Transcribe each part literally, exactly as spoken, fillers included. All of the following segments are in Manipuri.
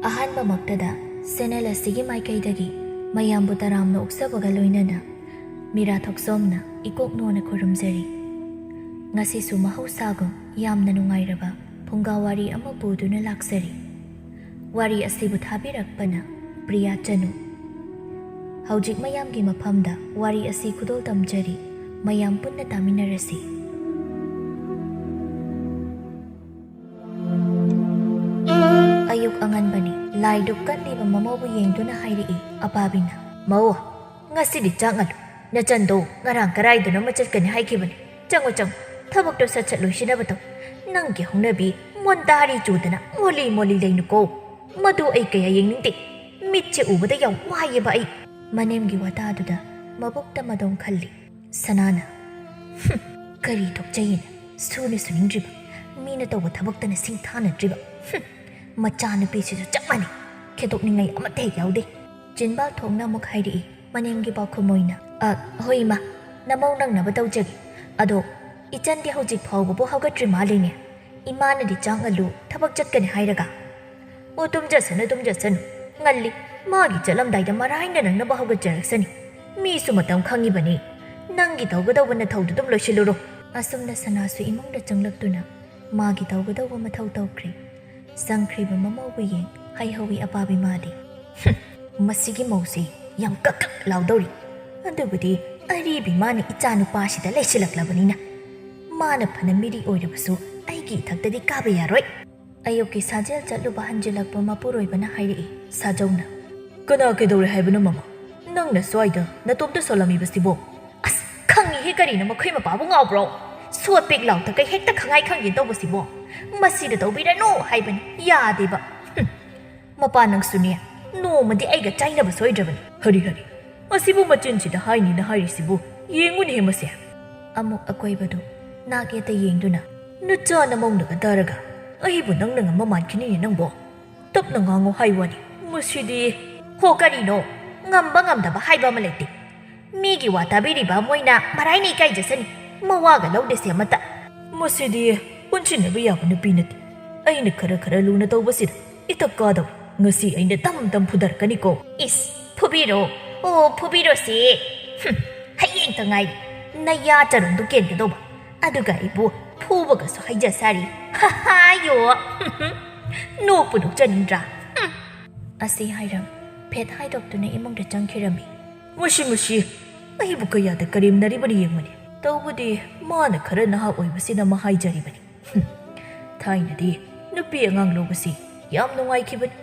ꯑꯍꯥꯟꯕꯃꯛꯇꯗ ꯆꯦꯅꯦꯜ ꯑꯁꯤꯒꯤ ꯃꯥꯏꯀꯩꯗꯒꯤ ꯃꯌꯥꯝꯕꯨ ꯇꯔꯥꯝꯅ ꯑꯣꯛꯆꯕꯒ ꯂꯣꯏꯅꯅ ꯃꯤꯔꯥ ꯊꯣꯛꯆꯣꯝꯅ ꯏꯀꯣꯛ ꯅꯣꯟꯅ ꯈꯨꯔꯨꯝꯖꯔꯤ꯫ ꯉꯁꯤꯁꯨ ꯃꯍꯧꯁꯥꯒꯨꯝ ꯌꯥꯝꯅ ꯅꯨꯡꯉꯥꯏꯔꯕ ꯐꯨꯡꯒꯥ ꯋꯥꯔꯤ ꯑꯃ ꯄꯨꯗꯨꯅ ꯂꯥꯛꯆꯔꯤ꯫ ꯋꯥꯔꯤ ꯑꯁꯤꯕꯨ ꯊꯥꯕꯤꯔꯛꯄꯅ ꯄ꯭ꯔꯤꯌꯥ ꯆꯅꯨ꯫ ꯍꯧꯖꯤꯛ ꯃꯌꯥꯝꯒꯤ ꯃꯐꯝꯗ ꯋꯥꯔꯤ ꯑꯁꯤ ꯈꯨꯗꯣꯜ ꯇꯝꯖꯔꯤ꯫ ꯃꯌꯥꯝ ꯄꯨꯟꯅ ꯇꯥꯃꯤꯟꯅꯔꯁꯤ꯫ ꯑꯌꯨꯛ ꯑꯉꯟꯕꯅꯤ꯫ ꯂꯥꯏꯗꯨꯛ ꯀꯠꯂꯤꯕ ꯃꯃꯧꯕꯨ ꯌꯦꯡꯗꯨꯅ ꯍꯥꯏꯔꯛꯏ ꯑꯄꯥꯕꯤꯅ, "ꯃꯧ, ꯉꯁꯤꯗꯤ ꯆꯥꯛ ꯉꯜꯂꯨ꯫ ꯅꯆꯟꯗꯣ ꯉꯔꯥꯡ ꯀꯔꯥꯏꯗꯅꯣꯃ ꯆꯠꯀꯅꯤ ꯍꯥꯏꯈꯤꯕꯅꯤ꯫ ꯆꯪꯉꯣ, ꯆꯪꯉꯣ, ꯊꯕꯛꯇꯣ ꯁꯠ ꯁꯠ ꯂꯣꯏꯁꯤꯟꯅꯕ ꯇꯧ꯫ ꯅꯪꯒꯤ ꯍꯧꯅꯕꯤ ꯃꯣꯟꯗꯥꯔꯤ ꯆꯨꯗꯅ ꯃꯣꯂꯤ ꯃꯣꯂꯤ ꯂꯩꯅꯨꯀꯣ꯫ ꯃꯗꯨ ꯑꯩ ꯀꯌꯥ ꯌꯦꯡꯅꯤꯡꯗꯦ꯫ ꯃꯤꯠꯁꯦ ꯎꯕꯗ ꯌꯥꯝ ꯋꯥꯏꯌꯦꯕ ꯑꯩ꯫" ꯃꯅꯦꯝꯒꯤ ꯋꯥꯇꯥꯗꯨꯗ ꯃꯕꯨꯛꯇ ꯃꯗꯣꯡ ꯈꯜꯂꯤ꯫ ꯁꯅꯥꯅ, "ꯍꯨꯝ, ꯀꯔꯤ ꯊꯣꯛꯆꯩꯌꯦꯅ ꯁꯨꯅ ꯁꯨꯅꯤꯡꯗ꯭ꯔꯤꯕ, ꯃꯤꯅ ꯇꯧꯕ ꯊꯕꯛꯇꯅ ꯁꯤꯡꯊꯥꯅꯗ꯭ꯔꯤꯕ꯫ ꯍꯨꯝ, ꯃꯆꯥꯅꯨꯄꯤꯁꯤꯁꯨ ꯆꯞ ꯃꯥꯟꯅꯩ꯫ ꯈꯦꯗꯣꯛꯅꯤꯡꯉꯥꯏ ꯑꯃꯠꯇ ꯍꯦꯛ ꯌꯥꯎꯗꯦ꯫" ꯆꯤꯟꯕꯥꯜ ꯊꯣꯛꯅ ꯑꯃꯨꯛ ꯍꯥꯏꯔꯛꯏ ꯃꯅꯦꯝꯒꯤ ꯄꯥꯎꯈꯨꯝ ꯑꯣꯏꯅ, "ꯑ, ꯍꯣꯏ ꯏꯃꯥ, ꯅꯃꯧ ꯅꯪꯅꯕ ꯇꯧꯖꯒꯦ꯫ ꯑꯗꯣ ꯏꯆꯟꯗꯤ ꯍꯧꯖꯤꯛ ꯐꯥꯎꯕꯕꯨ ꯍꯧꯒꯠꯇ꯭ꯔꯤ ꯃꯥꯜꯂꯤꯅꯦ꯫ ꯏꯃꯥꯅꯗꯤ ꯆꯥꯛ ꯉꯜꯂꯨ, ꯊꯕꯛ ꯆꯠꯀꯅꯤ ꯍꯥꯏꯔꯒ꯫" "ꯑꯣ, ꯇꯨꯝꯖꯁꯅꯨ, ꯇꯨꯝꯖꯁꯅꯨ꯫ ꯉꯜꯂꯤ꯫ ꯃꯥꯒꯤ ꯆꯠꯂꯝꯗꯥꯏꯗ ꯃꯔꯥꯏꯅ ꯅꯪꯅꯕ ꯍꯧꯒꯠꯆꯔꯛꯁꯅꯤ꯫ ꯃꯤꯁꯨ ꯃꯇꯝ ꯈꯪꯉꯤꯕꯅꯤ꯫ ꯅꯪꯒꯤ ꯇꯧꯒꯗꯧꯕ ꯅꯊꯧꯗꯨ ꯑꯗꯨꯝ ꯂꯣꯏꯁꯤꯜꯂꯨꯔꯣ꯫" ꯑꯁꯨꯝꯅ ꯁꯅꯥꯁꯨ ꯏꯃꯨꯡꯗ ꯆꯪꯂꯛꯇꯨꯅ ꯃꯥꯒꯤ ꯇꯧꯒꯗꯧꯕ ꯃꯊꯧ ꯇꯧꯈ꯭ꯔꯦ꯫ ꯆꯪꯈ꯭ꯔꯤꯕ ꯃꯃꯧꯕꯨ ꯌꯦꯡ ꯍꯥꯏꯍꯧꯋꯤ ꯑꯄꯥꯕꯤ ꯃꯥꯗꯤ꯫ "ꯍꯨꯝ, ꯃꯁꯤꯒꯤ ꯃꯧꯁꯤ ꯌꯥꯝ ꯀꯛ ꯀꯛ ꯂꯥꯎꯗꯧꯔꯤ꯫ ꯑꯗꯨꯕꯨꯗꯤ ꯑꯔꯤꯕꯤ ꯃꯥꯅ ꯏꯆꯥ ꯅꯨꯄꯥꯁꯤꯗ ꯂꯩꯁꯤꯜꯂꯛꯂꯕꯅꯤꯅ꯫ ꯃꯥꯅ ꯐꯅ ꯃꯤꯔꯤ ꯑꯣꯏꯔꯕꯁꯨ ꯑꯩꯒꯤ ꯏꯊꯛꯇꯗꯤ ꯀꯥꯕ ꯌꯥꯔꯣꯏ꯫" ꯑꯌꯨꯛꯀꯤ ꯁꯥꯖꯦꯜ ꯆꯠꯂꯨꯕ ꯍꯟꯖꯤꯜꯂꯛꯄ ꯃꯄꯨꯔꯣꯏꯕꯅ ꯍꯥꯏꯔꯛꯏ ꯁꯥꯖꯧꯅ꯫ "ꯀꯅꯥ ꯀꯩꯗꯧꯔꯦ ꯍꯥꯏꯕꯅꯣ ꯃꯃꯥ? ꯅꯪꯅ ꯁ꯭ꯋꯥꯏꯗ ꯅꯇꯣꯝꯇ ꯁꯣꯜꯂꯝꯃꯤꯕꯁꯤꯕꯣ?" "ꯑꯁ, ꯈꯪꯉꯤꯍꯦ, ꯀꯔꯤꯅꯣ ꯃꯈꯣꯏ ꯃꯄꯥꯕꯨ ꯉꯥꯎꯕ꯭ꯔꯣ? ꯁꯣꯠ ꯄꯦꯛ ꯂꯥꯎꯊꯛꯀꯩ ꯍꯦꯛꯇ ꯈꯪꯉꯥꯏ ꯈꯪꯗꯦ ꯇꯧꯕꯁꯤꯕꯣ꯫ ꯃꯁꯤꯗ ꯇꯧꯕꯤꯔꯅꯨ ꯍꯥꯏꯕꯅꯤ, ꯌꯥꯗꯦꯕ꯫ ꯍꯨꯝ꯫ ꯃꯄꯥ ꯅꯪꯁꯨꯅꯦ, ꯅꯣꯡꯃꯗꯤ ꯑꯩꯒ ꯆꯥꯏꯅꯕ ꯁꯣꯏꯗ꯭ꯔꯕꯅꯤ꯫" "ꯍꯔꯤ ꯍꯔꯤ, ꯑꯁꯤꯕꯨ ꯃꯆꯤꯟꯁꯤꯗ ꯍꯥꯏꯅꯤꯅ ꯍꯥꯏꯔꯤꯁꯤꯕꯨ? ꯌꯦꯡꯉꯨꯅꯦꯍꯦ ꯃꯁꯦ꯫" ꯑꯃꯨꯛ ꯑꯀꯣꯏꯕꯗꯨ ꯅꯥꯛ ꯌꯦꯠꯇ ꯌꯦꯡꯗꯨꯅ, "ꯅꯆꯥ ꯅꯃꯧꯅꯒ ꯇꯥꯔꯒ ꯑꯩꯕꯨ ꯅꯪꯅ ꯉꯝꯕ ꯃꯥꯟꯈꯤꯅꯤꯅꯦ ꯅꯪꯕꯣ꯫ ꯇꯞꯅ ꯉꯥꯡꯉꯣ ꯍꯥꯏ ꯋꯥꯅꯤ, ꯃꯁꯤꯗꯤ꯫" "ꯍꯣ, ꯀꯔꯤꯅꯣ? ꯉꯝꯕ ꯉꯝꯗꯕ ꯍꯥꯏꯕ ꯑꯃ ꯂꯩꯇꯦ꯫ ꯃꯤꯒꯤ ꯋꯥ ꯇꯥꯕꯤꯔꯤꯕ ꯃꯣꯏꯅ ꯃꯔꯥꯏꯅ ꯏꯀꯥꯏꯖꯁꯅꯤ꯫ ꯃꯋꯥꯒ ꯂꯧꯗꯦꯁꯦ ꯑꯃꯠꯇ꯫" "ꯃꯁꯤꯗꯤ ꯄꯨꯟꯁꯤꯟꯅꯕ ꯌꯥꯕ ꯅꯨꯄꯤ ꯅꯠꯇꯦ꯫ ꯑꯩꯅ ꯈꯔ ꯈꯔ ꯂꯨꯅ ꯇꯧꯕꯁꯤꯗ ꯏꯊꯛ ꯀꯥꯗꯧ꯫ ꯉꯁꯤ ꯑꯩꯅ ꯇꯝ ꯇꯝ ꯐꯨꯗꯔꯛꯀꯅꯤꯀꯣ꯫ ꯏꯁ, ꯐꯨꯕꯤꯔꯣ꯫ ꯑꯣ, ꯐꯨꯕꯤꯔꯣꯁꯤ꯫ ꯍꯨꯝ, ꯍꯌꯦꯡꯇ ꯉꯥꯏꯔꯤ꯫ ꯅꯌꯥ ꯆꯔꯨꯝꯗꯨ ꯀꯦꯟꯒꯗꯧꯕ꯫ ꯑꯗꯨꯒ ꯑꯩꯕꯨ ꯐꯨꯕꯒꯁꯨ ꯍꯩꯖ ꯁꯥꯔꯤ꯫ ꯍꯥ ꯍꯥ, ꯌꯣ꯫ ꯅꯣꯛꯄꯨ ꯅꯣꯛꯆꯅꯤꯡꯗ꯭ꯔꯥ? ꯍꯨꯝ꯫ ꯑꯁꯤ ꯍꯥꯏꯔꯝ ꯐꯦꯠ ꯍꯥꯏꯗꯣꯛꯇꯨꯅ ꯏꯃꯨꯡꯗ ꯆꯪꯈꯤꯔꯝꯃꯤ꯫ ꯃꯨꯁꯤ ꯃꯨꯁꯤ, ꯑꯩꯕꯨ ꯀꯌꯥꯗ ꯀꯔꯦꯝꯅꯔꯤꯕꯅꯤ ꯌꯦꯡꯉꯨꯅꯦ꯫ ꯇꯧꯕꯗꯤ ꯃꯥꯅ ꯈꯔ ꯅꯍꯥ ꯑꯣꯏꯕꯁꯤꯅ ꯑꯃ ꯍꯥꯏꯖꯔꯤꯕꯅꯤ꯫ ꯍꯨꯝ, ꯊꯥꯏꯅꯗꯤ ꯅꯨꯄꯤ ꯑꯉꯥꯡ ꯂꯧꯕꯁꯤ ꯌꯥꯝ ꯅꯨꯡꯉꯥꯏꯈꯤꯕꯅꯤ꯫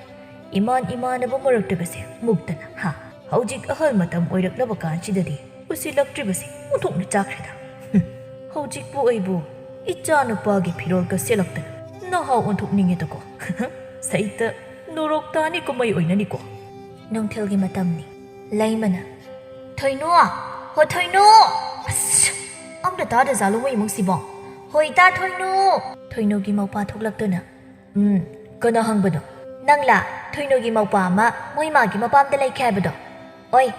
ꯏꯃꯥꯟ ꯏꯃꯥꯟꯅꯕ ꯃꯔꯛꯇꯒꯁꯦ ꯃꯨꯛꯇꯅ, ꯍꯥ? ꯍꯧꯖꯤꯛ ꯑꯍꯜ ꯃꯇꯝ ꯑꯣꯏꯔꯛꯂꯕ ꯀꯥꯟꯁꯤꯗꯗꯤ ꯎꯁꯤꯜꯂꯛꯇ꯭ꯔꯤꯕꯁꯤ ꯑꯣꯟꯊꯣꯛꯅ ꯆꯥꯈ꯭ꯔꯦꯗ꯫ ꯍꯨꯝ, ꯍꯧꯖꯤꯛꯄꯨ ꯑꯩꯕꯨ ꯏꯆꯥ ꯅꯨꯄꯥꯒꯤ ꯐꯤꯔꯣꯜꯒ ꯁꯦꯠꯂꯛꯇꯅ ꯅꯍꯥ ꯑꯣꯟꯊꯣꯛꯅꯤꯡꯉꯦꯗꯀꯣ꯫ ꯁꯩꯇ ꯅꯣꯔꯣꯛ ꯇꯥꯅꯤ ꯀꯨꯝꯍꯩ ꯑꯣꯏꯅꯅꯤꯀꯣ꯫ ꯅꯨꯡꯊꯤꯜꯒꯤ ꯃꯇꯝꯅꯤ꯫ ꯂꯩꯃꯅ, "ꯊꯣꯏꯅꯨ! ꯍꯣ ꯊꯣꯏꯅꯨ!" ꯑꯁ! ꯑꯝꯇ ꯇꯥꯗꯖꯥꯠꯂꯣ ꯃꯣꯏ ꯏꯃꯨꯡꯁꯤꯕꯣ? "ꯍꯣꯏ ꯏꯇꯥ ꯊꯣꯏꯅꯨ!" ꯊꯣꯏꯅꯨꯒꯤ ꯃꯧꯄꯥ ꯊꯣꯛꯂꯛꯇꯨꯅ, "ꯎꯝ, ꯀꯅꯥ ꯍꯪꯕꯅꯣ?" "ꯅꯪꯂꯥ ꯊꯣꯏꯅꯨꯒꯤ ꯃꯧꯄꯥ ꯑꯃ ꯃꯣꯏ ꯃꯥꯒꯤ ꯃꯄꯥꯝꯗ ꯂꯩꯈꯤ ꯍꯥꯏꯕꯗꯣ? ꯑꯣꯏ,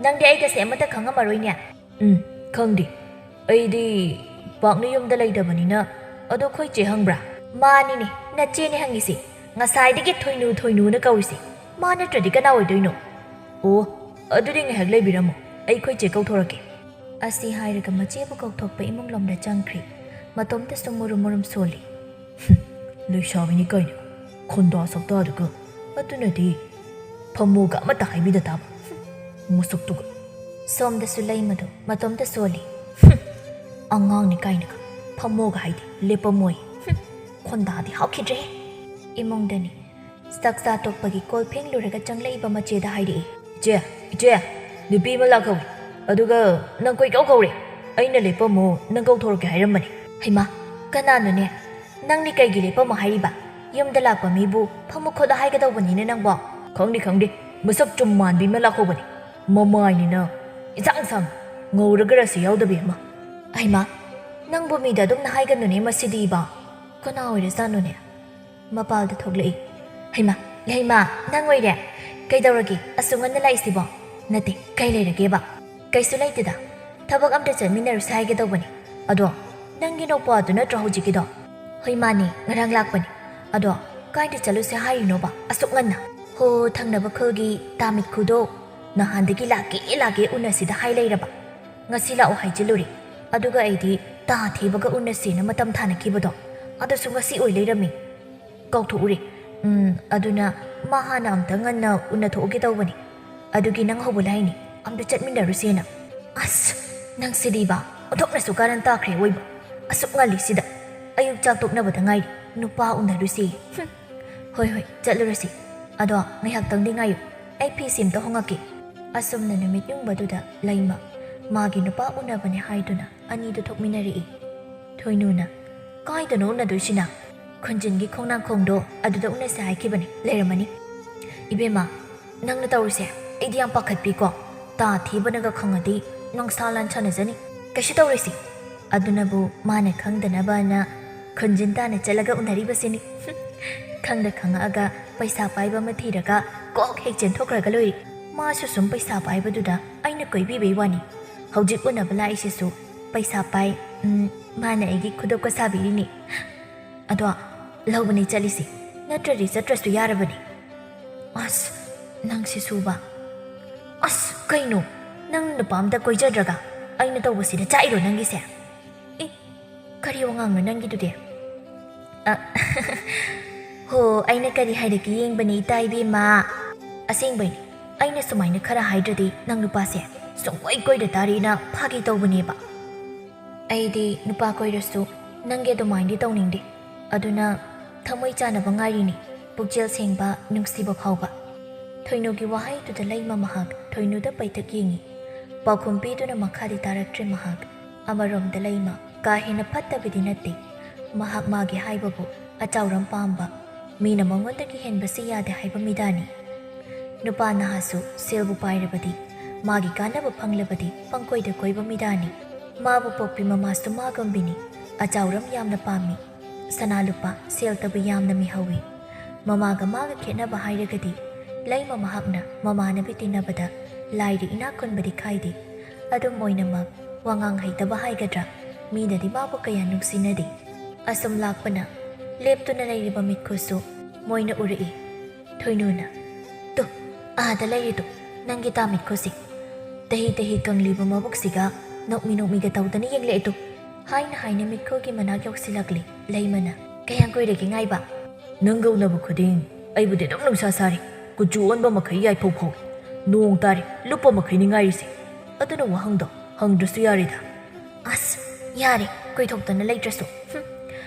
ꯅꯪꯗꯤ ꯑꯩꯒꯁꯦ ꯑꯃꯠꯇ ꯈꯪꯉꯝꯃꯔꯣꯏꯅꯦ?" "ꯎꯝ, ꯈꯪꯗꯦ꯫ ꯑꯩꯗꯤ ꯄꯥꯛꯅ ꯌꯨꯝꯗ ꯂꯩꯇꯕꯅꯤꯅ꯫ ꯑꯗꯣ ꯑꯩꯈꯣꯏ ꯆꯦ ꯍꯪꯕ꯭ꯔꯥ?" "ꯃꯥꯅꯤꯅꯦ, ꯅꯆꯦꯅꯦ ꯍꯪꯉꯤꯁꯦ꯫ ꯉꯁꯥꯏꯗꯒꯤ ꯊꯣꯏꯅꯨ ꯊꯣꯏꯅꯨꯅ ꯀꯧꯔꯤꯁꯦ꯫ ꯃꯥ ꯅꯠꯇ꯭ꯔꯗꯤ ꯀꯅꯥ ꯑꯣꯏꯗꯣꯏꯅꯣ?" "ꯑꯣ, ꯑꯗꯨꯗꯤ ꯉꯥꯏꯍꯥꯛ ꯂꯩꯕꯤꯔꯝꯃꯣ꯫ ꯑꯩ ꯑꯩꯈꯣꯏ ꯆꯦ ꯀꯧꯊꯣꯔꯛꯀꯦ꯫" ꯑꯁꯤ ꯍꯥꯏꯔꯒ ꯃꯆꯦꯕꯨ ꯀꯧꯊꯣꯛꯄ ꯏꯃꯨꯡꯂꯣꯝꯗ ꯆꯪꯈ꯭ꯔꯤ꯫ ꯃꯇꯣꯝꯇꯁꯨ ꯃꯨꯔꯨꯝ ꯃꯨꯔꯨꯝ ꯁꯣꯜꯂꯤ꯫ "ꯍꯨꯝ, ꯂꯩꯁꯥꯕꯤꯅꯤ ꯀꯥꯏꯅ꯫ ꯈꯣꯟꯗꯥ ꯁꯛꯇꯥꯗꯨꯒ꯫ ꯑꯗꯨꯅꯗꯤ ꯐꯝꯃꯣꯒ ꯑꯃꯠꯇ ꯍꯥꯏꯕꯤꯗ ꯇꯥꯕ꯫ ꯍꯨꯝ, ꯃꯁꯛꯇꯨꯒ꯫" ꯁꯣꯝꯗꯁꯨ ꯂꯩꯃꯗꯣ ꯃꯇꯣꯝꯇ ꯁꯣꯜꯂꯤ꯫ "ꯍꯨꯝ, ꯑꯉꯥꯡꯅꯤ ꯀꯥꯏꯅꯒ ꯐꯝꯃꯣꯒ ꯍꯥꯏꯗꯦ, ꯂꯦꯞꯄꯝꯃꯣꯏ꯫ ꯍꯨꯝ, ꯈꯣꯟꯗꯥꯗꯤ ꯍꯥꯎꯈꯤꯗ꯭ꯔꯦ꯫" ꯏꯃꯨꯡꯗꯅꯤ꯫ ꯆꯥꯛ ꯆꯥ ꯇꯣꯛꯄꯒꯤ ꯀꯣꯜ ꯐꯦꯡꯂꯨꯔꯒ ꯆꯪꯂꯛꯏꯕ ꯃꯆꯦꯗ ꯍꯥꯏꯔꯛꯏ꯫ "ꯏꯆꯦ, ꯏꯆꯦ, ꯅꯨꯄꯤ ꯑꯃ ꯂꯥꯛꯍꯧꯏ꯫ ꯑꯗꯨꯒ ꯅꯪ ꯀꯣꯏꯀꯧ ꯀꯧꯔꯦ꯫ ꯑꯩꯅ ꯂꯦꯞꯄꯝꯃꯣ, ꯅꯪ ꯀꯧꯊꯣꯔꯛꯀꯦ ꯍꯥꯏꯔꯝꯕꯅꯤ꯫" "ꯍꯩꯃꯥ, ꯀꯅꯥꯅꯣꯅꯦ? ꯅꯪꯗꯤ ꯀꯩꯒꯤ ꯂꯦꯞꯄꯝꯃꯣ ꯍꯥꯏꯔꯤꯕ? ꯌꯨꯝꯗ ꯂꯥꯛꯄ ꯃꯤꯕꯨ ꯐꯝꯃꯨ ꯈꯣꯠꯂꯣ ꯍꯥꯏꯒꯗꯧꯕꯅꯤꯅꯦ ꯅꯪꯕꯣ꯫" "ꯈꯪꯗꯦ, ꯈꯪꯗꯦ꯫ ꯃꯁꯛ ꯆꯨꯝ ꯃꯥꯟꯕꯤ ꯑꯃ ꯂꯥꯛꯍꯧꯕꯅꯤ꯫ ꯃꯃꯥꯏꯅꯤꯅ ꯏꯁꯥꯡ ꯁꯥꯡ, ꯉꯧꯔꯒ ꯔꯥꯁꯤ ꯌꯥꯎꯗꯕꯤ ꯑꯃ꯫" "ꯍꯩꯃꯥ, ꯅꯪꯕꯨ ꯃꯤꯗ ꯑꯗꯨꯝꯅ ꯍꯥꯏꯒꯅꯨꯅꯦ ꯃꯁꯤꯗꯤꯕ꯫ ꯀꯅꯥ ꯑꯣꯏꯔꯖꯥꯠꯅꯣꯅꯦ?" ꯃꯄꯥꯜꯗ ꯊꯣꯛꯂꯛꯏ꯫ "ꯍꯩꯃꯥ, ꯍꯩꯃꯥ, ꯅꯪ ꯑꯣꯏꯔꯦ? ꯀꯩꯗꯧꯔꯒꯦ ꯑꯁꯨꯛ ꯉꯟꯅ ꯂꯥꯛꯏꯁꯤꯕꯣ? ꯅꯠꯇꯦ, ꯀꯩ ꯂꯩꯔꯒꯦꯕ?" "ꯀꯩꯁꯨ ꯂꯩꯇꯦꯗ, ꯊꯕꯛ ꯑꯝꯇ ꯆꯠꯃꯤꯟꯅꯔꯨꯁꯦ ꯍꯥꯏꯒꯦ ꯇꯧꯕꯅꯤ꯫ ꯑꯗꯣ, ꯅꯪꯒꯤ ꯅꯧꯄꯥꯗꯨ ꯅꯠꯇ꯭ꯔꯣ ꯍꯧꯖꯤꯛꯀꯤꯗꯣ?" "ꯍꯣꯏ, ꯃꯥꯅꯦ, ꯉꯔꯥꯡ ꯂꯥꯛꯄꯅꯤ꯫ ꯑꯗꯣ, ꯀꯥꯏꯗ ꯆꯠꯂꯨꯁꯦ ꯍꯥꯏꯔꯤꯅꯣꯕ ꯑꯁꯨꯛ ꯉꯟꯅ? ꯍꯣ, ꯊꯪꯅꯕ ꯈꯨꯜꯒꯤ ꯇꯥ ꯃꯤꯠꯈꯨꯗꯣ ꯅꯍꯥꯟꯗꯒꯤ ꯂꯥꯛꯀꯦ ꯂꯥꯛꯀꯦ ꯎꯅꯁꯤꯗ ꯍꯥꯏ ꯂꯩꯔꯕ꯫ ꯉꯁꯤ ꯂꯥꯛꯑꯣ ꯍꯥꯏꯖꯤꯜꯂꯨꯔꯦ, ꯑꯗꯨꯒ ꯑꯩꯗꯤ ꯇꯥ ꯊꯦꯕꯒ ꯎꯅꯁꯦꯅ ꯃꯇꯝ ꯊꯥꯅꯈꯤꯕꯗꯣ, ꯑꯗꯨꯁꯨ ꯉꯁꯤ ꯑꯣꯏ ꯂꯩꯔꯝꯃꯤ꯫ ꯀꯥꯎꯊꯣꯛꯎꯔꯦ꯫ ꯎꯝ, ꯑꯗꯨꯅ ꯃꯥ ꯍꯥꯟꯅ ꯑꯝꯇ ꯉꯟꯅ ꯎꯅꯊꯣꯛꯎꯒꯦ ꯇꯧꯕꯅꯤ꯫ ꯑꯗꯨꯒꯤ ꯅꯪ ꯍꯧꯕ ꯂꯥꯏꯅꯤ, ꯑꯝꯇ ꯆꯠꯃꯤꯟꯅꯔꯨꯁꯦꯅ꯫ ꯑꯁ, ꯅꯪꯁꯤꯗꯤꯕ, ꯑꯣꯟꯊꯣꯛꯅꯁꯨ ꯀꯥꯔꯟ ꯇꯥꯈ꯭ꯔꯦ ꯑꯣꯏꯕ꯫ ꯑꯁꯨꯛ ꯉꯜꯂꯤꯁꯤꯗ, ꯑꯌꯨꯛ ꯆꯥꯛ ꯇꯣꯛꯅꯕꯗ ꯉꯥꯏꯔꯤ, ꯅꯨꯄꯥ ꯎꯅꯔꯨꯁꯦ꯫ ꯍꯨꯝ, ꯍꯣꯏ ꯍꯣꯏ, ꯆꯠꯂꯨꯔꯁꯤ꯫ ꯑꯗꯣ ꯉꯥꯏꯍꯥꯛꯇꯪꯗꯤ ꯉꯥꯏꯌꯨ, ꯑꯩ ꯐꯤꯁꯤ ꯑꯝꯇ ꯍꯣꯡꯉꯛꯀꯦ꯫ ꯑꯁꯨꯝꯅ ꯅꯨꯃꯤꯠ ꯌꯨꯡꯕꯗꯨꯗ ꯂꯩꯃ ꯃꯥꯒꯤ ꯅꯨꯄꯥ ꯎꯅꯕꯅꯦ ꯍꯥꯏꯗꯨꯅ ꯑꯅꯤꯗꯨ ꯊꯣꯛꯃꯤꯟꯅꯔꯛꯏ꯫ ꯊꯣꯏꯅꯨꯅ, "ꯀꯥꯏꯗꯅꯣ ꯎꯅꯗꯣꯏꯁꯤꯅ? ꯈꯨꯟꯖꯤꯟꯒꯤ ꯈꯣꯡꯅꯥꯡꯈꯣꯡꯗꯣ ꯑꯗꯨꯗ ꯎꯅꯁꯦ ꯍꯥꯏꯈꯤꯕꯅꯤ, ꯂꯩꯔꯝꯃꯅꯤ꯫" "ꯏꯕꯦꯝꯃ, ꯅꯪꯅ ꯇꯧꯔꯤꯁꯦ ꯑꯩꯗꯤ ꯌꯥꯝ ꯄꯥꯈꯠꯄꯤꯀꯣ꯫ ꯇꯥ ꯊꯤꯕꯅꯒ ꯈꯪꯉꯗꯤ ꯅꯪ ꯁꯥ ꯂꯥꯟ ꯁꯥꯟꯅꯖꯅꯤ꯫ ꯀꯩꯁꯨ ꯇꯧꯔꯣꯏꯁꯤ꯫ ꯑꯗꯨꯅꯕꯨ ꯃꯥꯅ ꯈꯪꯗꯅꯕꯅ ꯈꯨꯟꯖꯤꯟ ꯇꯥꯅ ꯆꯠꯂꯒ ꯎꯅꯔꯤꯕꯁꯤꯅꯤ꯫" ꯈꯪꯗ ꯈꯪꯉꯛꯑꯒ ꯄꯩꯁꯥ ꯄꯥꯏꯕ ꯑꯃ ꯊꯤꯔꯒ ꯀꯣꯛ ꯍꯦꯛ ꯆꯦꯟꯊꯣꯛꯈ꯭ꯔꯒ ꯂꯣꯏꯔꯦ꯫ ꯃꯥꯁꯨ ꯁꯨꯝ ꯄꯩꯁꯥ ꯄꯥꯏꯕꯗꯨꯗ ꯑꯩꯅ ꯀꯣꯏꯕꯤꯕꯩ ꯋꯥꯅꯤ꯫ ꯍꯧꯖꯤꯛ ꯎꯅꯕ ꯂꯥꯛꯏꯁꯤꯁꯨ ꯄꯩꯁꯥ ꯄꯥꯏ, ꯎꯝ, ꯃꯥꯅ ꯑꯩꯒꯤ ꯈꯨꯗꯣꯞꯀ ꯁꯥꯕꯤꯔꯤꯅꯤ꯫ ꯑꯗꯣ ꯂꯧꯕꯅꯤ ꯆꯠꯂꯤꯁꯤ, ꯅꯠꯇ꯭ꯔꯗꯤ ꯆꯠꯇ꯭ꯔꯁꯨ ꯌꯥꯔꯕꯅꯤ꯫ ꯑꯁ, ꯅꯪꯁꯤꯁꯨꯕ꯫ ꯑꯁ, ꯀꯩꯅꯣ? ꯅꯪ ꯅꯨꯄꯥ ꯑꯝꯇ ꯀꯣꯏꯖꯗ꯭ꯔꯒ ꯑꯩꯅ ꯇꯧꯕꯁꯤꯗ ꯆꯥꯛꯏꯔꯣ ꯅꯪꯒꯤꯁꯦ? ꯑꯦ, ꯀꯔꯤ ꯋꯥꯉꯥꯡꯅꯣ ꯅꯪꯒꯤꯗꯨꯗꯤ? ꯑ, ꯍꯣ, ꯑꯩꯅ ꯀꯔꯤ ꯍꯥꯏꯔꯛꯀꯦ ꯌꯦꯡꯕꯅꯤ, ꯏꯇꯥ ꯏꯕꯦꯝꯃ꯫ ꯑꯁꯦꯡꯕꯩꯅꯤ, ꯑꯩꯅ ꯁꯨꯃꯥꯏꯅ ꯈꯔ ꯍꯥꯏꯗ꯭ꯔꯗꯤ ꯅꯪ ꯅꯨꯄꯥꯁꯦ ꯁꯨꯡꯀꯣꯏ ꯀꯣꯏꯗ ꯇꯥꯔꯦꯅ ꯐꯥꯒꯤ ꯇꯧꯕꯅꯦꯕ꯫ ꯑꯩꯗꯤ ꯅꯨꯄꯥ ꯀꯣꯏꯔꯁꯨ ꯅꯪꯒꯤ ꯑꯗꯨꯃꯥꯏꯅꯗꯤ ꯇꯧꯅꯤꯡꯗꯦ꯫ ꯑꯗꯨꯅ ꯊꯃꯣꯏ ꯆꯥꯅꯕ ꯉꯥꯏꯔꯤꯅꯤ, ꯄꯨꯛꯆꯦꯜ ꯁꯦꯡꯕ, ꯅꯨꯡꯁꯤꯕ ꯐꯥꯎꯕ꯫ ꯊꯣꯏꯅꯨꯒꯤ ꯋꯥꯍꯩꯗꯨꯗ ꯂꯩꯃ ꯃꯍꯥꯛ ꯊꯣꯏꯅꯨꯗ ꯄꯩꯊꯛ ꯌꯦꯡꯉꯤ꯫ ꯄꯥꯎꯈꯨꯝ ꯄꯤꯗꯨꯅ ꯃꯈꯥꯗꯤ ꯇꯥꯔꯛꯇ꯭ꯔꯦ ꯃꯍꯥꯛ꯫ ꯑꯃꯔꯣꯝꯗ ꯂꯩꯃ ꯀꯥ ꯍꯦꯟꯅ ꯐꯠꯇꯕꯗꯤ ꯅꯠꯇꯦ꯫ ꯃꯍꯥꯛ ꯃꯥꯒꯤ ꯍꯥꯏꯕꯕꯨ ꯑꯆꯥꯎꯔꯝ ꯄꯥꯝꯕ, ꯃꯤꯅ ꯃꯉꯣꯟꯗꯒꯤ ꯍꯦꯟꯕꯁꯤ ꯌꯥꯗꯦ ꯍꯥꯏꯕ ꯃꯤꯗꯥꯅꯤ꯫ ꯅꯨꯄꯥ ꯅꯍꯥꯁꯨ ꯁꯦꯜꯕꯨ ꯄꯥꯏꯔꯕꯗꯤ, ꯃꯥꯒꯤ ꯀꯥꯟꯅꯕ ꯐꯪꯂꯕꯗꯤ ꯄꯪꯀꯣꯏꯗ ꯀꯣꯏꯕ ꯃꯤꯗꯥꯅꯤ꯫ ꯃꯥꯕꯨ ꯄꯣꯛꯄꯤ ꯃꯃꯥꯁꯨ ꯃꯥꯒꯨꯝꯕꯤꯅꯤ꯫ ꯑꯆꯥꯎꯔꯝ ꯌꯥꯝꯅ ꯄꯥꯝꯃꯤ꯫ ꯁꯅꯥ ꯂꯨꯄꯥ, ꯁꯦꯜꯇꯕꯨ ꯌꯥꯝꯅ ꯃꯤꯍꯧꯏ꯫ ꯃꯃꯥꯒ ꯃꯥꯒ ꯈꯦꯠꯅꯕ ꯍꯥꯏꯔꯒꯗꯤ, ꯂꯩꯃ ꯃꯍꯥꯛꯅ ꯃꯃꯥꯟꯅꯕꯤ ꯇꯤꯟꯅꯕꯗ ꯂꯥꯏꯔꯤ ꯏꯅꯥꯛ ꯈꯨꯟꯕꯗꯤ ꯈꯥꯏꯗꯦ꯫ ꯑꯗꯨꯝ ꯑꯣꯏꯅꯃꯛ, ꯋꯥꯉꯥꯡ ꯍꯩꯇꯕ ꯍꯥꯏꯒꯗ꯭ꯔꯥ, ꯃꯤꯅꯗꯤ ꯃꯥꯕꯨ ꯀꯌꯥ ꯅꯨꯡꯁꯤꯅꯗꯦ꯫ ꯑꯁꯨꯝ ꯂꯥꯛꯄꯅ ꯂꯦꯞꯇꯨꯅ ꯂꯩꯔꯤꯕ ꯃꯤꯠꯈꯨꯁꯨ ꯃꯣꯏꯅ ꯎꯔꯛꯏ꯫ ꯊꯣꯏꯅꯨꯅ, "ꯇꯨ, ꯑꯥꯗ ꯂꯩꯔꯤꯗꯨ, ꯅꯪꯒꯤ ꯇꯥꯃꯤꯠꯈꯣꯁꯤ꯫ ꯇꯍꯤ ꯇꯍꯤ ꯀꯪꯂꯤꯕ ꯃꯕꯨꯛꯁꯤꯒ ꯅꯣꯛꯃꯤ ꯅꯣꯛꯃꯤꯒ ꯇꯧꯗꯅ ꯌꯦꯡꯂꯛꯑꯦ ꯇꯨ꯫ ꯍꯥꯏꯅ ꯍꯥꯏꯅ ꯃꯤꯠꯈꯣꯒꯤ ꯃꯅꯥꯛ ꯌꯧꯁꯤꯜꯂꯛꯂꯤ꯫ ꯂꯩꯃꯅ, "ꯀꯌꯥꯝ ꯀꯨꯏꯔꯒꯦ ꯉꯥꯏꯕ?" "ꯅꯪꯒ ꯎꯅꯕ ꯈꯨꯗꯤꯡ ꯑꯩꯕꯨꯗꯤ ꯑꯗꯨꯝ ꯅꯨꯡꯁꯥ ꯁꯥꯔꯤ꯫ ꯀꯨꯆꯨ ꯑꯣꯟꯕ ꯃꯈꯩ ꯌꯥꯏꯐꯧ ꯐꯧꯏ꯫ ꯅꯣꯡ ꯇꯥꯔꯤ, ꯂꯨꯞꯄ ꯃꯈꯩꯅꯤ ꯉꯥꯏꯔꯤꯁꯦ꯫ ꯑꯗꯨꯅ ꯋꯥꯍꯪꯗꯣ ꯍꯪꯗ꯭ꯔꯁꯨ ꯌꯥꯔꯦꯗ꯫" "ꯑꯁ, ꯌꯥꯔꯦ, ꯀꯨꯏꯊꯣꯛꯇꯅ ꯂꯩꯇ꯭ꯔꯁꯨ꯫ ꯍꯨꯝ꯫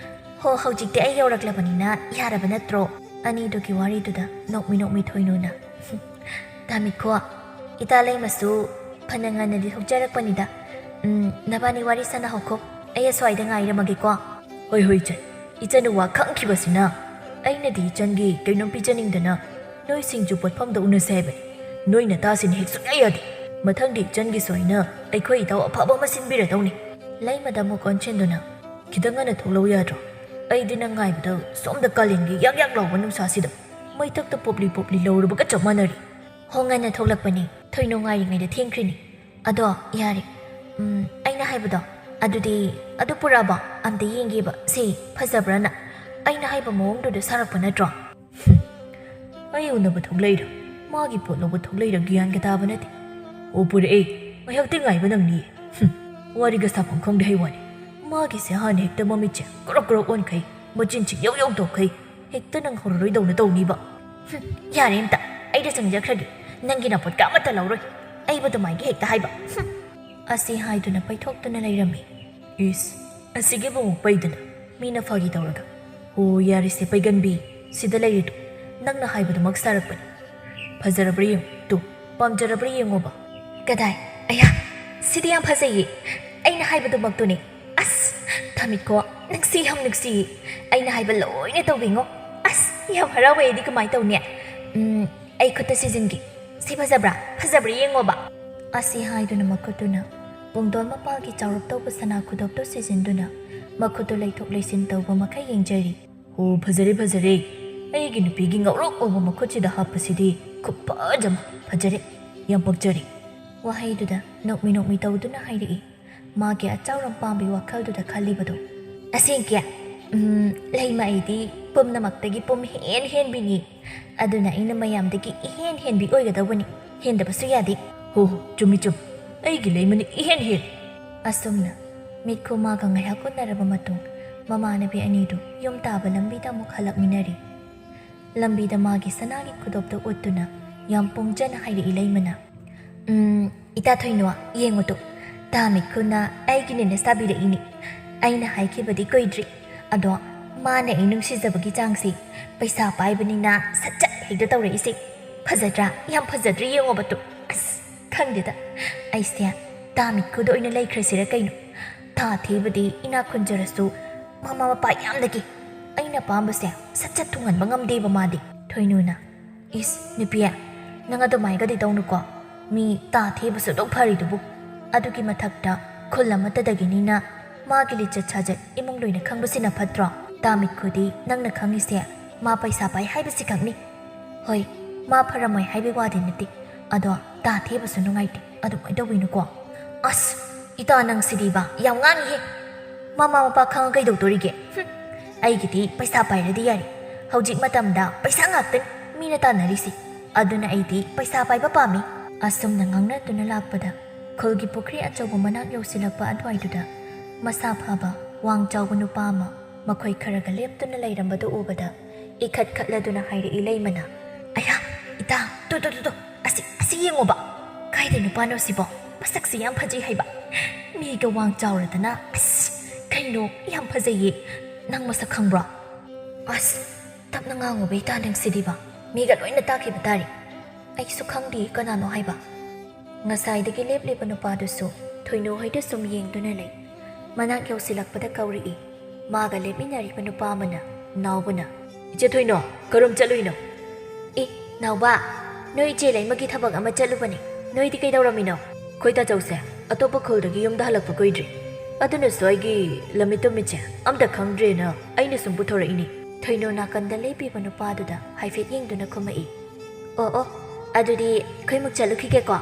ꯍꯣ, ꯍꯧꯖꯤꯛꯇꯤ ꯑꯩ ꯌꯧꯔꯛꯂꯕꯅꯤꯅ ꯌꯥꯔꯕ ꯅꯠꯇ꯭ꯔꯣ?" ꯑꯅꯤꯗꯨꯒꯤ ꯋꯥꯔꯤꯗꯨꯗ ꯅꯣꯛꯃꯤ ꯅꯣꯛꯃꯤ ꯊꯣꯏꯅꯨꯅ, "ꯍꯨꯝ, ꯇꯥꯃꯤꯠꯈꯣ, ꯏꯇꯥ ꯂꯩꯃꯁꯨ ꯐꯅ ꯉꯟꯅꯗꯤ ꯊꯣꯛꯆꯔꯛꯄꯅꯤꯗ꯫ ꯎꯝ, ꯅꯕꯥꯅꯤ ꯋꯥꯔꯤ ꯁꯥꯟꯅꯍꯧꯈꯣ, ꯑꯩ ꯑꯁ꯭ꯋꯥꯏꯗ ꯉꯥꯏꯔꯝꯃꯒꯦꯀꯣ꯫" "ꯍꯣꯏ, ꯍꯣꯏ, ꯏꯆꯟ꯫ ꯏꯆꯟꯅ ꯋꯥ ꯈꯪꯈꯤꯕꯁꯤꯅ꯫ ꯑꯩꯅꯗꯤ ꯏꯆꯟꯒꯤ ꯀꯩꯅꯣꯝ ꯄꯤꯖꯅꯤꯡꯗꯅ ꯅꯣꯏ ꯁꯤꯡꯖꯨ ꯄꯣꯠꯐꯝꯗ ꯎꯅꯁꯦ ꯍꯥꯏꯕꯅꯤ꯫ ꯅꯣꯏ ꯅꯇꯥꯁꯤꯅ ꯍꯦꯛ ꯁꯨꯡꯌꯥ ꯌꯥꯗꯦ꯫ ꯃꯊꯪꯗꯤ ꯏꯆꯟꯒꯤꯁꯨ ꯍꯥꯏꯅ ꯑꯩꯈꯣꯏ ꯏꯇꯥꯎ ꯑꯐꯕ ꯑꯃ ꯁꯤꯟꯕꯤꯔꯗꯧꯅꯤ꯫" ꯂꯩꯃꯗ ꯑꯃꯨꯛ ꯑꯣꯟꯁꯤꯟꯗꯨꯅ, "ꯈꯤꯇꯪ ꯉꯟꯅ ꯊꯣꯛꯂꯛꯎ ꯌꯥꯗ꯭ꯔꯣ? ꯑꯩꯗꯤ ꯅꯪ ꯉꯥꯏꯕꯗ ꯁꯣꯝꯗ ꯀꯥꯂꯦꯟꯒꯤ ꯌꯥꯛ ꯌꯥꯛ ꯂꯥꯎꯕ ꯅꯨꯡꯁꯥꯁꯤꯗ ꯃꯩꯊꯛꯇ ꯄꯣꯞꯂꯤ ꯄꯣꯞꯂꯤ ꯂꯧꯔꯕꯒ ꯆꯞ ꯃꯥꯟꯅꯔꯤ꯫" "ꯍꯣ, ꯉꯟꯅ ꯊꯣꯛꯂꯛꯄꯅꯤ꯫ ꯊꯣꯏꯅꯨ ꯉꯥꯏꯔꯤꯉꯩꯗ ꯊꯦꯡꯈ꯭ꯔꯤꯅꯤ꯫ ꯑꯗꯣ ꯌꯥꯔꯦ꯫ ꯎꯝ, ꯑꯩꯅ ꯍꯥꯏꯕꯗꯣ, ꯑꯗꯨꯗꯤ ꯑꯗꯨ ꯄꯨꯔꯛꯑꯕꯣ? ꯑꯝꯇ ꯌꯦꯡꯒꯦꯕ꯫ ꯁꯤ ꯐꯖꯕ꯭ꯔꯥꯅ? ꯑꯩꯅ ꯍꯥꯏꯕ ꯃꯑꯣꯡꯗꯨꯗ ꯁꯥꯔꯛꯄ ꯅꯠꯇ꯭ꯔꯣ?" "ꯍꯨꯝ, ꯑꯩ ꯎꯅꯕ ꯊꯣꯛꯂꯛꯏꯔꯥ, ꯃꯥꯒꯤ ꯄꯣꯠ ꯂꯧꯕ ꯊꯣꯛꯂꯛꯏꯔꯥ ꯒ꯭ꯌꯥꯟꯒ ꯇꯥꯕ ꯅꯠꯇꯦ꯫ ꯑꯣ, ꯄꯨꯔꯛꯑꯦ꯫ ꯉꯥꯏꯍꯥꯛꯇꯤ ꯉꯥꯏꯕ ꯅꯪꯅꯤꯌꯦ꯫ ꯍꯨꯝ, ꯋꯥꯔꯤꯒ ꯁꯥꯐꯝ ꯈꯪꯗꯦ ꯍꯥꯏ ꯋꯥꯅꯤ꯫ ꯃꯥꯒꯤꯁꯦ ꯍꯥꯟꯅ ꯍꯦꯛꯇ ꯃꯃꯤꯠꯁꯦ ꯀ꯭ꯔꯣꯛ ꯀ꯭ꯔꯣꯛ ꯑꯣꯟꯈꯩ, ꯃꯆꯤꯟꯁꯦ ꯌꯧ ꯌꯧ ꯇꯧꯈꯩ, ꯍꯦꯛꯇ ꯅꯪ ꯍꯧꯔꯔꯣꯏꯗꯧꯅ ꯇꯧꯅꯤꯕ꯫" "ꯍꯨꯝ, ꯌꯥꯔꯦ ꯑꯝꯇ, ꯑꯩꯗ ꯆꯪꯖꯈ꯭ꯔꯒꯦ꯫ ꯅꯪꯒꯤ ꯅꯥꯄꯣꯠ ꯀꯥ ꯑꯃꯠꯇ ꯂꯧꯔꯣꯏ꯫ ꯑꯩꯕꯨ ꯑꯗꯨꯃꯥꯏꯒ ꯍꯦꯛꯇ ꯍꯥꯏꯕ꯫ ꯍꯨꯝ꯫" ꯑꯁꯤ ꯍꯥꯏꯗꯨꯅ ꯄꯩꯊꯣꯛꯇꯨꯅ ꯂꯩꯔꯝꯃꯤ꯫ ꯏꯁ, ꯑꯁꯤꯒꯤꯕꯨ ꯑꯃꯨꯛ ꯄꯩꯗꯅ, ꯃꯤꯅ ꯐꯥꯒꯤ ꯇꯧꯔꯒ꯫ "ꯍꯣ, ꯌꯥꯔꯦꯁꯦ ꯄꯩꯒꯟꯕꯤ, ꯁꯤꯗ ꯂꯩꯔꯤꯗꯨ, ꯅꯪꯅ ꯍꯥꯏꯕꯗꯨꯃꯛ ꯁꯥꯔꯛꯄꯅꯤ꯫ ꯐꯖꯔꯕ꯭ꯔꯥ ꯌꯦꯡꯉꯨ, ꯇꯨ, ꯄꯥꯝꯖꯔꯕ꯭ꯔꯥ ꯌꯦꯡꯉꯣꯕ꯫" "ꯀꯗꯥꯏ? ꯑꯌꯥ, ꯁꯤꯗꯤ ꯌꯥꯝ ꯐꯖꯩꯌꯦ꯫ ꯑꯩꯅ ꯍꯥꯏꯕꯗꯨꯃꯛꯇꯨꯅꯦ꯫ ꯑꯁ, ꯊꯥꯃꯤꯠꯈꯣ, ꯅꯪꯁꯤ ꯌꯥꯝ ꯅꯨꯡꯁꯤꯌꯦ꯫ ꯑꯩꯅ ꯍꯥꯏꯕ ꯂꯣꯏꯅ ꯇꯧꯕꯤꯉꯣ꯫ ꯑꯁ, ꯌꯥꯝ ꯍꯔꯥꯎꯋꯦ ꯑꯩꯗꯤ, ꯀꯃꯥꯏ ꯇꯧꯅꯤ? ꯎꯝ, ꯑꯩ ꯈꯨꯠꯇ ꯁꯤꯖꯤꯟꯒꯦ꯫ ꯁꯤ ꯐꯖꯕ꯭ꯔꯥ? ꯐꯖꯕ꯭ꯔꯥ ꯌꯦꯡꯉꯣꯕ꯫" ꯑꯁꯤ ꯍꯥꯏꯗꯨꯅ ꯃꯈꯨꯠꯇꯨꯅ ꯄꯨꯡꯗꯣꯟ ꯃꯄꯥꯒꯤ ꯆꯥꯎꯔꯞ ꯇꯧꯕ ꯁꯅꯥ ꯈꯨꯗꯣꯞꯇꯨ ꯁꯤꯖꯤꯟꯗꯨꯅ ꯃꯈꯨꯠꯇꯨ ꯂꯩꯊꯣꯛ ꯂꯩꯁꯤꯟ ꯇꯧꯕ ꯃꯈꯩ ꯌꯦꯡꯖꯔꯤ꯫ "ꯍꯣ, ꯐꯖꯔꯦ, ꯐꯖꯔꯦ꯫ ꯑꯩꯒꯤ ꯅꯨꯄꯤꯒꯤ ꯉꯧꯔꯣꯛ ꯉꯧꯕ ꯃꯈꯨꯠꯁꯤꯗ ꯍꯥꯞꯄꯁꯤꯗꯤ ꯈꯨꯐꯖ ꯑꯃ꯫ ꯐꯖꯔꯦ, ꯌꯥꯝ ꯄꯛꯆꯔꯦ꯫" ꯋꯥꯍꯩꯗꯨꯗ ꯅꯣꯛꯃꯤ ꯅꯣꯛꯃꯤ ꯇꯧꯗꯨꯅ ꯍꯥꯏꯔꯛꯏ꯫ ꯃꯥꯒꯤ ꯑꯆꯥꯎꯔꯝ ꯄꯥꯝꯕꯤ ꯋꯥꯈꯜꯗꯨꯗ ꯈꯜꯂꯤꯕꯗꯨ꯫ "ꯑꯁꯦꯡꯀꯤ? ꯎꯝ, ꯂꯩꯃ, ꯑꯩꯗꯤ ꯄꯨꯝꯅꯃꯛꯇꯒꯤ ꯄꯨꯝ ꯍꯦꯟ ꯍꯦꯟꯕꯤꯅꯤ꯫ ꯑꯗꯨꯅ ꯑꯩꯅ ꯃꯌꯥꯝꯗꯒꯤ ꯏꯍꯦꯟ ꯍꯦꯟꯕꯤ ꯑꯣꯏꯒꯗꯧꯕꯅꯤ꯫ ꯍꯦꯟꯗꯕꯁꯨ ꯌꯥꯗꯦ꯫ "ꯍꯣ ꯍꯣ, ꯆꯨꯝꯃꯤ ꯆꯨꯝꯃꯤ, ꯑꯩꯒꯤ ꯂꯩꯃꯅ ꯏꯍꯦꯟ ꯍꯦꯜꯂꯤ"꯫ ꯑꯁꯨꯝꯅ ꯃꯤꯠꯈꯨ ꯃꯥꯒ ꯉꯥꯏꯍꯥꯛ ꯎꯅꯔꯕ ꯃꯇꯨꯡ, ꯃꯃꯥꯟꯅꯕꯤ ꯑꯅꯤꯗꯨ ꯌꯨꯝ ꯇꯥꯕ ꯂꯝꯕꯤꯗ ꯑꯃꯨꯛ ꯍꯜꯂꯛꯃꯤꯟꯅꯔꯤ꯫ ꯂꯝꯕꯤꯗ ꯃꯥꯒꯤ ꯁꯅꯥꯒꯤ ꯈꯨꯗꯣꯞꯇꯨ ꯎꯠꯇꯨꯅ ꯌꯥꯝ ꯄꯨꯡꯖꯅ ꯍꯥꯏꯔꯛꯏ ꯂꯩꯃꯅ꯫ "ꯎꯝ, ꯏꯇꯥ ꯊꯣꯏꯅꯣ, ꯌꯦꯡꯉꯨ ꯇꯨ, ꯇꯥ ꯃꯤꯠꯈꯨꯅ ꯑꯩꯒꯤꯅꯦꯅ ꯁꯥꯕꯤꯔꯛꯏꯅꯤ꯫ ꯑꯩꯅ ꯍꯥꯏꯈꯤꯕꯗꯤ ꯀꯨꯏꯗ꯭ꯔꯤ, ꯑꯗꯣ ꯃꯥꯅ ꯑꯩ ꯅꯨꯡꯁꯤꯖꯕꯒꯤ ꯆꯥꯡꯁꯤ ꯄꯩꯁꯥ ꯄꯥꯏꯕꯅꯤꯅ ꯁꯠ ꯁꯠ ꯍꯦꯛꯇ ꯇꯧꯔꯛꯏꯁꯦ꯫ ꯐꯖꯗ꯭ꯔꯥ? ꯌꯥꯝ ꯐꯖꯗ꯭ꯔꯥ? ꯌꯦꯡꯉꯣꯕ ꯇꯨ꯫ ꯑꯁ, ꯈꯪꯗꯦꯗ, ꯑꯩꯁꯦ ꯇꯥ ꯃꯤꯠꯈꯨꯗ ꯑꯣꯏꯅ ꯂꯩꯈ꯭ꯔꯁꯤꯔ ꯀꯩꯅꯣ? ꯇꯥ ꯊꯦꯕꯗꯤ ꯏꯅꯥꯛ ꯈꯨꯟꯖꯔꯁꯨ ꯃꯃꯥ ꯃꯄꯥ ꯌꯥꯝꯗꯒꯤ ꯑꯩꯅ ꯑꯄꯥꯝꯕꯁꯦ ꯁꯠ ꯁꯠ ꯊꯨꯡꯍꯟꯕ ꯉꯝꯗꯦꯕ ꯃꯥꯗꯤ"꯫ ꯊꯣꯏꯅꯨꯅ, "ꯏꯁ, ꯅꯨꯄꯤ, ꯅꯪ ꯑꯗꯨꯃꯥꯏꯒꯗꯤ ꯇꯧꯅꯨꯀꯣ꯫ ꯃꯤ ꯇꯥ ꯊꯦꯕꯁꯨ ꯑꯗꯨꯛ ꯐꯔꯤꯗꯨꯕꯨ꯫ ꯑꯗꯨꯒꯤ ꯃꯊꯛꯇ ꯈꯨꯜ ꯑꯃꯠꯇꯗꯒꯤꯅꯤꯅ ꯃꯥꯒꯤ ꯂꯤꯆꯠ ꯁꯥꯖꯠ ꯏꯃꯨꯡ ꯂꯣꯏꯅ ꯈꯪꯕꯁꯤꯅ ꯐꯠꯇ꯭ꯔꯣ? ꯇꯥ ꯃꯤꯠꯈꯨꯗꯤ ꯅꯪꯅ ꯈꯪꯉꯤꯁꯦ ꯃꯥ ꯄꯩꯁꯥ ꯄꯥꯏ ꯍꯥꯏꯕꯁꯤ ꯈꯛꯅꯤ꯫ ꯍꯣꯏ, ꯃꯥ ꯐꯔꯝꯃꯣꯏ ꯍꯥꯏꯕꯒꯤ ꯋꯥꯗꯤ ꯅꯠꯇꯦ, ꯑꯗꯣ ꯇꯥ ꯊꯦꯕꯁꯨ ꯅꯨꯡꯉꯥꯏꯇꯦ꯫ ꯑꯗꯨꯃꯥꯏꯅ ꯇꯧꯕꯤꯅꯨꯀꯣ"꯫ "ꯑꯁ, ꯏꯇꯥ ꯅꯪꯁꯤꯗꯤꯕ ꯌꯥꯝ ꯉꯥꯡꯉꯤꯍꯦ꯫ ꯃꯃꯥ ꯃꯄꯥ ꯈꯪꯉ ꯀꯩꯗꯧꯗꯣꯔꯤꯒꯦ? ꯍꯨꯝ, ꯑꯩꯒꯤꯗꯤ ꯄꯩꯁꯥ ꯄꯥꯏꯔꯗꯤ ꯌꯥꯔꯦ꯫ ꯍꯧꯖꯤꯛ ꯃꯇꯝꯗ ꯄꯩꯁꯥ ꯉꯥꯛꯇꯅꯤ ꯃꯤꯅ ꯇꯥꯟꯅꯔꯤꯁꯦ꯫ ꯑꯗꯨꯅ ꯑꯩꯗꯤ ꯄꯩꯁꯥ ꯄꯥꯏꯕ ꯄꯥꯝꯃꯤ"꯫ ꯑꯁꯨꯝꯅ ꯉꯥꯡꯅꯗꯨꯅ ꯂꯥꯛꯄꯗ ꯈꯨꯜꯒꯤ ꯄꯨꯈ꯭ꯔꯤ ꯑꯆꯧꯕ ꯃꯅꯥꯛ ꯌꯧꯁꯤꯜꯂꯛꯄ ꯑꯗꯨꯋꯥꯏꯗꯨꯗ ꯃꯁꯥ ꯐꯕ, ꯋꯥꯡ ꯆꯥꯎꯕ ꯅꯨꯄꯥ ꯑꯃ ꯃꯈꯣꯏ ꯈꯔꯒ ꯂꯦꯞꯇꯨꯅ ꯂꯩꯔꯝꯕꯗꯨ ꯎꯕꯗ ꯏꯈꯠ ꯈꯠꯂꯗꯨꯅ ꯍꯥꯏꯔꯛꯏ ꯂꯩꯃꯅ, "ꯑꯌꯥ, ꯏꯇꯥ, ꯇꯨ, ꯇꯨ, ꯇꯨ, ꯇꯨ, ꯑꯁꯤ, ꯑꯁꯤ ꯌꯦꯡꯉꯣꯕ꯫ ꯀꯥꯏꯗꯩ ꯅꯨꯄꯥꯅꯣ ꯁꯤꯕꯣ? ꯃꯁꯛꯁꯤ ꯌꯥꯝ ꯐꯖꯩ ꯍꯥꯏꯕ꯫ ꯃꯤꯒ ꯋꯥꯡ ꯆꯥꯎꯔꯗꯅ, ꯑꯁ, ꯀꯩꯅꯣ, ꯌꯥꯝ ꯐꯖꯩꯌꯦ꯫ ꯅꯪ ꯃꯁꯛ ꯈꯪꯕ꯭ꯔꯣ?" "ꯑꯁ, ꯇꯞꯅ ꯉꯥꯡꯉꯨꯕ ꯏꯇꯥ ꯅꯪꯁꯤꯗꯤꯕ꯫ ꯃꯤꯒ ꯂꯣꯏꯅ ꯇꯥꯈꯤꯕ ꯇꯥꯔꯦ꯫ ꯑꯩꯁꯨ ꯈꯪꯗꯦ ꯀꯅꯥꯅꯣ ꯍꯥꯏꯕ"꯫ ꯉꯁꯥꯏꯗꯒꯤ ꯂꯦꯞꯂꯤꯕ ꯅꯨꯄꯥꯗꯨꯁꯨ ꯊꯣꯏꯅꯨ ꯍꯣꯏꯗ ꯁꯨꯝ ꯌꯦꯡꯗꯨꯅ ꯂꯩ꯫ ꯃꯅꯥꯛ ꯌꯧꯁꯤꯜꯂꯛꯄꯗ ꯀꯧꯔꯛꯏ꯫ ꯃꯥꯒ ꯂꯦꯞꯃꯤꯟꯅꯔꯤꯕ ꯅꯨꯄꯥ ꯑꯃꯅ ꯅꯥꯎꯕꯅ, "ꯏꯆꯦ ꯊꯣꯏꯅꯣ, ꯀꯔꯣꯝ ꯆꯠꯂꯨꯏꯅꯣ?" "ꯑꯦ, ꯅꯥꯎꯕ, ꯅꯣꯏ ꯏꯆꯦ ꯂꯩꯃꯒꯤ ꯊꯕꯛ ꯑꯃ ꯆꯠꯂꯨꯕꯅꯦ꯫ ꯅꯣꯏꯗꯤ ꯀꯩꯗꯧꯔꯝꯃꯤꯅꯣ?" "ꯑꯩꯈꯣꯏ ꯇꯥꯆꯧꯁꯦ ꯑꯇꯣꯞꯄ ꯈꯨꯜꯗꯒꯤ ꯌꯨꯝꯗ ꯍꯜꯂꯛꯄ ꯀꯨꯏꯗ꯭ꯔꯤ꯫ ꯑꯗꯨꯅꯁꯨ ꯑꯩꯒꯤ ꯂꯝꯃꯤꯠ ꯇꯨꯃꯤꯠꯁꯦ ꯑꯝꯇ ꯈꯪꯗ꯭ꯔꯦꯅ ꯑꯩꯅ ꯁꯨꯝ ꯄꯨꯊꯣꯔꯛꯏꯅꯤ"꯫ ꯊꯣꯏꯅꯣ ꯅꯥꯀꯟꯗ ꯂꯦꯞꯄꯤꯕ ꯅꯨꯄꯥꯗꯨꯗ ꯍꯥꯏꯐꯦꯠ ꯌꯦꯡꯗꯨꯅ ꯈꯨꯝꯃꯛꯏ꯫ "ꯑꯣ ꯑꯣ, ꯑꯗꯨꯗꯤ ꯑꯩꯈꯣꯏꯃꯨꯛ ꯆꯠꯂꯨꯈꯤꯒꯦꯀꯣ"꯫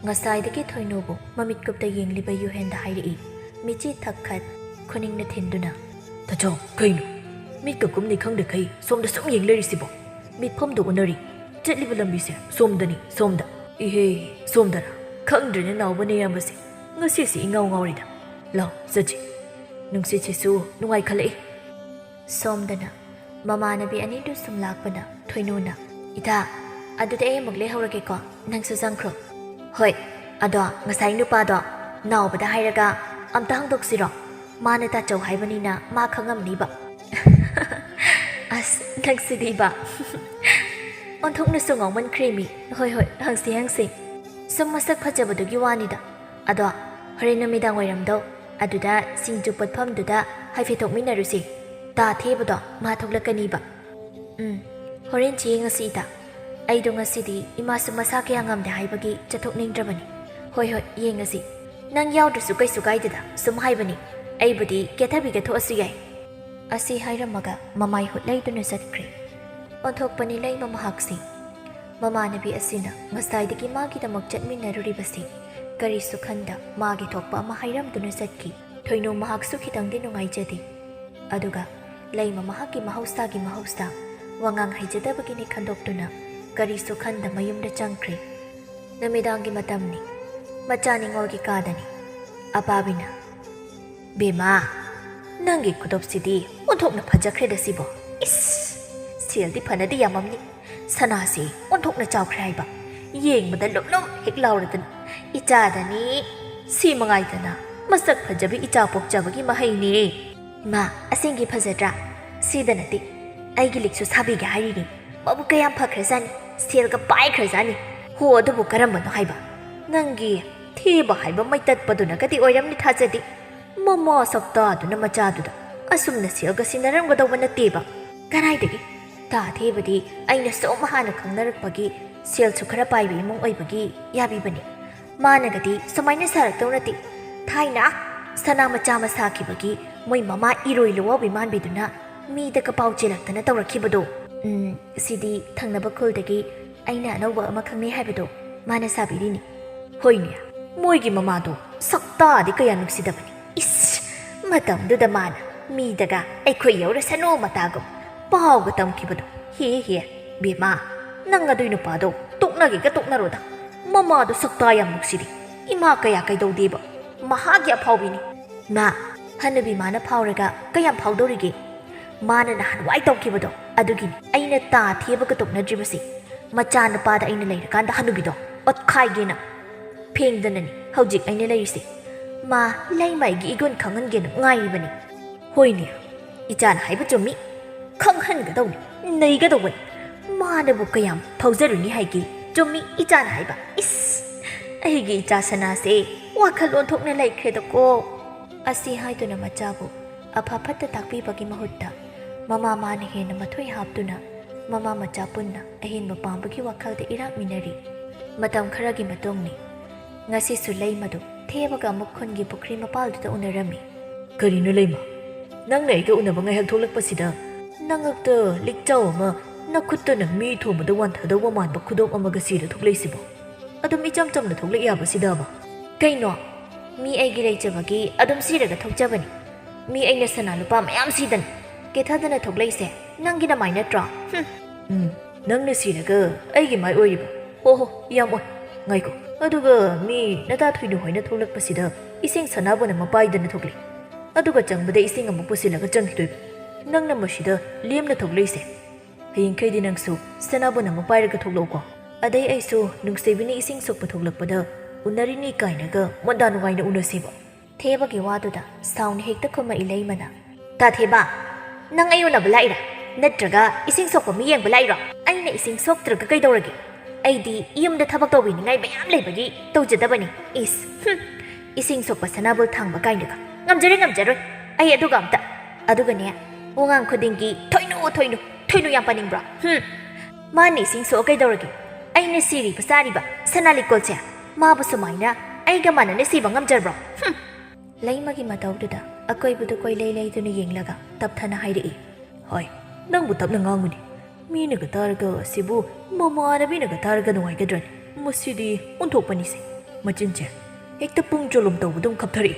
ꯉꯁꯥꯏꯗꯒꯤ ꯊꯣꯏꯅꯣꯕꯨ ꯃꯃꯤꯠ ꯀꯨꯞꯇ ꯌꯦꯡꯂꯤꯕ ꯌꯨꯍꯦꯟꯗ ꯍꯥꯏꯔꯛꯏ, ꯃꯤꯆꯤ ꯊꯛ ꯈꯠ, ꯈꯨꯅꯤꯡꯅ ꯊꯤꯟꯗꯨꯅ꯫ "ꯇꯥꯆꯧ, ꯀꯩꯅꯣ? ꯃꯤꯠꯀ ꯀꯨꯝꯅꯤ ꯈꯪꯗꯈꯩ ꯁꯣꯝꯗ ꯁꯨꯝ ꯌꯦꯡ ꯂꯩꯔꯤꯁꯤꯕꯣ? ꯃꯤꯠꯐꯝꯗꯣ ꯎꯅꯔꯤ꯫ ꯆꯠꯂꯤꯕ ꯂꯝꯕꯤꯁꯦ ꯁꯣꯝꯗꯅꯤ, ꯁꯣꯝꯗ꯫ ꯏꯍꯦ, ꯁꯣꯝꯗꯔ? ꯈꯪꯗ꯭ꯔꯦꯅꯦ ꯅꯥꯎꯕ ꯅꯌꯥꯝꯕꯁꯦ꯫ ꯉꯁꯤꯁꯤ ꯏꯉꯥꯎ ꯉꯥꯎꯔꯤꯗ꯫ ꯂꯥꯎ, ꯆꯠꯁꯤ꯫ ꯅꯨꯡꯁꯤꯠꯁꯤꯁꯨ ꯅꯨꯡꯉꯥꯏꯈꯠꯂꯛꯏ꯫ ꯁꯣꯝꯗꯅ ꯃꯃꯥꯟꯅꯕꯤ ꯑꯅꯤꯗꯨ ꯁꯨꯝ ꯂꯥꯛꯄꯅ ꯊꯣꯏꯅꯨꯅ, "ꯏꯇꯥ, ꯑꯗꯨꯗꯤ ꯑꯩ ꯑꯃꯨꯛ ꯂꯩꯍꯧꯔꯒꯦꯀꯣ, ꯅꯪꯁꯨ ꯆꯪꯈ꯭ꯔꯣ꯫" "ꯍꯣꯏ, ꯑꯗꯣ ꯉꯁꯥꯏ ꯅꯨꯄꯥꯗꯣ ꯅꯥꯎꯕꯗ ꯍꯥꯏꯔꯒ ꯑꯝꯇ ꯍꯪꯗꯣꯛꯁꯤꯔꯣ? ꯃꯥꯅ ꯇꯥꯆꯧ ꯍꯥꯏꯕꯅꯤꯅ ꯃꯥ ꯈꯪꯉꯝꯅꯤꯕ꯫" "ꯑꯁ, ꯅꯪꯁꯤꯗꯤꯕ꯫" ꯑꯣꯟꯊꯣꯛꯅꯁꯨ ꯉꯥꯎꯃꯟꯈ꯭ꯔꯦ ꯃꯤ꯫ "ꯍꯣꯏ, ꯍꯣꯏ, ꯍꯪꯁꯤ, ꯍꯪꯁꯤ꯫ ꯁꯨꯝ ꯃꯁꯛ ꯐꯖꯕꯗꯨꯒꯤ ꯋꯥꯅꯤꯗ꯫ ꯑꯗꯣ ꯍꯣꯔꯦꯟ ꯅꯨꯃꯤꯗꯥꯡ ꯋꯥꯏꯔꯝꯗꯣ ꯑꯗꯨꯗ ꯁꯤꯡꯖꯨ ꯄꯠꯐꯝꯗꯨꯗ ꯍꯥꯏꯐꯦꯠ ꯊꯣꯛꯃꯤꯟꯅꯔꯨꯁꯤ꯫ ꯇꯥ ꯊꯦꯕꯗꯣ ꯃꯥ ꯊꯣꯛꯂꯛꯀꯅꯤꯕ꯫" "ꯎꯝ, ꯍꯣꯔꯦꯟ ꯆꯦ ꯌꯦꯡꯉꯁꯤ ꯏꯇꯥ꯫ ꯑꯩꯗꯣ ꯉꯁꯤꯗꯤ ꯏꯃꯥꯁꯨ ꯃꯁꯥ ꯀꯌꯥ ꯉꯝꯗꯦ ꯍꯥꯏꯕꯒꯤ ꯆꯠꯊꯣꯛꯅꯤꯡꯗ꯭ꯔꯕꯅꯤ꯫" "ꯍꯣꯏ, ꯍꯣꯏ, ꯌꯦꯡꯉꯁꯤ꯫ ꯅꯪ ꯌꯥꯎꯗ꯭ꯔꯁꯨ ꯀꯩꯁꯨ ꯀꯥꯏꯗꯦꯗ, ꯁꯨꯝ ꯍꯥꯏꯕꯅꯤ꯫ ꯑꯩꯕꯨꯗꯤ ꯀꯦꯊꯕꯤꯒ ꯊꯣꯛꯑꯁꯨ ꯌꯥꯏ꯫" ꯑꯁꯤ ꯍꯥꯏꯔꯝꯃꯒ ꯃꯃꯥꯏ ꯍꯨꯠꯂꯩꯗꯨꯅ ꯆꯠꯈ꯭ꯔꯦ꯫ ꯑꯣꯟꯊꯣꯛꯄꯅꯤ ꯂꯩꯃ ꯃꯍꯥꯛꯁꯤ꯫ ꯃꯃꯥꯟꯅꯕꯤ ꯑꯁꯤꯅ ꯉꯁꯥꯏꯗꯒꯤ ꯃꯥꯒꯤꯗꯃꯛ ꯆꯠꯃꯤꯟꯅꯔꯨꯔꯤꯕꯁꯤ ꯀꯔꯤꯁꯨ ꯈꯟꯗ ꯃꯥꯒꯤ ꯊꯣꯛꯄ ꯑꯃ ꯍꯥꯏꯔꯝꯗꯨꯅ ꯆꯠꯈꯤ꯫ ꯊꯣꯏꯅꯨ ꯃꯍꯥꯛꯁꯨ ꯈꯤꯇꯪꯗꯤ ꯅꯨꯡꯉꯥꯏꯖꯗꯦ꯫ ꯑꯗꯨꯒ ꯂꯩꯃ ꯃꯍꯥꯛꯀꯤ ꯃꯍꯧꯁꯥꯒꯤ ꯃꯍꯧꯁꯥ ꯋꯥꯉꯥꯡ ꯍꯩꯖꯗꯕꯒꯤꯅꯤ ꯈꯟꯗꯣꯛꯇꯨꯅ ꯀꯔꯤꯁꯨ ꯈꯟꯗ ꯃꯌꯨꯝꯗ ꯆꯪꯈ꯭ꯔꯦ꯫ ꯅꯨꯃꯤꯗꯥꯡꯒꯤ ꯃꯇꯝꯅꯤ꯫ ꯃꯆꯥ ꯅꯤꯉꯣꯜꯒꯤ ꯀꯥꯗꯅꯤ꯫ ꯑꯄꯥꯕꯤꯅ, "ꯕꯦꯝꯃ, ꯅꯪꯒꯤ ꯈꯨꯗꯣꯞꯁꯤꯗꯤ ꯑꯣꯟꯊꯣꯛꯅ ꯐꯖꯈ꯭ꯔꯦꯗ ꯁꯤꯕꯣ꯫ ꯏꯁ, ꯁꯦꯜꯗꯤ ꯐꯅꯗꯤ ꯌꯥꯝꯃꯝꯅꯤ꯫ ꯁꯅꯥꯁꯦ ꯑꯣꯟꯊꯣꯛꯅ ꯆꯥꯎꯈ꯭ꯔꯦ ꯍꯥꯏꯕ꯫ ꯌꯦꯡꯕꯗ ꯂꯨꯝ ꯂꯨꯝ ꯍꯦꯛ ꯂꯥꯎꯔꯗꯅ꯫ ꯏꯆꯥꯗꯅꯤ ꯁꯤ ꯃꯉꯥꯏꯗꯅ ꯃꯁꯛ ꯐꯖꯕꯤ ꯏꯆꯥ ꯄꯣꯛꯆꯕꯒꯤ ꯃꯍꯩꯅꯦ꯫" "ꯏꯃꯥ, ꯑꯁꯦꯡꯒꯤ ꯐꯖꯗ꯭ꯔꯥ? ꯁꯤꯗ ꯅꯠꯇꯦ, ꯑꯩꯒꯤ ꯂꯤꯛꯁꯨ ꯁꯥꯕꯤꯒꯦ ꯍꯥꯏꯔꯤꯅꯤ꯫ ꯃꯕꯨꯛ ꯀꯌꯥꯝ ꯐꯈ꯭ꯔꯖꯥꯠꯅꯤ, ꯁꯦꯜꯒ ꯄꯥꯏꯈ꯭ꯔꯖꯥꯠꯅꯤ꯫ ꯍꯣ, ꯑꯗꯨꯕꯨ ꯀꯔꯝꯕꯅꯣ ꯍꯥꯏꯕ? ꯅꯪꯒꯤ ꯊꯦꯕ ꯍꯥꯏꯕ ꯃꯩꯇꯠꯄꯗꯨꯅꯒꯗꯤ ꯑꯣꯏꯔꯝꯅꯤ ꯊꯥꯖꯗꯦ꯫ ꯃꯃꯥ ꯁꯛꯇꯥꯗꯨꯅ ꯃꯆꯥꯗꯨꯗ ꯑꯁꯨꯝꯅ ꯁꯦꯜꯒ ꯁꯤꯟꯅꯔꯝꯒꯗꯧꯕ ꯅꯠꯇꯦꯕ꯫" "ꯀꯗꯥꯏꯗꯒꯤ? ꯇꯥ ꯊꯦꯕꯗꯤ ꯑꯩꯅ ꯁꯨꯝ ꯍꯥꯟꯅ ꯈꯪꯅꯔꯛꯄꯒꯤ ꯁꯦꯜꯁꯨ ꯈꯔ ꯄꯥꯏꯕ ꯏꯃꯨꯡ ꯑꯣꯏꯕꯒꯤ ꯌꯥꯕꯤꯕꯅꯤ꯫ ꯃꯥꯅꯒꯗꯤ ꯁꯨꯃꯥꯏꯅ ꯁꯥꯔꯛꯇꯧ ꯅꯠꯇꯦ꯫ ꯊꯥꯏꯅ ꯁꯅꯥ ꯃꯆꯥ ꯑꯃ ꯁꯥꯈꯤꯕꯒꯤ ꯃꯣꯏ ꯃꯃꯥ ꯏꯔꯣꯏ ꯂꯨꯋꯥꯎꯕꯤ ꯃꯥꯟꯕꯤꯗꯨꯅ ꯃꯤꯗꯒ ꯄꯥꯎ ꯆꯦꯜꯂꯛꯇꯅ ꯇꯧꯔꯛꯈꯤꯕꯗꯣ꯫" "ꯎꯝ, ꯁꯤꯗꯤ ꯊꯪꯅꯕ ꯈꯨꯜꯗꯒꯤ ꯑꯩꯅ ꯑꯅꯧꯕ ꯑꯃ ꯈꯪꯅꯩ ꯍꯥꯏꯕꯗꯣ, ꯃꯥꯅ ꯁꯥꯕꯤꯔꯤꯅꯤ꯫" "ꯍꯣꯏꯅꯦ, ꯃꯣꯏꯒꯤ ꯃꯃꯥꯗꯣ ꯁꯛꯇꯥꯗꯤ ꯀꯌꯥ ꯅꯨꯡꯁꯤꯗꯕꯅꯤ꯫ ꯏꯁ, ꯃꯇꯝꯗꯨꯗ ꯃꯥꯅ ꯃꯤꯗꯒ ꯑꯩꯈꯣꯏ ꯌꯧꯔꯁꯅꯨ ꯃꯇꯥꯒꯨꯝ ꯄꯥꯎꯒ ꯇꯝꯈꯤꯕꯗꯣ꯫ ꯍꯦ ꯍꯦ, ꯕꯦꯝꯃ, ꯅꯪ ꯑꯗꯨꯏ ꯅꯨꯄꯥꯗꯣ ꯇꯣꯛꯅꯒꯦꯒ ꯇꯣꯛꯅꯔꯣꯗ꯫ ꯃꯃꯥꯗꯣ ꯁꯛꯇꯥ ꯌꯥꯝ ꯅꯨꯡꯁꯤꯔꯤ꯫ ꯏꯃꯥ ꯀꯌꯥ ꯀꯩꯗꯧꯗꯦꯕ꯫ ꯃꯍꯥꯛꯀꯤ ꯑꯐꯥꯎꯕꯤꯅꯤ꯫ ꯃꯥ, ꯍꯅꯨꯕꯤ ꯃꯥꯅ ꯐꯥꯎꯔꯒ ꯀꯌꯥꯝ ꯐꯥꯎꯗꯧꯔꯤꯒꯦ? ꯃꯥꯅ ꯅꯍꯥꯟꯋꯥꯏ ꯇꯧꯈꯤꯕꯗꯣ ꯑꯗꯨꯒꯤꯅꯤ ꯑꯩꯅ ꯇꯥ ꯊꯦꯕꯒ ꯇꯣꯛꯅꯗ꯭ꯔꯤꯕꯁꯦ꯫ ꯃꯆꯥꯅꯨꯄꯥꯗ ꯑꯩꯅ ꯂꯩꯔꯀꯥꯟꯗ ꯍꯅꯨꯕꯤꯗꯣ ꯑꯣꯠꯈꯥꯏꯒꯦꯅ ꯐꯦꯡꯗꯅꯅꯤ ꯍꯧꯖꯤꯛ ꯑꯩꯅ ꯂꯩꯔꯤꯁꯦ꯫ ꯃꯥ ꯂꯩꯃꯥꯏꯒꯤ ꯏꯒꯨꯟ ꯈꯪꯍꯟꯒꯦꯅ ꯉꯥꯏꯔꯤꯕꯅꯤ꯫ ꯍꯣꯏꯅꯦ, ꯏꯆꯥꯅ ꯍꯥꯏꯕ ꯆꯨꯝꯃꯤ꯫ ꯈꯪꯍꯟꯒꯗꯧꯅꯤ, ꯅꯩꯒꯗꯧꯕꯅꯤ꯫ ꯃꯥꯅꯕꯨ ꯀꯌꯥꯝ ꯐꯥꯎꯖꯔꯨꯅꯤ ꯍꯥꯏꯒꯦ? ꯆꯨꯝꯃꯤ, ꯏꯆꯥꯅ ꯍꯥꯏꯕ꯫ ꯏꯁ, ꯑꯩꯒꯤ ꯏꯆꯥ ꯁꯅꯥꯁꯦ ꯋꯥꯈꯜ ꯑꯣꯟꯊꯣꯛꯅ ꯂꯩꯈ꯭ꯔꯦꯗꯀꯣ꯫ ꯑꯁꯤ ꯍꯥꯏꯗꯨꯅ ꯃꯆꯥꯕꯨ ꯑꯐ ꯐꯠꯇ ꯇꯥꯛꯄꯤꯕꯒꯤ ꯃꯍꯨꯠꯇ ꯃꯃꯥ ꯃꯥꯅ ꯍꯦꯟꯅ ꯃꯊꯣꯏ ꯍꯥꯞꯇꯨꯅ ꯃꯃꯥ ꯃꯆꯥ ꯄꯨꯟꯅ ꯑꯍꯦꯟꯕ ꯄꯥꯝꯕꯒꯤ ꯋꯥꯈꯜꯗ ꯏꯔꯥꯛꯃꯤꯟꯅꯔꯤ꯫ ꯃꯇꯝ ꯈꯔꯒꯤ ꯃꯇꯨꯡꯅꯤ꯫ ꯉꯁꯤꯁꯨ ꯂꯩꯃꯗꯨ ꯊꯦꯕꯒ ꯑꯃꯨꯛ ꯈꯨꯟꯒꯤ ꯄꯨꯈ꯭ꯔꯤ ꯃꯄꯥꯜꯗꯨꯗ ꯎꯅꯔꯝꯃꯤ꯫ ꯀꯔꯤꯅꯣ ꯂꯩꯃ? ꯅꯪꯅ ꯑꯩꯒ ꯎꯅꯕ ꯉꯥꯏꯍꯥꯛ ꯊꯣꯛꯂꯛꯄꯁꯤꯗ ꯅꯉꯛꯇ ꯂꯤꯛꯆꯥꯎ ꯑꯃ, ꯅꯈꯨꯠꯇꯅ ꯃꯤ ꯊꯣꯝꯕꯗ ꯋꯥꯟꯊꯗꯧꯕ ꯃꯥꯟꯕ ꯈꯨꯗꯣꯞ ꯑꯃꯒ ꯁꯤꯔ ꯊꯣꯛꯂꯛꯏꯁꯤꯕꯣ? ꯑꯗꯨꯝ ꯏꯆꯝ ꯆꯝꯅ ꯊꯣꯛꯂꯛ ꯌꯥꯕꯁꯤꯗꯕ? ꯀꯩꯅꯣ? ꯃꯤ ꯑꯩꯒꯤ ꯂꯩꯖꯕꯒꯤ ꯑꯗꯨꯝ ꯁꯤꯔꯒ ꯊꯣꯛꯆꯕꯅꯤ꯫ ꯃꯤ ꯑꯩꯅ ꯁꯅꯥ ꯂꯨꯄꯥ ꯃꯌꯥꯝ ꯁꯤꯗꯅ ꯀꯦꯊꯗꯅ ꯊꯣꯛꯂꯛꯏꯁꯦ ꯅꯪꯒꯤ ꯅꯃꯥꯏ ꯅꯠꯇ꯭ꯔꯣ? ꯍꯨꯝ꯫ ꯎꯝ, ꯅꯪꯅ ꯁꯤꯔꯒ ꯑꯩꯒꯤ ꯃꯥꯏ ꯑꯣꯏꯔꯤꯕ? ꯍꯣ ꯍꯣ, ꯌꯥꯝ ꯑꯣꯏ꯫ ꯉꯥꯏꯈꯣ, ꯑꯗꯨꯒ ꯃꯤ ꯅꯇꯥ ꯊꯣꯏꯅꯨ ꯍꯣꯏꯅ ꯊꯣꯛꯂꯛꯄꯁꯤꯗ ꯏꯁꯤꯡ ꯁꯅꯥꯕꯨꯟ ꯑꯃ ꯄꯥꯏꯗꯅ ꯊꯣꯛꯂꯛꯏ꯫ ꯑꯗꯨꯒ ꯆꯪꯕꯗ ꯏꯁꯤꯡ ꯑꯃꯨꯛ ꯄꯨꯁꯤꯜꯂꯒ ꯆꯪꯈꯤꯗꯣꯏꯕ꯫ ꯅꯪꯅ ꯃꯁꯤꯗ ꯂꯦꯝꯅ ꯊꯣꯛꯂꯛꯏꯁꯦ꯫ ꯍꯌꯦꯡꯈꯩꯗꯤ ꯅꯪꯁꯨ ꯁꯅꯥꯕꯨꯟ ꯑꯃ ꯄꯥꯏꯔꯒ ꯊꯣꯛꯂꯛꯎꯀꯣ꯫ ꯑꯗꯩ ꯑꯩꯁꯨ ꯅꯨꯡꯁꯤꯕꯤꯅ ꯏꯁꯤꯡ ꯁꯣꯛꯄ ꯊꯣꯛꯂꯛꯄꯗ ꯎꯅꯔꯤꯅꯤ ꯀꯥꯏꯅꯒ ꯃꯣꯟꯗꯥ ꯅꯨꯡꯉꯥꯏꯅ ꯎꯅꯁꯦꯕ꯫ ꯊꯦꯕꯒꯤ ꯋꯥꯗꯨꯗ ꯁꯥꯎꯅ ꯍꯦꯛꯇ ꯈꯨꯝꯃꯛꯏ ꯂꯩꯃꯅ꯫ ꯇꯥ ꯊꯦꯕ, ꯅꯪ ꯑꯩ ꯎꯅꯕ ꯂꯥꯛꯏꯔꯥ? ꯅꯠꯇ꯭ꯔꯒ ꯏꯁꯤꯡ ꯁꯣꯛꯄ ꯃꯤ ꯌꯦꯡꯕ ꯂꯥꯛꯏꯔꯣ? ꯑꯩꯅ ꯏꯁꯤꯡ ꯁꯣꯛꯇ꯭ꯔꯒ ꯀꯩꯗꯧꯔꯒꯦ? ꯑꯩꯗꯤ ꯌꯨꯝꯗ ꯊꯕꯛ ꯇꯧꯕꯤꯅꯤꯡꯉꯥꯏ ꯃꯌꯥꯝ ꯂꯩꯕꯒꯤ ꯇꯧꯖꯗꯕꯅꯤ꯫ ꯏꯁ, ꯍꯨꯝ, ꯏꯁꯤꯡ ꯁꯣꯛꯄ ꯁꯅꯥꯕꯨꯜ ꯊꯥꯡꯕ ꯀꯥꯏꯅꯒ꯫ ꯉꯝꯖꯔꯣꯏ, ꯉꯝꯖꯔꯣꯏ꯫ ꯑꯩ ꯑꯗꯨꯒ ꯑꯝꯇ꯫ ꯑꯗꯨꯒꯅꯦ, ꯋꯥꯉꯥꯡ ꯈꯨꯗꯤꯡꯒꯤ "ꯊꯣꯏꯅꯨ, ꯊꯣꯏꯅꯨ, ꯊꯣꯏꯅꯨ" ꯌꯥꯝ ꯄꯟꯅꯤꯡꯕ꯭ꯔꯣ? ꯍꯨꯝ, ꯃꯥꯅ ꯏꯁꯤꯡ ꯁꯣꯛꯑ ꯀꯩꯗꯧꯔꯒꯦ? ꯑꯩꯅ ꯁꯤꯔꯤꯕ ꯆꯥꯔꯤꯕ ꯁꯅꯥ ꯂꯤꯛꯀꯣꯜꯁꯦ ꯃꯥꯕꯨ ꯁꯨꯃꯥꯏꯅ ꯑꯩꯒ ꯃꯥꯟꯅꯅ ꯁꯤꯕ ꯉꯝꯖꯕ꯭ꯔꯣ? ꯍꯨꯝ꯫ ꯂꯩꯃꯒꯤ ꯃꯇꯧꯗꯨꯗ ꯑꯀꯣꯏꯕꯗꯨ ꯀꯣꯏꯂꯩ ꯂꯩꯗꯨꯅ ꯌꯦꯡꯂꯒ ꯇꯞꯊꯅ ꯍꯥꯏꯔꯛꯏ꯫ ꯍꯣꯏ, ꯅꯪꯕꯨ ꯇꯞꯅ ꯉꯥꯡꯉꯨꯅꯦ꯫ ꯃꯤꯅꯒ ꯇꯥꯔꯒ ꯑꯁꯤꯕꯨ ꯃꯃꯥꯟꯅꯕꯤꯅꯒ ꯇꯥꯔꯒ ꯅꯨꯡꯉꯥꯏꯒꯗ꯭ꯔꯅꯦ? ꯃꯁꯤꯗꯤ ꯑꯣꯟꯊꯣꯛꯄꯅꯤꯁꯦ꯫ ꯃꯆꯤꯟꯁꯦ ꯍꯦꯛꯇ ꯄꯨꯡ ꯆꯣꯂꯣꯝ ꯇꯧꯕꯗꯧ ꯈꯞꯊꯔꯛꯏ꯫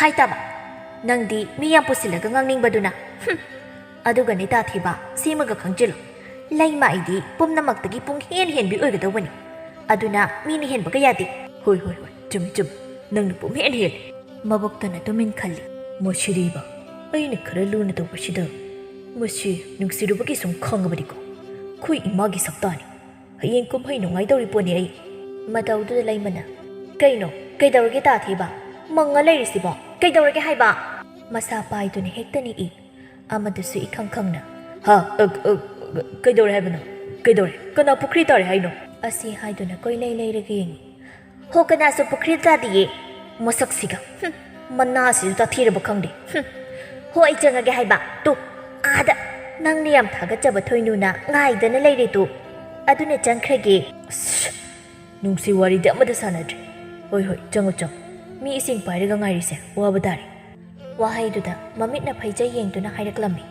ꯍꯥꯏ ꯇꯥꯕ, ꯅꯪꯗꯤ ꯃꯤ ꯌꯥꯝ ꯄꯨꯁꯤꯜꯂꯒ ꯉꯥꯡꯅꯤꯡꯕꯗꯨꯅ꯫ ꯍꯨꯝ꯫ ꯑꯗꯨꯒꯅꯦ ꯇꯥꯊꯤꯕ, ꯁꯤꯃꯒ ꯈꯪꯖꯤꯜꯂꯨ, ꯂꯩꯃ ꯑꯩꯗꯤ ꯄꯨꯝꯅꯃꯛꯇꯒꯤ ꯄꯨꯡ ꯍꯦꯟ ꯍꯦꯟꯕꯤ ꯑꯣꯏꯒꯗꯧꯕꯅꯤ꯫ ꯑꯗꯨꯅ ꯃꯤꯅ ꯍꯦꯟꯕꯒ ꯌꯥꯗꯦ꯫ ꯍꯣꯏ ꯍꯣꯏ ꯍꯣꯏ, ꯆꯨꯝꯃꯤ ꯆꯨꯝꯃꯤ, ꯅꯪꯅ ꯄꯨꯝ ꯍꯦꯟ ꯍꯦꯜꯂꯤ꯫ ꯃꯕꯨꯛꯇꯅ ꯇꯨꯃꯤꯟ ꯈꯜꯂꯤ꯫ ꯃꯁꯤꯗꯤꯕ, ꯑꯩꯅ ꯈꯔ ꯂꯨꯅ ꯇꯧꯕꯁꯤꯗ ꯃꯁꯤ ꯅꯨꯡꯁꯤꯔꯨꯕꯒꯤ ꯁꯨꯝ ꯈꯪꯉꯕꯅꯤꯀꯣ꯫ ꯑꯩꯈꯣꯏ ꯏꯃꯥꯒꯤ ꯁꯛꯇꯥꯅꯤ꯫ ꯍꯌꯦꯡ ꯀꯨꯝꯍꯩ ꯅꯨꯡꯉꯥꯏꯗꯧꯔꯤ ꯄꯣꯠꯅꯤ ꯑꯩ꯫ ꯃꯇꯧꯗꯨꯗ ꯂꯩꯃꯅ, "ꯀꯩꯅꯣ, ꯀꯩꯗꯧꯔꯒꯦ ꯇꯥꯊꯤꯕ? ꯃꯪꯉ ꯂꯩꯔꯤꯁꯤꯕꯣ? ꯀꯩꯗꯧꯔꯒꯦ ꯍꯥꯏꯕ?" ꯃꯁꯥ ꯄꯥꯏꯗꯨꯅ ꯍꯦꯛꯇ ꯅꯤꯛꯏ꯫ ꯑꯃꯗꯨꯁꯨ ꯏꯈꯪ ꯈꯪꯅ, "ꯍꯥ? ꯑ, ꯑ, ꯀꯩꯗꯧꯔꯦ ꯍꯥꯏꯕꯅꯣ? ꯀꯩꯗꯧꯔꯦ? ꯀꯅꯥ ꯄꯨꯈ꯭ꯔꯤ ꯇꯥꯔꯦ ꯍꯥꯏꯅꯣ?" ꯑꯁꯤ ꯍꯥꯏꯗꯨꯅ ꯀꯣꯏꯂꯩ ꯂꯩꯔꯒ ꯌꯦꯡꯉꯤ꯫ "ꯍꯣ, ꯀꯅꯥꯁꯨ ꯄꯨꯈ꯭ꯔꯤ ꯇꯥꯗꯤꯌꯦ꯫ ꯃꯁꯛꯁꯤꯒ, ꯍꯨꯝ, ꯃꯅꯥꯁꯤꯁꯨ ꯇꯥꯊꯤꯔꯕ ꯈꯪꯗꯦ꯫ ꯍꯨꯝ꯫ ꯍꯣ, ꯑꯩ ꯆꯪꯉꯒꯦ ꯍꯥꯏꯕ꯫ ꯇꯨ, ꯑꯥꯗ, ꯅꯪꯅ ꯌꯥꯝ ꯊꯥꯒꯠꯆꯕ ꯊꯣꯏꯅꯨꯅ ꯉꯥꯏꯗꯅ ꯂꯩꯔꯦ ꯇꯨ꯫ ꯑꯗꯨꯅ ꯆꯪꯈ꯭ꯔꯒꯦ꯫" ꯑꯁ, ꯅꯨꯡꯁꯤ ꯋꯥꯔꯤꯗꯤ ꯑꯃꯗ ꯁꯥꯟꯅꯗ꯭ꯔꯤ꯫ "ꯍꯣꯏ ꯍꯣꯏ, ꯆꯪꯉꯣ ꯆꯪꯉꯣ꯫ ꯃꯤ ꯏꯁꯤꯡ ꯄꯥꯏꯔꯒ ꯉꯥꯏꯔꯤꯁꯦ ꯋꯥꯕ ꯇꯥꯔꯦ꯫" ꯋꯥꯍꯩꯗꯨꯗ ꯃꯃꯤꯠꯅ ꯐꯩꯖꯩ ꯌꯦꯡꯗꯨꯅ ꯍꯥꯏꯔꯛꯂꯝꯃꯤ꯫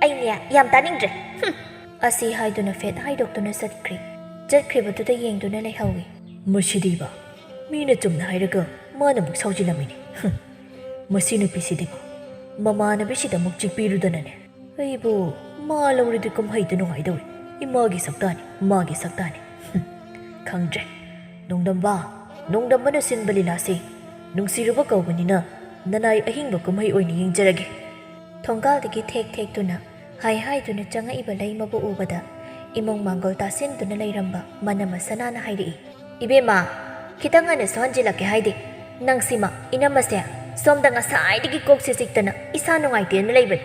"ꯑꯩꯅꯦ ꯌꯥꯝ ꯇꯥꯅꯤꯡꯗ꯭ꯔꯦ꯫ ꯍꯨꯝ!" ꯑꯁꯤ ꯍꯥꯏꯗꯨꯅ ꯐꯦꯠ ꯍꯥꯏꯗꯣꯛꯇꯨꯅ ꯆꯠꯈ꯭ꯔꯤ꯫ ꯆꯠꯈ꯭ꯔꯤꯕꯗꯨꯗ ꯌꯦꯡꯗꯨꯅ ꯂꯩꯍꯧꯏ꯫ "ꯃꯁꯤꯗꯤꯕ, ꯃꯤꯅ ꯆꯨꯝꯅ ꯍꯥꯏꯔꯒ ꯃꯥꯅ ꯑꯃꯨꯛ ꯁꯥꯎꯖꯤꯜꯂꯝꯃꯤꯅꯦ꯫ ꯍꯨꯝ꯫ ꯃꯁꯤ ꯅꯨꯄꯤꯁꯤꯗꯤꯕ, ꯃꯃꯥꯟꯅꯕꯤꯁꯤꯗ ꯑꯃꯨꯛ ꯆꯤꯛꯄꯤꯔꯨꯗꯅꯅꯦ꯫ ꯑꯩꯕꯨ ꯃꯥ ꯂꯧꯔꯗꯤ ꯀꯨꯝꯍꯩꯗ ꯅꯨꯡꯉꯥꯏꯗꯧꯔꯤ꯫ ꯏꯃꯥꯒꯤ ꯁꯛꯇꯥꯅꯤ, ꯃꯥꯒꯤ ꯁꯛꯇꯥꯅꯤ꯫ ꯍꯨꯝ, ꯈꯪꯗ꯭ꯔꯦ꯫ ꯅꯣꯡꯗꯝꯕ, ꯅꯣꯡꯗꯝꯕꯅ ꯁꯤꯟꯕ ꯂꯤꯂꯥꯁꯦ ꯅꯨꯡꯁꯤꯔꯨꯕ ꯀꯧꯕꯅꯤꯅ ꯅꯅꯥꯏ ꯑꯍꯤꯡꯕ ꯀꯨꯝꯍꯩ ꯑꯣꯏꯅ ꯌꯦꯡꯖꯔꯒꯦ꯫" ꯊꯣꯡꯒꯥꯜꯗꯒꯤ ꯊꯦꯛ ꯊꯦꯛꯇꯨꯅ ꯍꯥꯏ ꯍꯥꯏꯗꯨꯅ ꯆꯪꯉꯛꯏꯕ ꯂꯩꯃꯕꯨ ꯎꯕꯗ ꯏꯃꯣꯡ ꯃꯥꯡꯒꯣꯜ ꯇꯥꯁꯤꯟꯗꯨꯅ ꯂꯩꯔꯝꯕ ꯃꯅꯝ ꯃꯁꯅꯥꯅ ꯍꯥꯏꯔꯛꯏ꯫ "ꯏꯕꯦꯝꯃ, ꯈꯤꯇꯪ ꯉꯟꯅ ꯁꯣꯟꯖꯤꯜꯂꯛꯀꯦ ꯍꯥꯏꯗꯦ꯫ ꯅꯪꯁꯤꯃ ꯏꯅꯝꯃꯁꯦ ꯁꯣꯝꯗ ꯉꯁꯥꯏꯗꯒꯤ ꯀꯣꯛꯁꯦ ꯆꯤꯛꯇꯅ ꯏꯁꯥ ꯅꯨꯡꯉꯥꯏꯇꯦꯅ ꯂꯩꯕꯅꯤ꯫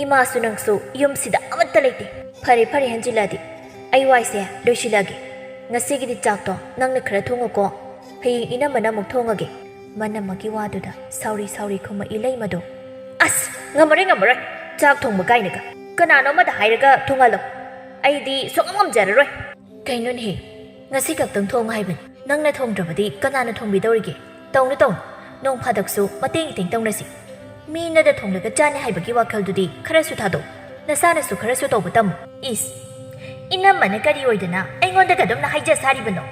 ꯏꯃꯥꯁꯨ ꯅꯪꯁꯨ ꯌꯨꯝꯁꯤꯗ ꯑꯃꯠꯇ ꯂꯩꯇꯦ꯫ ꯐꯔꯦ ꯐꯔꯦ, ꯍꯟꯖꯤꯜꯂꯛꯑꯗꯤ ꯑꯩ ꯋꯥꯏꯁꯦ ꯂꯣꯏꯁꯤꯜꯂꯒꯦ꯫ ꯉꯁꯤꯒꯤꯗꯤ ꯆꯥꯛꯇꯣ ꯅꯪꯅ ꯈꯔ ꯊꯣꯡꯉꯨꯀꯣ꯫ ꯍꯌꯦꯡ ꯏꯅꯝꯃꯅ ꯑꯃꯨꯛ ꯊꯣꯡꯉꯒꯦ꯫" ꯃꯅꯝꯃꯒꯤ ꯋꯥꯗꯨꯗ ꯁꯥꯎꯔꯤ ꯁꯥꯎꯔꯤ ꯈꯨꯝꯃꯛꯏ ꯂꯩꯃꯗꯣ꯫ "ꯑꯁ, ꯉꯝꯃꯔꯣꯏ ꯉꯝꯃꯔꯣꯏ꯫ ꯆꯥꯛ ꯊꯣꯡꯕ ꯀꯥꯏꯅꯒ꯫ ꯀꯅꯥꯅꯣ ꯑꯃꯗ ꯍꯥꯏꯔꯒ ꯊꯣꯡꯍꯜꯂꯣ꯫ ꯑꯩꯗꯤ ꯁꯨꯡꯉꯝ ꯉꯝꯖꯔꯔꯣꯏ꯫" "ꯀꯩꯅꯣꯅꯦꯍꯦ? ꯉꯁꯤ ꯈꯛꯇꯪ ꯊꯣꯡꯉꯨ ꯍꯥꯏꯕꯅꯤ꯫ ꯅꯪꯅ ꯊꯣꯡꯗ꯭ꯔꯕꯗꯤ ꯀꯅꯥꯅ ꯊꯣꯡꯕꯤꯗꯧꯔꯤꯒꯦ? ꯇꯧꯅꯨ, ꯇꯧꯅꯨ꯫ ꯅꯣꯡ ꯐꯥꯗꯣꯛꯁꯨ ꯃꯇꯦꯡ ꯏꯇꯦꯡ ꯇꯧꯅꯁꯤ꯫ ꯃꯤꯅꯗ ꯊꯣꯡꯂꯒ ꯆꯥꯅꯤ ꯍꯥꯏꯕꯒꯤ ꯋꯥꯈꯜꯗꯨꯗꯤ ꯈꯔꯁꯨ ꯊꯥꯗꯣꯛꯎ꯫ ꯅꯁꯥꯅꯁꯨ ꯈꯔꯁꯨ ꯇꯧꯕ ꯇꯝꯃꯨ꯫" ꯏꯁ! ꯏꯅꯝꯃꯅ ꯀꯔꯤ ꯑꯣꯏꯗꯅ ꯑꯩꯉꯣꯟꯗꯒ ꯑꯗꯨꯝꯅ ꯍꯥꯏꯖ ꯁꯥꯔꯤꯕꯅꯣ?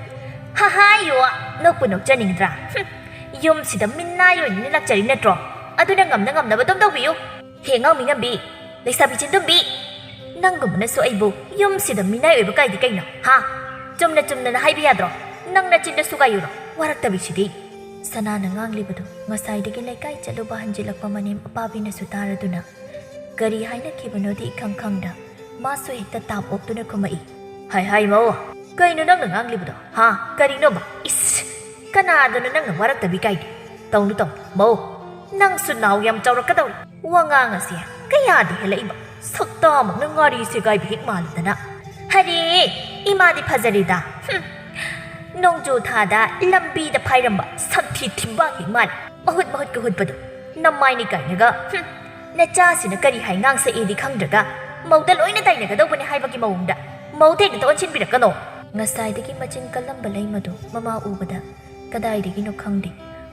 ꯍꯍꯥꯏꯌꯣ! ꯅꯣꯛꯄꯨ ꯅꯣꯛꯆꯅꯤꯡꯗ꯭ꯔꯥ? ꯍꯨꯝ! ꯌꯨꯝꯁꯤꯗ ꯃꯤꯅꯥꯏ ꯑꯣꯏꯅ ꯂꯥꯛꯆꯔꯤ ꯅꯠꯇ꯭ꯔꯣ? ꯑꯗꯨꯅ ꯉꯝꯅ ꯉꯝꯅꯕ ꯑꯗꯨꯝ ꯇꯧꯕꯤꯌꯨ꯫ ꯍꯦ ꯉꯥꯎꯃꯤ ꯉꯝꯕꯤ, ꯂꯩꯁꯥꯕꯤ ꯆꯤꯟꯗꯨꯝꯕꯤ, ꯅꯪꯒꯨꯝꯕꯅꯁꯨ ꯑꯩꯕꯨ ꯌꯨꯝꯁꯤꯗ ꯃꯤꯅꯥꯏ ꯑꯣꯏꯕ ꯀꯥꯏꯗꯤ ꯀꯩꯅꯣ, ꯍꯥ? ꯆꯨꯝꯅ ꯆꯨꯝꯅꯅ ꯍꯥꯏꯕ ꯌꯥꯗ꯭ꯔꯣ? ꯅꯪ ꯅꯆꯤꯟꯗ ꯁꯨꯒꯥꯏꯌꯨꯔꯣ? ꯋꯥꯔꯛꯇꯕꯤꯁꯤꯗꯤ꯫ ꯁꯅꯥꯅ ꯉꯥꯡꯂꯤꯕꯗꯨ ꯉꯁꯥꯏꯗꯒꯤ ꯂꯩꯀꯥꯏ ꯆꯠꯂꯨꯕ ꯍꯟꯖꯤꯜꯂꯛꯄ ꯃꯅꯦꯝ ꯑꯄꯥꯕꯤꯅꯁꯨ ꯇꯥꯔꯗꯨꯅ ꯀꯔꯤ ꯍꯥꯏꯅꯈꯤꯕꯅꯣꯗꯤ ꯏꯈꯪ ꯈꯪꯗ ꯃꯥꯁꯨ ꯍꯦꯛꯇ ꯇꯥꯞ ꯑꯣꯛꯇꯨꯅ ꯈꯨꯝꯃꯛꯏ꯫ ꯍꯥꯏ ꯍꯥꯏ ꯃꯧ, ꯀꯩꯅꯣ ꯅꯪꯅ ꯉꯥꯡꯂꯤꯕꯗꯣ? ꯍꯥ? ꯀꯔꯤꯅꯣꯕ? ꯏꯁ! ꯀꯅꯥꯗꯅꯣ ꯅꯪꯅ ꯋꯥꯔꯛꯇꯕꯤ ꯀꯥꯏꯗꯤ? ꯇꯧꯅꯨ ꯇꯧꯅꯨ ꯃꯧ, ꯅꯪꯁꯨ ꯅꯥꯎ ꯌꯥꯝ ꯆꯥꯎꯔꯛꯀꯗꯧꯔꯤ꯫ ꯋꯥꯉꯥꯡ ꯑꯁꯦ ꯀꯌꯥꯗꯤ ꯍꯦꯜꯂꯛꯏꯕ? ꯁꯛꯇꯥꯃꯛꯅ ꯉꯥꯔꯤ ꯁꯦꯒꯥꯏꯕ ꯍꯦꯛ ꯃꯥꯜꯂꯗꯅ꯫ ꯍꯔꯦ, ꯏꯃꯥꯗꯤ ꯐꯖꯔꯦꯗ꯫ ꯍꯨꯝ꯫ ꯅꯣꯡꯖꯨ ꯊꯥꯗ ꯂꯝꯕꯤꯗ ꯐꯥꯏꯔꯝꯕ ꯁꯛꯊꯤ ꯊꯤꯝꯕꯥꯡ ꯍꯦꯛ ꯃꯥꯜꯂꯤ꯫ ꯃꯍꯨꯠ ꯃꯍꯨꯠꯀ ꯍꯨꯠꯄꯗꯣ꯫ ꯅꯃꯥꯏꯅꯤ ꯀꯥꯏꯅꯒ꯫ ꯍꯨꯝ꯫ ꯅꯆꯥꯁꯤꯅ ꯀꯔꯤ ꯍꯥꯏ ꯉꯥꯡꯁꯛꯑꯦꯗꯤ ꯈꯪꯗ꯭ꯔꯒ ꯃꯧꯗ ꯂꯣꯏꯅ ꯇꯥꯏꯅꯒꯗꯧꯕꯅꯦ ꯍꯥꯏꯕꯒꯤ ꯃꯑꯣꯡꯗ ꯃꯧꯗ ꯍꯦꯛꯇ ꯑꯣꯟꯁꯤꯟꯕꯤꯔꯛꯀꯅꯣ꯫ ꯉꯁꯥꯏꯗꯒꯤ ꯃꯆꯤꯟ ꯀꯜꯂꯝꯕ ꯂꯩꯃꯗꯨ ꯃꯃꯥ ꯎꯕꯗ ꯀꯗꯥꯏꯗꯒꯤꯅꯣ ꯈꯪꯗꯦ,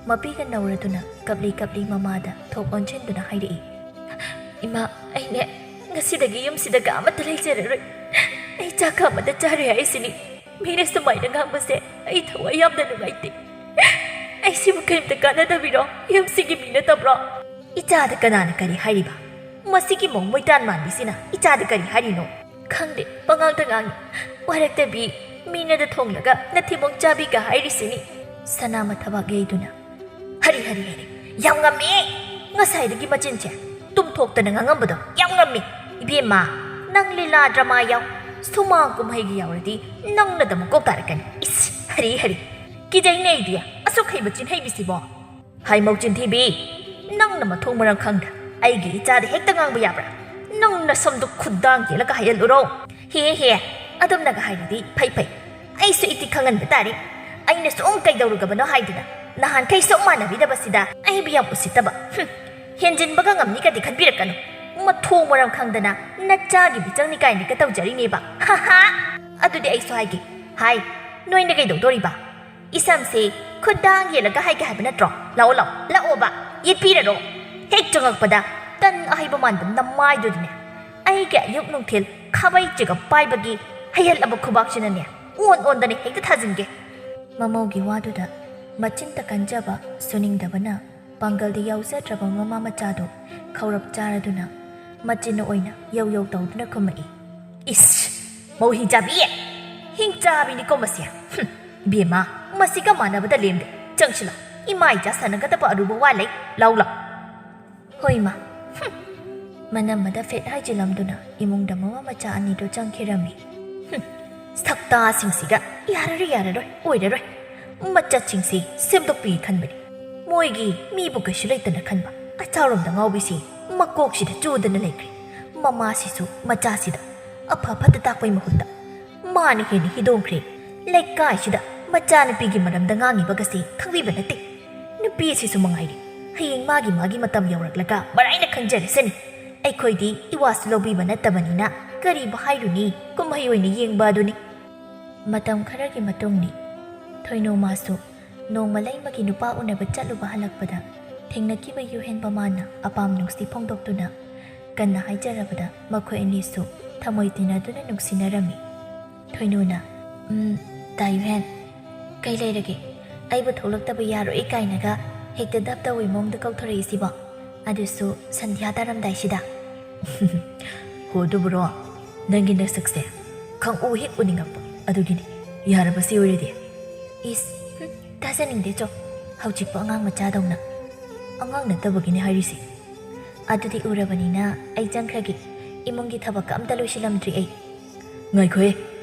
ꯃꯄꯤꯒ ꯅꯧꯔꯗꯨꯅ ꯀꯞꯂꯤ ꯀꯞꯂꯤ ꯃꯃꯥꯗ ꯊꯣꯛ ꯑꯣꯟꯁꯤꯟꯗꯨꯅ ꯍꯥꯏꯔꯛꯏ꯫ ꯏꯃꯥ, ꯑꯩꯅꯦ ꯉꯁꯤꯗꯒꯤ ꯌꯨꯝꯁꯤꯗꯒ ꯑꯃꯠꯇ ꯂꯩꯖꯔꯔꯣꯏ꯫ ꯑꯩ ꯆꯥꯛ ꯑꯃꯗ ꯆꯥꯔꯦ ꯍꯥꯏꯁꯤꯅꯤ꯫ ꯃꯤꯅ ꯁꯨꯃꯥꯏꯅ ꯉꯥꯡꯕꯁꯦ ꯑꯩ ꯊꯋꯥꯏ ꯌꯥꯝꯅ ꯅꯨꯡꯉꯥꯏꯇꯦ꯫ ꯑꯩꯁꯤꯕꯨ ꯀꯔꯤꯝꯇ ꯀꯥꯟꯅꯗꯕꯤꯔꯣ? ꯌꯨꯝꯁꯤꯒꯤ ꯃꯤ ꯅꯠꯇꯕ꯭ꯔꯣ? ꯏꯆꯥꯗ ꯀꯅꯥꯅ ꯀꯔꯤ ꯍꯥꯏꯔꯤꯕ? ꯃꯁꯤꯒꯤ ꯃꯧ ꯃꯣꯏꯇꯥꯟ ꯃꯥꯟꯕꯤꯁꯤꯅ ꯏꯆꯥꯗ ꯀꯔꯤ ꯍꯥꯏꯔꯤꯅꯣ? ꯈꯪꯗꯦ, ꯄꯉꯥꯡꯗ ꯉꯥꯡꯉꯤ꯫ ꯋꯥꯔꯛꯇꯕꯤ, ꯃꯤꯅꯗ ꯊꯣꯡꯂꯒ ꯅꯊꯤꯕꯣꯡ ꯆꯥꯕꯤꯒ ꯍꯥꯏꯔꯤꯁꯤꯅꯤ꯫ ꯁꯅꯥ ꯃꯊꯕꯥꯛ ꯌꯩꯗꯨꯅ꯫ ꯍꯔꯤ, ꯍꯔꯤ, ꯍꯔꯤ꯫ ꯌꯥꯝ ꯉꯝꯃꯤ! ꯉꯁꯥꯏꯗꯒꯤ ꯃꯆꯤꯟꯁꯦ ꯇꯨꯝꯊꯣꯛꯇꯅ ꯉꯥꯡꯉꯝꯕꯗꯣ ꯌꯥꯝ ꯉꯝꯃꯤ꯫ ꯏꯕꯦꯝꯃ, ꯅꯪ ꯂꯤꯂꯥ ꯗ꯭ꯔꯃꯥ ꯌꯥꯎ꯫ ꯁꯨꯃꯥꯡ ꯀꯨꯝꯍꯩꯒꯤ ꯌꯥꯎꯔꯗꯤ ꯅꯪꯅꯗ ꯃꯀꯣꯛ ꯇꯥꯔꯛꯀꯅꯤ꯫ ꯏꯁ, ꯍꯔꯤ, ꯍꯔꯤ꯫ ꯀꯤꯖꯩꯅꯦ ꯑꯩꯗꯤ, ꯑꯁꯨꯛ ꯍꯩꯕ ꯆꯤꯟꯍꯩꯕꯤꯁꯤꯕꯣ꯫ ꯍꯥꯏꯃꯧ ꯆꯤꯟꯊꯤꯕꯤ, ꯅꯪꯅ ꯃꯊꯣꯡ ꯃꯔꯝ ꯈꯪꯗ꯭ꯔꯥ ꯑꯩꯒꯤ ꯏꯆꯥꯗ ꯍꯦꯛꯇ ꯉꯥꯡꯕ ꯌꯥꯕ꯭ꯔꯥ? ꯅꯪ ꯅꯁꯝꯗꯣ ꯈꯨꯗꯥꯡ ꯌꯦꯠꯂꯒ ꯍꯥꯏꯍꯜꯂꯨꯔꯣ? ꯍꯦ ꯍꯦ, ꯑꯗꯨꯝꯅꯒ ꯍꯥꯏꯔꯗꯤ ꯐꯩ ꯐꯩ꯫ ꯑꯩꯁꯨ ꯏꯇꯤ ꯈꯪꯍꯟꯕ ꯇꯥꯔꯦ꯫ ꯑꯩꯅ ꯁꯨꯝ ꯀꯩꯗꯧꯔꯨꯒꯕꯅꯣ ꯍꯥꯏꯗꯨꯅ ꯅꯍꯥꯟꯈꯩ ꯁꯨꯝ ꯃꯥꯟꯅꯕꯤꯗꯕꯁꯤꯗ ꯑꯩꯕꯨ ꯌꯥꯝ ꯎꯁꯤꯠꯇꯕ꯫ ꯍꯨꯝ, ꯍꯦꯟꯖꯤꯟꯕꯒ ꯉꯝꯅꯤꯒꯗꯤ ꯈꯟꯕꯤꯔꯛꯀꯅꯨ꯫ ꯃꯊꯣꯡ ꯃꯔꯝ ꯈꯪꯗꯅ ꯅꯆꯥꯒꯤ ꯃꯤꯆꯪꯅꯤ ꯀꯥꯏꯅꯒ ꯇꯧꯖꯔꯤꯅꯦꯕ꯫ ꯍꯥ ꯍꯥ꯫ ꯑꯗꯨꯗꯤ ꯑꯩꯁꯨ ꯍꯥꯏꯒꯦ꯫ ꯍꯥꯏ, ꯅꯣꯏꯅ ꯀꯩꯗꯧꯗꯣꯔꯤꯕ? ꯏꯁꯝꯁꯦ ꯈꯨꯗꯥꯡ ꯌꯦꯜꯂꯒ ꯍꯥꯏꯒꯦ ꯍꯥꯏꯕ ꯅꯠꯇ꯭ꯔꯣ? ꯂꯥꯛꯑꯣ, ꯂꯥꯛꯑꯣ, ꯂꯥꯛꯑꯣꯕ, ꯌꯦꯠꯄꯤꯔꯔꯣ꯫ ꯍꯦꯛ ꯆꯪꯉꯛꯄꯗ ꯇꯟ ꯑꯍꯩꯕ ꯃꯥꯟꯕ ꯅꯃꯥꯏꯗꯨꯗꯅꯦ ꯑꯩꯒꯤ ꯑꯌꯨꯛ ꯅꯨꯡꯊꯤꯜ ꯈꯥꯕꯩ ꯆꯤꯒꯞ ꯄꯥꯏꯕꯒꯤ ꯍꯩꯍꯜꯂꯕ ꯈꯨꯕꯥꯛꯁꯤꯅꯅꯦ ꯑꯣꯟ ꯑꯣꯟꯗꯅ ꯍꯦꯛꯇ ꯊꯥꯖꯤꯟꯒꯦ꯫ ꯃꯃꯧꯒꯤ ꯋꯥꯗꯨꯗ ꯃꯆꯤꯟꯇ ꯀꯟꯖꯕ ꯁꯨꯅꯤꯡꯗꯕꯅ ꯄꯥꯡꯒꯜꯗꯤ ꯌꯥꯎꯖꯗ꯭ꯔꯕ ꯃꯃꯥ ꯃꯆꯥꯗꯨ ꯈꯧꯔꯞ ꯆꯥꯔꯗꯨꯅ ꯃꯆꯤꯟ ꯑꯣꯏꯅ ꯌꯧ ꯌꯧ ꯇꯧꯗꯨꯅ ꯈꯨꯝꯃꯛꯏ꯫ "ꯏꯁ! ꯃꯧ ꯍꯤꯡꯆꯥꯕꯤ! ꯍꯤꯡꯆꯥꯕꯤꯅꯤꯀꯣ ꯃꯁꯤ! ꯍꯨꯝ! ꯏꯕꯦꯝꯃ, ꯃꯁꯤꯒ ꯃꯥꯟꯅꯕꯗ ꯂꯦꯝꯗꯦ꯫ ꯆꯪꯁꯤꯜꯂꯣ, ꯏꯃꯥ ꯏꯆꯥ ꯁꯥꯟꯅꯒꯗꯕ ꯑꯔꯨꯕ ꯋꯥ ꯂꯩ꯫ ꯂꯥꯎ ꯂꯥꯎ!" "ꯍꯣꯏ ꯏꯃꯥ꯫ ꯍꯨꯝ!" ꯃꯅꯝ ꯑꯗ ꯐꯦꯠ ꯍꯥꯏꯖꯤꯜꯂꯝꯗꯨꯅ ꯏꯃꯨꯡꯗ ꯃꯃꯥ ꯃꯆꯥ ꯑꯅꯤꯗꯨ ꯆꯪꯈꯤꯔꯝꯃꯤ꯫ "ꯍꯨꯝ! ꯁꯛꯇꯥꯁꯤꯡꯁꯤꯒ ꯌꯥꯔꯔꯣꯏ, ꯌꯥꯔꯔꯣꯏ, ꯑꯣꯏꯔꯔꯣꯏ꯫ ꯃꯆꯠꯁꯤꯡꯁꯤ ꯁꯦꯝꯗꯣꯛꯄꯤꯒꯦ ꯈꯟꯕꯅꯤ꯫ ꯃꯣꯏꯒꯤ ꯃꯤꯕꯨ ꯀꯩꯁꯨ ꯂꯩꯇꯅ ꯈꯟꯕ ꯑꯆꯥꯎꯔꯝꯗ ꯉꯥꯎꯕꯤꯁꯤ ꯃꯀꯣꯛꯁꯤꯗ ꯆꯨꯗꯅ ꯂꯩꯈ꯭ꯔꯦ꯫ ꯃꯃꯥꯁꯤꯁꯨ ꯃꯆꯥꯁꯤꯗ ꯑꯐ ꯐꯠꯇ ꯇꯥꯛꯄꯩ ꯃꯍꯨꯠꯇ ꯃꯥꯅ ꯍꯦꯟꯅ ꯍꯤꯗꯣꯡꯈ꯭ꯔꯦ꯫ ꯂꯩꯀꯥꯏꯁꯤꯗ ꯃꯆꯥꯅꯨꯄꯤꯒꯤ ꯃꯔꯝꯗ ꯉꯥꯡꯉꯤꯕꯒꯁꯦ ꯈꯪꯕꯤꯕ ꯅꯠꯇꯦ꯫ ꯅꯨꯄꯤꯁꯤꯁꯨ ꯃꯉꯥꯏꯔꯦ, ꯍꯌꯦꯡ ꯃꯥꯒꯤ ꯃꯥꯒꯤ ꯃꯇꯝ ꯌꯧꯔꯛꯂꯒ ꯃꯔꯥꯏꯅ ꯈꯪꯖꯔꯁꯅꯤ꯫ ꯑꯩꯈꯣꯏꯗꯤ ꯏꯋꯥꯁꯨ ꯂꯧꯕꯤꯕ ꯅꯠꯇꯕꯅꯤꯅ ꯀꯔꯤꯕꯨ ꯍꯥꯏꯔꯨꯅꯤ, ꯀꯨꯝꯍꯩ ꯑꯣꯏꯅ ꯌꯦꯡꯕ ꯑꯗꯨꯅꯤ꯫" ꯃꯇꯝ ꯈꯔꯒꯤ ꯃꯇꯨꯡꯅꯤ꯫ ꯊꯣꯏꯅꯣ ꯃꯥꯁꯨ ꯅꯣꯡꯃ ꯂꯩꯃꯒꯤ ꯅꯨꯄꯥ ꯎꯅꯕ ꯆꯠꯂꯨꯕ ꯍꯜꯂꯛꯄꯗ ꯊꯦꯡꯅꯈꯤꯕ ꯌꯨꯍꯦꯟ ꯃꯃꯥꯅ ꯑꯄꯥꯝ ꯅꯨꯡꯁꯤ ꯐꯣꯡꯗꯣꯛꯇꯨꯅ ꯀꯟꯅ ꯍꯥꯏꯖꯔꯕꯗ ꯃꯈꯣꯏ ꯑꯅꯤꯁꯨ ꯊꯃꯣꯏ ꯇꯤꯟꯅꯗꯨꯅ ꯅꯨꯡꯁꯤꯅꯔꯝꯃꯤ꯫ ꯊꯣꯏꯅꯨꯅ, "ꯎꯝ, ꯇꯥ ꯌꯨꯍꯦꯟ, ꯀꯩ ꯂꯩꯔꯒꯦ? ꯑꯩꯕꯨ ꯊꯣꯛꯂꯛꯇꯕ ꯌꯥꯔꯣꯏ ꯀꯥꯏꯅꯒ ꯍꯦꯛꯇ ꯗꯞ ꯇꯧꯏ ꯃꯑꯣꯡꯗ ꯀꯧꯊꯣꯔꯛꯏꯁꯤꯕꯣ? ꯑꯗꯨꯁꯨ ꯁꯟꯙ꯭ꯌꯥ ꯇꯥꯔꯝꯗꯥꯏꯁꯤꯗ?" "ꯍꯣ, ꯑꯗꯨꯕꯨꯔꯣ? ꯅꯪꯒꯤ ꯅꯁꯛꯁꯦ ꯈꯪꯎ ꯍꯦꯛ ꯎꯅꯤꯡꯉꯛꯄ, ꯑꯗꯨꯒꯤꯅꯤ꯫ ꯌꯥꯔꯕ ꯁꯤ ꯑꯣꯏꯔꯗꯤ?" "ꯏꯁ, ꯍꯨꯝ, ꯊꯥꯖꯅꯤꯡꯗꯦ ꯆꯣ, ꯍꯧꯖꯤꯛꯄꯨ ꯑꯉꯥꯡ ꯃꯆꯥꯗꯧꯅ꯫ ꯑꯉꯥꯡ ꯅꯠꯇꯕꯒꯤꯅꯦ ꯍꯥꯏꯔꯤꯁꯦ꯫ ꯑꯗꯨꯗꯤ ꯎꯔꯕꯅꯤꯅ ꯑꯩ ꯆꯪꯈ꯭ꯔꯒꯦ꯫ ꯏꯃꯨꯡꯒꯤ ꯊꯕꯛꯀ ꯑꯝꯇ ꯂꯣꯏꯁꯤꯜꯂꯝꯗ꯭ꯔꯤ ꯑꯩ꯫" "ꯉꯥꯏꯈꯣꯍꯦ,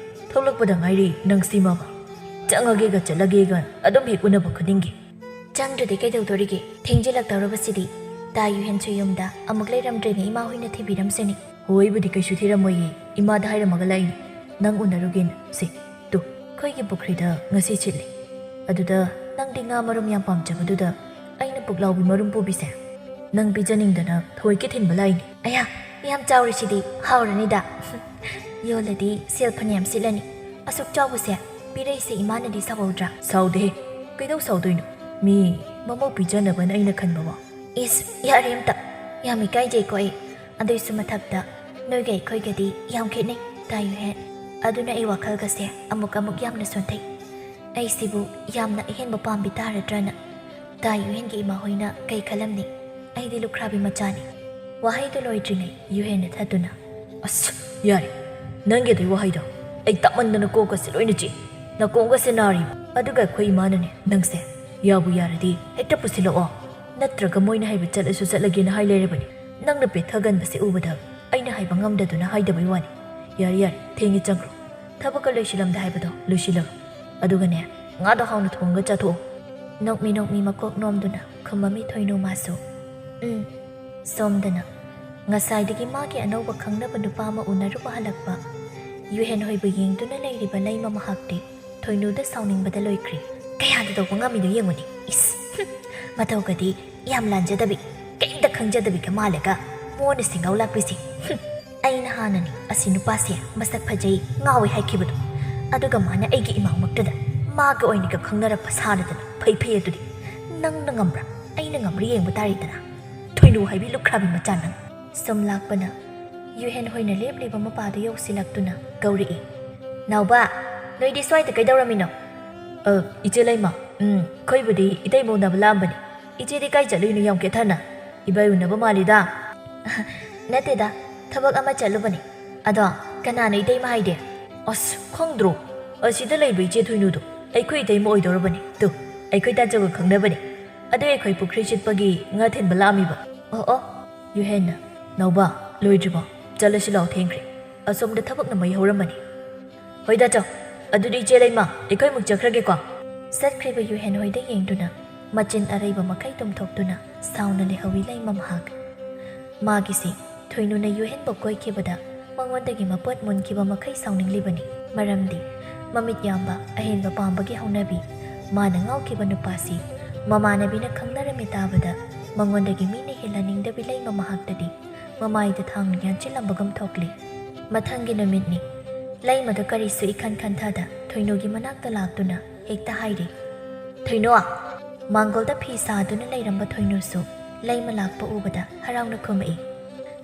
ꯊꯣꯛꯂꯛꯄꯗ ꯉꯥꯏꯔꯤ ꯅꯪ ꯁꯤꯃꯕ꯫ ꯆꯪꯉꯒꯦꯒ ꯆꯠꯂꯒꯦꯒ ꯑꯗꯨꯝ ꯍꯦꯛ ꯎꯅꯕ ꯈꯨꯗꯤꯡꯒꯤ꯫" "ꯆꯪꯗ꯭ꯔꯗꯤ ꯀꯩꯗꯧꯗꯣꯔꯤꯒꯦ? ꯊꯦꯡꯖꯤꯜꯂꯛꯇꯧꯔꯕꯁꯤꯗꯤ꯫ ꯇꯥ ꯌꯨꯍꯦꯟꯁꯨ ꯌꯨꯝꯗ ꯑꯃꯨꯛ ꯂꯩꯔꯝꯗ꯭ꯔꯦꯅꯦ, ꯏꯃꯥ ꯍꯣꯏꯅ ꯊꯤꯕꯤꯔꯝꯁꯅꯤ꯫" "ꯍꯣꯏꯕꯨꯗꯤ ꯀꯩꯁꯨ ꯊꯤꯔꯝꯃꯣꯏꯌꯦ, ꯏꯃꯥꯗ ꯍꯥꯏꯔꯝꯃꯒ ꯂꯥꯛꯏꯅꯤ ꯅꯪ ꯎꯅꯔꯨꯒꯦꯅ꯫ ꯁꯦ, ꯇꯨ, ꯑꯩꯈꯣꯏꯒꯤ ꯄꯨꯈ꯭ꯔꯤꯗ ꯉꯁꯤ ꯁꯤꯠꯂꯤ꯫ ꯑꯗꯨꯗ ꯅꯪꯗꯤ ꯉꯥ ꯃꯔꯨꯝ ꯌꯥꯝ ꯄꯥꯝꯖꯕꯗꯨꯗ ꯑꯩꯅ ꯄꯨꯛꯂꯥꯎꯕꯤ ꯃꯔꯨꯝ ꯄꯨꯕꯤꯁꯦ ꯅꯪ ꯄꯤꯖꯅꯤꯡꯗꯅ ꯊꯑꯣꯏꯀꯤ ꯊꯤꯟꯕ ꯂꯥꯛꯏꯅꯤ꯫" "ꯑꯌꯥ, ꯌꯥꯝ ꯆꯥꯎꯔꯤꯁꯤꯗꯤ, ꯍꯥꯎꯔꯅꯤꯗ꯫ ꯌꯣꯜꯂꯗꯤ ꯁꯦꯜ ꯐꯅꯌꯥꯝ ꯁꯤꯠꯂꯅꯤ꯫ ꯑꯁꯨꯛ ꯆꯥꯎꯕꯁꯦ ꯄꯤꯔꯛꯏꯁꯦ ꯏꯃꯥꯅꯗꯤ ꯁꯥꯎꯍꯧꯗ꯭ꯔꯥ?" "ꯁꯥꯎꯗꯦꯍꯦ, ꯀꯩꯗꯧ ꯁꯥꯎꯗꯣꯏꯅꯣ? ꯃꯤ ꯃꯃꯧ ꯄꯤꯖꯅꯕꯅ ꯑꯩꯅ ꯈꯟꯕꯕꯣ?" "ꯏꯁ, ꯌꯥꯔꯦ ꯑꯝꯇ꯫ ꯌꯥꯝ ꯏꯀꯥꯏꯖꯩꯀꯣ ꯑꯩ꯫ ꯑꯗꯨꯏꯁꯨ ꯃꯊꯛꯇ ꯅꯣꯏꯒ ꯑꯩꯈꯣꯏꯒꯗꯤ ꯌꯥꯝ ꯈꯦꯠꯅꯩ, ꯇꯥ ꯌꯨꯍꯦꯟ꯫ ꯑꯗꯨꯅ ꯑꯩ ꯋꯥꯈꯜꯒꯁꯦ ꯑꯃꯨꯛ ꯑꯃꯨꯛ ꯌꯥꯝꯅ ꯁꯣꯟꯊꯩ꯫ ꯑꯩꯁꯤꯕꯨ ꯌꯥꯝꯅ ꯑꯍꯦꯟꯕ ꯄꯥꯝꯕꯤ ꯇꯥꯔꯗ꯭ꯔꯅ꯫ ꯇꯥ ꯌꯨꯍꯦꯟꯒꯤ ꯏꯃꯥ ꯍꯣꯏꯅ ꯀꯩ ꯈꯜꯂꯝꯅꯤ? ꯑꯩꯗꯤ ꯂꯨꯈ꯭ꯔꯥꯕꯤ ꯃꯆꯥꯅꯤ꯫ ꯋꯥꯍꯩꯗꯨ ꯂꯣꯏꯗ꯭ꯔꯤꯉꯩ ꯌꯨꯍꯦꯟꯅ ꯊꯠꯇꯨꯅ, "ꯑꯁ, ꯌꯥꯔꯦ, ꯅꯪꯒꯤ ꯑꯗꯨꯒꯤ ꯋꯥꯍꯩꯗꯣ ꯑꯩ ꯇꯥꯃꯟꯗꯅ ꯀꯣꯛꯀꯁꯦ ꯂꯣꯏꯅ ꯆꯤꯛꯏ꯫ ꯅꯥꯀꯣꯡꯒꯁꯦ ꯅꯥꯔꯤꯕ꯫ ꯑꯗꯨꯒ ꯑꯩꯈꯣꯏ ꯏꯃꯥꯅꯅꯦ, ꯅꯪꯁꯦ ꯌꯥꯕꯨ ꯌꯥꯔꯗꯤ ꯍꯦꯛꯇ ꯄꯨꯁꯤꯜꯂꯛꯑꯣ, ꯅꯠꯇ꯭ꯔꯒ ꯃꯣꯏꯅ ꯍꯥꯏꯕ ꯆꯠꯂꯁꯨ ꯆꯠꯂꯒꯦꯅ ꯍꯥꯏ ꯂꯩꯔꯕꯅꯤ꯫ ꯅꯪꯅ ꯄꯦꯠꯊꯒꯟꯕꯁꯦ ꯎꯕꯗ ꯑꯩꯅ ꯍꯥꯏꯕ ꯉꯝꯗꯗꯨꯅ ꯍꯥꯏꯗꯕꯩ ꯋꯥꯅꯤ꯫ ꯌꯥꯔꯦ, ꯌꯥꯔꯦ, ꯊꯦꯡꯉꯦ, ꯆꯪꯈ꯭ꯔꯣ꯫ ꯊꯕꯛꯀ ꯂꯣꯏꯁꯤꯜꯂꯝꯗꯦ ꯍꯥꯏꯕꯗꯣ ꯂꯣꯏꯁꯤꯜꯂꯒ, ꯑꯗꯨꯒꯅꯦ, ꯉꯥꯗꯣ ꯍꯥꯎꯅ ꯊꯣꯡꯉꯒ ꯆꯥꯊꯣꯛꯑꯣ꯫" ꯅꯣꯛꯃꯤ ꯅꯣꯛꯃꯤ ꯃꯀꯣꯛ ꯅꯣꯝꯗꯨꯅ ꯈꯨꯝꯃꯝꯃꯤ ꯊꯣꯏꯅꯨ ꯃꯥꯁꯨ꯫ ꯎꯝ꯫ ꯁꯣꯝꯗꯅ ꯉꯁꯥꯏꯗꯒꯤ ꯃꯥꯒꯤ ꯑꯅꯧꯕ ꯈꯪꯅꯕ ꯅꯨꯄꯥ ꯑꯃ ꯎꯅꯔꯨꯕ ꯍꯜꯂꯛꯄ ꯌꯨꯍꯦꯟ ꯍꯣꯏꯕꯨ ꯌꯦꯡꯗꯨꯅ ꯂꯩꯔꯤꯕ ꯂꯩꯃ ꯃꯍꯥꯛꯇꯤ ꯊꯣꯏꯅꯨꯗ ꯁꯥꯎꯅꯤꯡꯕꯗ ꯂꯣꯏꯈ꯭ꯔꯦ꯫ "ꯀꯌꯥꯗ ꯇꯧꯕ ꯉꯝꯃꯤꯅꯣ ꯌꯦꯡꯉꯨꯅꯦ꯫ ꯏꯁ, ꯍꯨꯝ, ꯃꯇꯧꯒꯗꯤ ꯌꯥꯝ ꯂꯥꯟꯖꯗꯕꯤ, ꯀꯩꯝꯇ ꯈꯪꯖꯗꯕꯤꯒ ꯃꯥꯜꯂꯒ ꯃꯣꯟꯅ ꯁꯤꯡꯒꯧ ꯂꯥꯛꯄꯤꯁꯦ꯫ ꯍꯨꯝ, ꯑꯩꯅ ꯍꯥꯟꯅꯅꯤ ꯑꯁꯤ ꯅꯨꯄꯥꯁꯦ ꯃꯁꯛ ꯐꯖꯩ, ꯉꯥꯎꯋꯦ ꯍꯥꯏꯈꯤꯕꯗꯣ꯫ ꯑꯗꯨꯒ ꯃꯥꯅ ꯑꯩꯒꯤ ꯏꯃꯥꯡꯃꯛꯇꯗ ꯃꯥꯒ ꯑꯣꯏꯅꯒ ꯈꯪꯅꯔꯛꯄ ꯁꯥꯔꯗꯅ ꯐꯩ ꯐꯩ ꯑꯗꯨꯗꯤ꯫ ꯅꯪꯅ ꯉꯝꯕ꯭ꯔꯥ? ꯑꯩꯅ ꯉꯝꯕ꯭ꯔꯥ ꯌꯦꯡꯕ ꯇꯥꯔꯦꯗꯅ꯫ ꯊꯣꯏꯅꯨ ꯍꯥꯏꯕꯤ ꯂꯨꯈ꯭ꯔꯥꯕꯤ ꯃꯆꯥ ꯅꯪ꯫" ꯁꯨꯝ ꯂꯥꯛꯄꯅ ꯌꯨꯍꯦꯟ ꯍꯣꯏꯅ ꯂꯦꯞꯂꯤꯕ ꯃꯄꯥꯗꯨ ꯌꯧꯁꯤꯜꯂꯛꯇꯨꯅ ꯀꯧꯔꯛꯏ꯫ "ꯅꯥꯎꯕ, ꯅꯣꯏꯗꯤ ꯁ꯭ꯋꯥꯏꯗ ꯀꯩꯗꯧꯔꯝꯃꯤꯅꯣ?" "ꯑ, ꯏꯆꯦ ꯂꯩꯃ, ꯎꯝ, ꯑꯩꯈꯣꯏꯕꯨꯗꯤ ꯏꯇꯩꯃ ꯎꯅꯕ ꯂꯥꯛꯑꯝꯕꯅꯤ꯫ ꯏꯆꯦꯗꯤ ꯀꯥꯏ ꯆꯠꯂꯨꯏꯅꯣ ꯌꯥꯝ ꯀꯦꯊꯅ? ꯏꯕꯥꯏ ꯎꯅꯕ ꯃꯥꯜꯂꯤꯗ꯫" "ꯅꯠꯇꯦꯗ, ꯊꯕꯛ ꯑꯃ ꯆꯠꯂꯨꯕꯅꯤ꯫ ꯑꯗꯣ ꯀꯅꯥꯅꯣ ꯏꯇꯩꯃ ꯍꯥꯏꯗꯤ?" "ꯑꯁ, ꯈꯪꯗ꯭ꯔꯣ? ꯑꯁꯤꯗ ꯂꯩꯕ ꯏꯆꯦ ꯊꯣꯏꯅꯨꯗꯣ ꯑꯩꯈꯣꯏ ꯏꯇꯩꯃ ꯑꯣꯏꯗꯧꯔꯕꯅꯤ꯫ ꯇꯨ, ꯑꯩꯈꯣꯏ ꯇꯥꯆꯧꯒ ꯈꯪꯅꯕꯅꯤ꯫ ꯑꯗꯨ ꯑꯩꯈꯣꯏ ꯄꯨꯈ꯭ꯔꯤ ꯁꯤꯠꯄꯒꯤ ꯉꯥ ꯊꯤꯟꯕ ꯂꯥꯛꯑꯝꯃꯤꯕ꯫" "ꯑꯣ ꯑꯣ꯫" ꯌꯨꯍꯦꯟꯅ, "ꯅꯥꯎꯕ, ꯂꯣꯏꯗ꯭ꯔꯤꯕꯣ? ꯆꯠꯂꯁꯤ ꯂꯥꯛꯑꯣ, ꯊꯦꯡꯈ꯭ꯔꯦ꯫ ꯑꯁꯣꯝꯗ ꯊꯕꯛꯅ ꯃꯩ ꯍꯧꯔꯝꯃꯅꯤ꯫" "ꯍꯣꯏꯗ ꯆꯣ, ꯑꯗꯨꯗꯤ ꯏꯆꯦ ꯂꯩꯃ, ꯑꯩꯈꯣꯏꯃꯨꯛ ꯆꯠꯈ꯭ꯔꯒꯦꯀꯣ꯫" ꯆꯠꯈ꯭ꯔꯤꯕ ꯌꯨꯍꯦꯟ ꯍꯣꯏꯗ ꯌꯦꯡꯗꯨꯅ ꯃꯆꯤꯟ ꯑꯔꯩꯕ ꯃꯈꯩ ꯇꯨꯝꯊꯣꯛꯇꯨꯅ ꯁꯥꯎꯅ ꯂꯩꯍꯧꯏ ꯂꯩꯃ ꯃꯍꯥꯛ꯫ ꯃꯥꯒꯤꯁꯤ ꯊꯣꯏꯅꯨꯅ ꯌꯨꯍꯦꯟꯕ ꯀꯣꯏꯈꯤꯕꯗ ꯃꯉꯣꯟꯗꯒꯤ ꯃꯄꯣꯠ ꯃꯨꯟꯈꯤꯕ ꯃꯈꯩ ꯁꯥꯎꯅꯤꯡꯂꯤꯕꯅꯤ꯫ ꯃꯔꯝꯗꯤ ꯃꯃꯤꯠ ꯌꯥꯝꯕ, ꯑꯍꯦꯟꯕ ꯄꯥꯝꯕꯒꯤ ꯍꯧꯅꯕꯤ, ꯃꯥꯅ ꯉꯥꯎꯈꯤꯕ ꯅꯨꯄꯥꯁꯤ ꯃꯃꯥꯟꯅꯕꯤꯅ ꯈꯪꯅꯔꯝꯃꯤ ꯇꯥꯕꯗ ꯃꯉꯣꯟꯗꯒꯤ ꯃꯤꯅ ꯍꯦꯜꯍꯟꯅꯤꯡꯗꯕꯤ ꯂꯩꯃ ꯃꯍꯥꯛꯇꯗꯤ ꯃꯃꯥꯏꯗ ꯊꯥꯡꯅ ꯌꯥꯟꯁꯤꯜꯂꯝꯕꯒꯨꯝ ꯊꯣꯛꯂꯤ꯫ ꯃꯊꯪꯒꯤ ꯅꯨꯃꯤꯠꯅꯤ꯫ ꯂꯩꯃꯗꯨ ꯀꯔꯤꯁꯨ ꯏꯈꯟ ꯈꯟꯊꯗ ꯊꯣꯏꯅꯨꯒꯤ ꯃꯅꯥꯛꯇ ꯂꯥꯛꯇꯨꯅ ꯍꯦꯛꯇ ꯍꯥꯏꯔꯤ, "ꯊꯣꯏꯅꯨ!" ꯃꯥꯡꯒꯣꯜꯗ ꯐꯤ ꯁꯥꯗꯨꯅ ꯂꯩꯔꯝꯕ ꯊꯣꯏꯅꯨꯁꯨ ꯂꯩꯃ ꯂꯥꯛꯄ ꯎꯕꯗ ꯍꯔꯥꯎꯅ ꯈꯨꯝꯃꯛꯏ,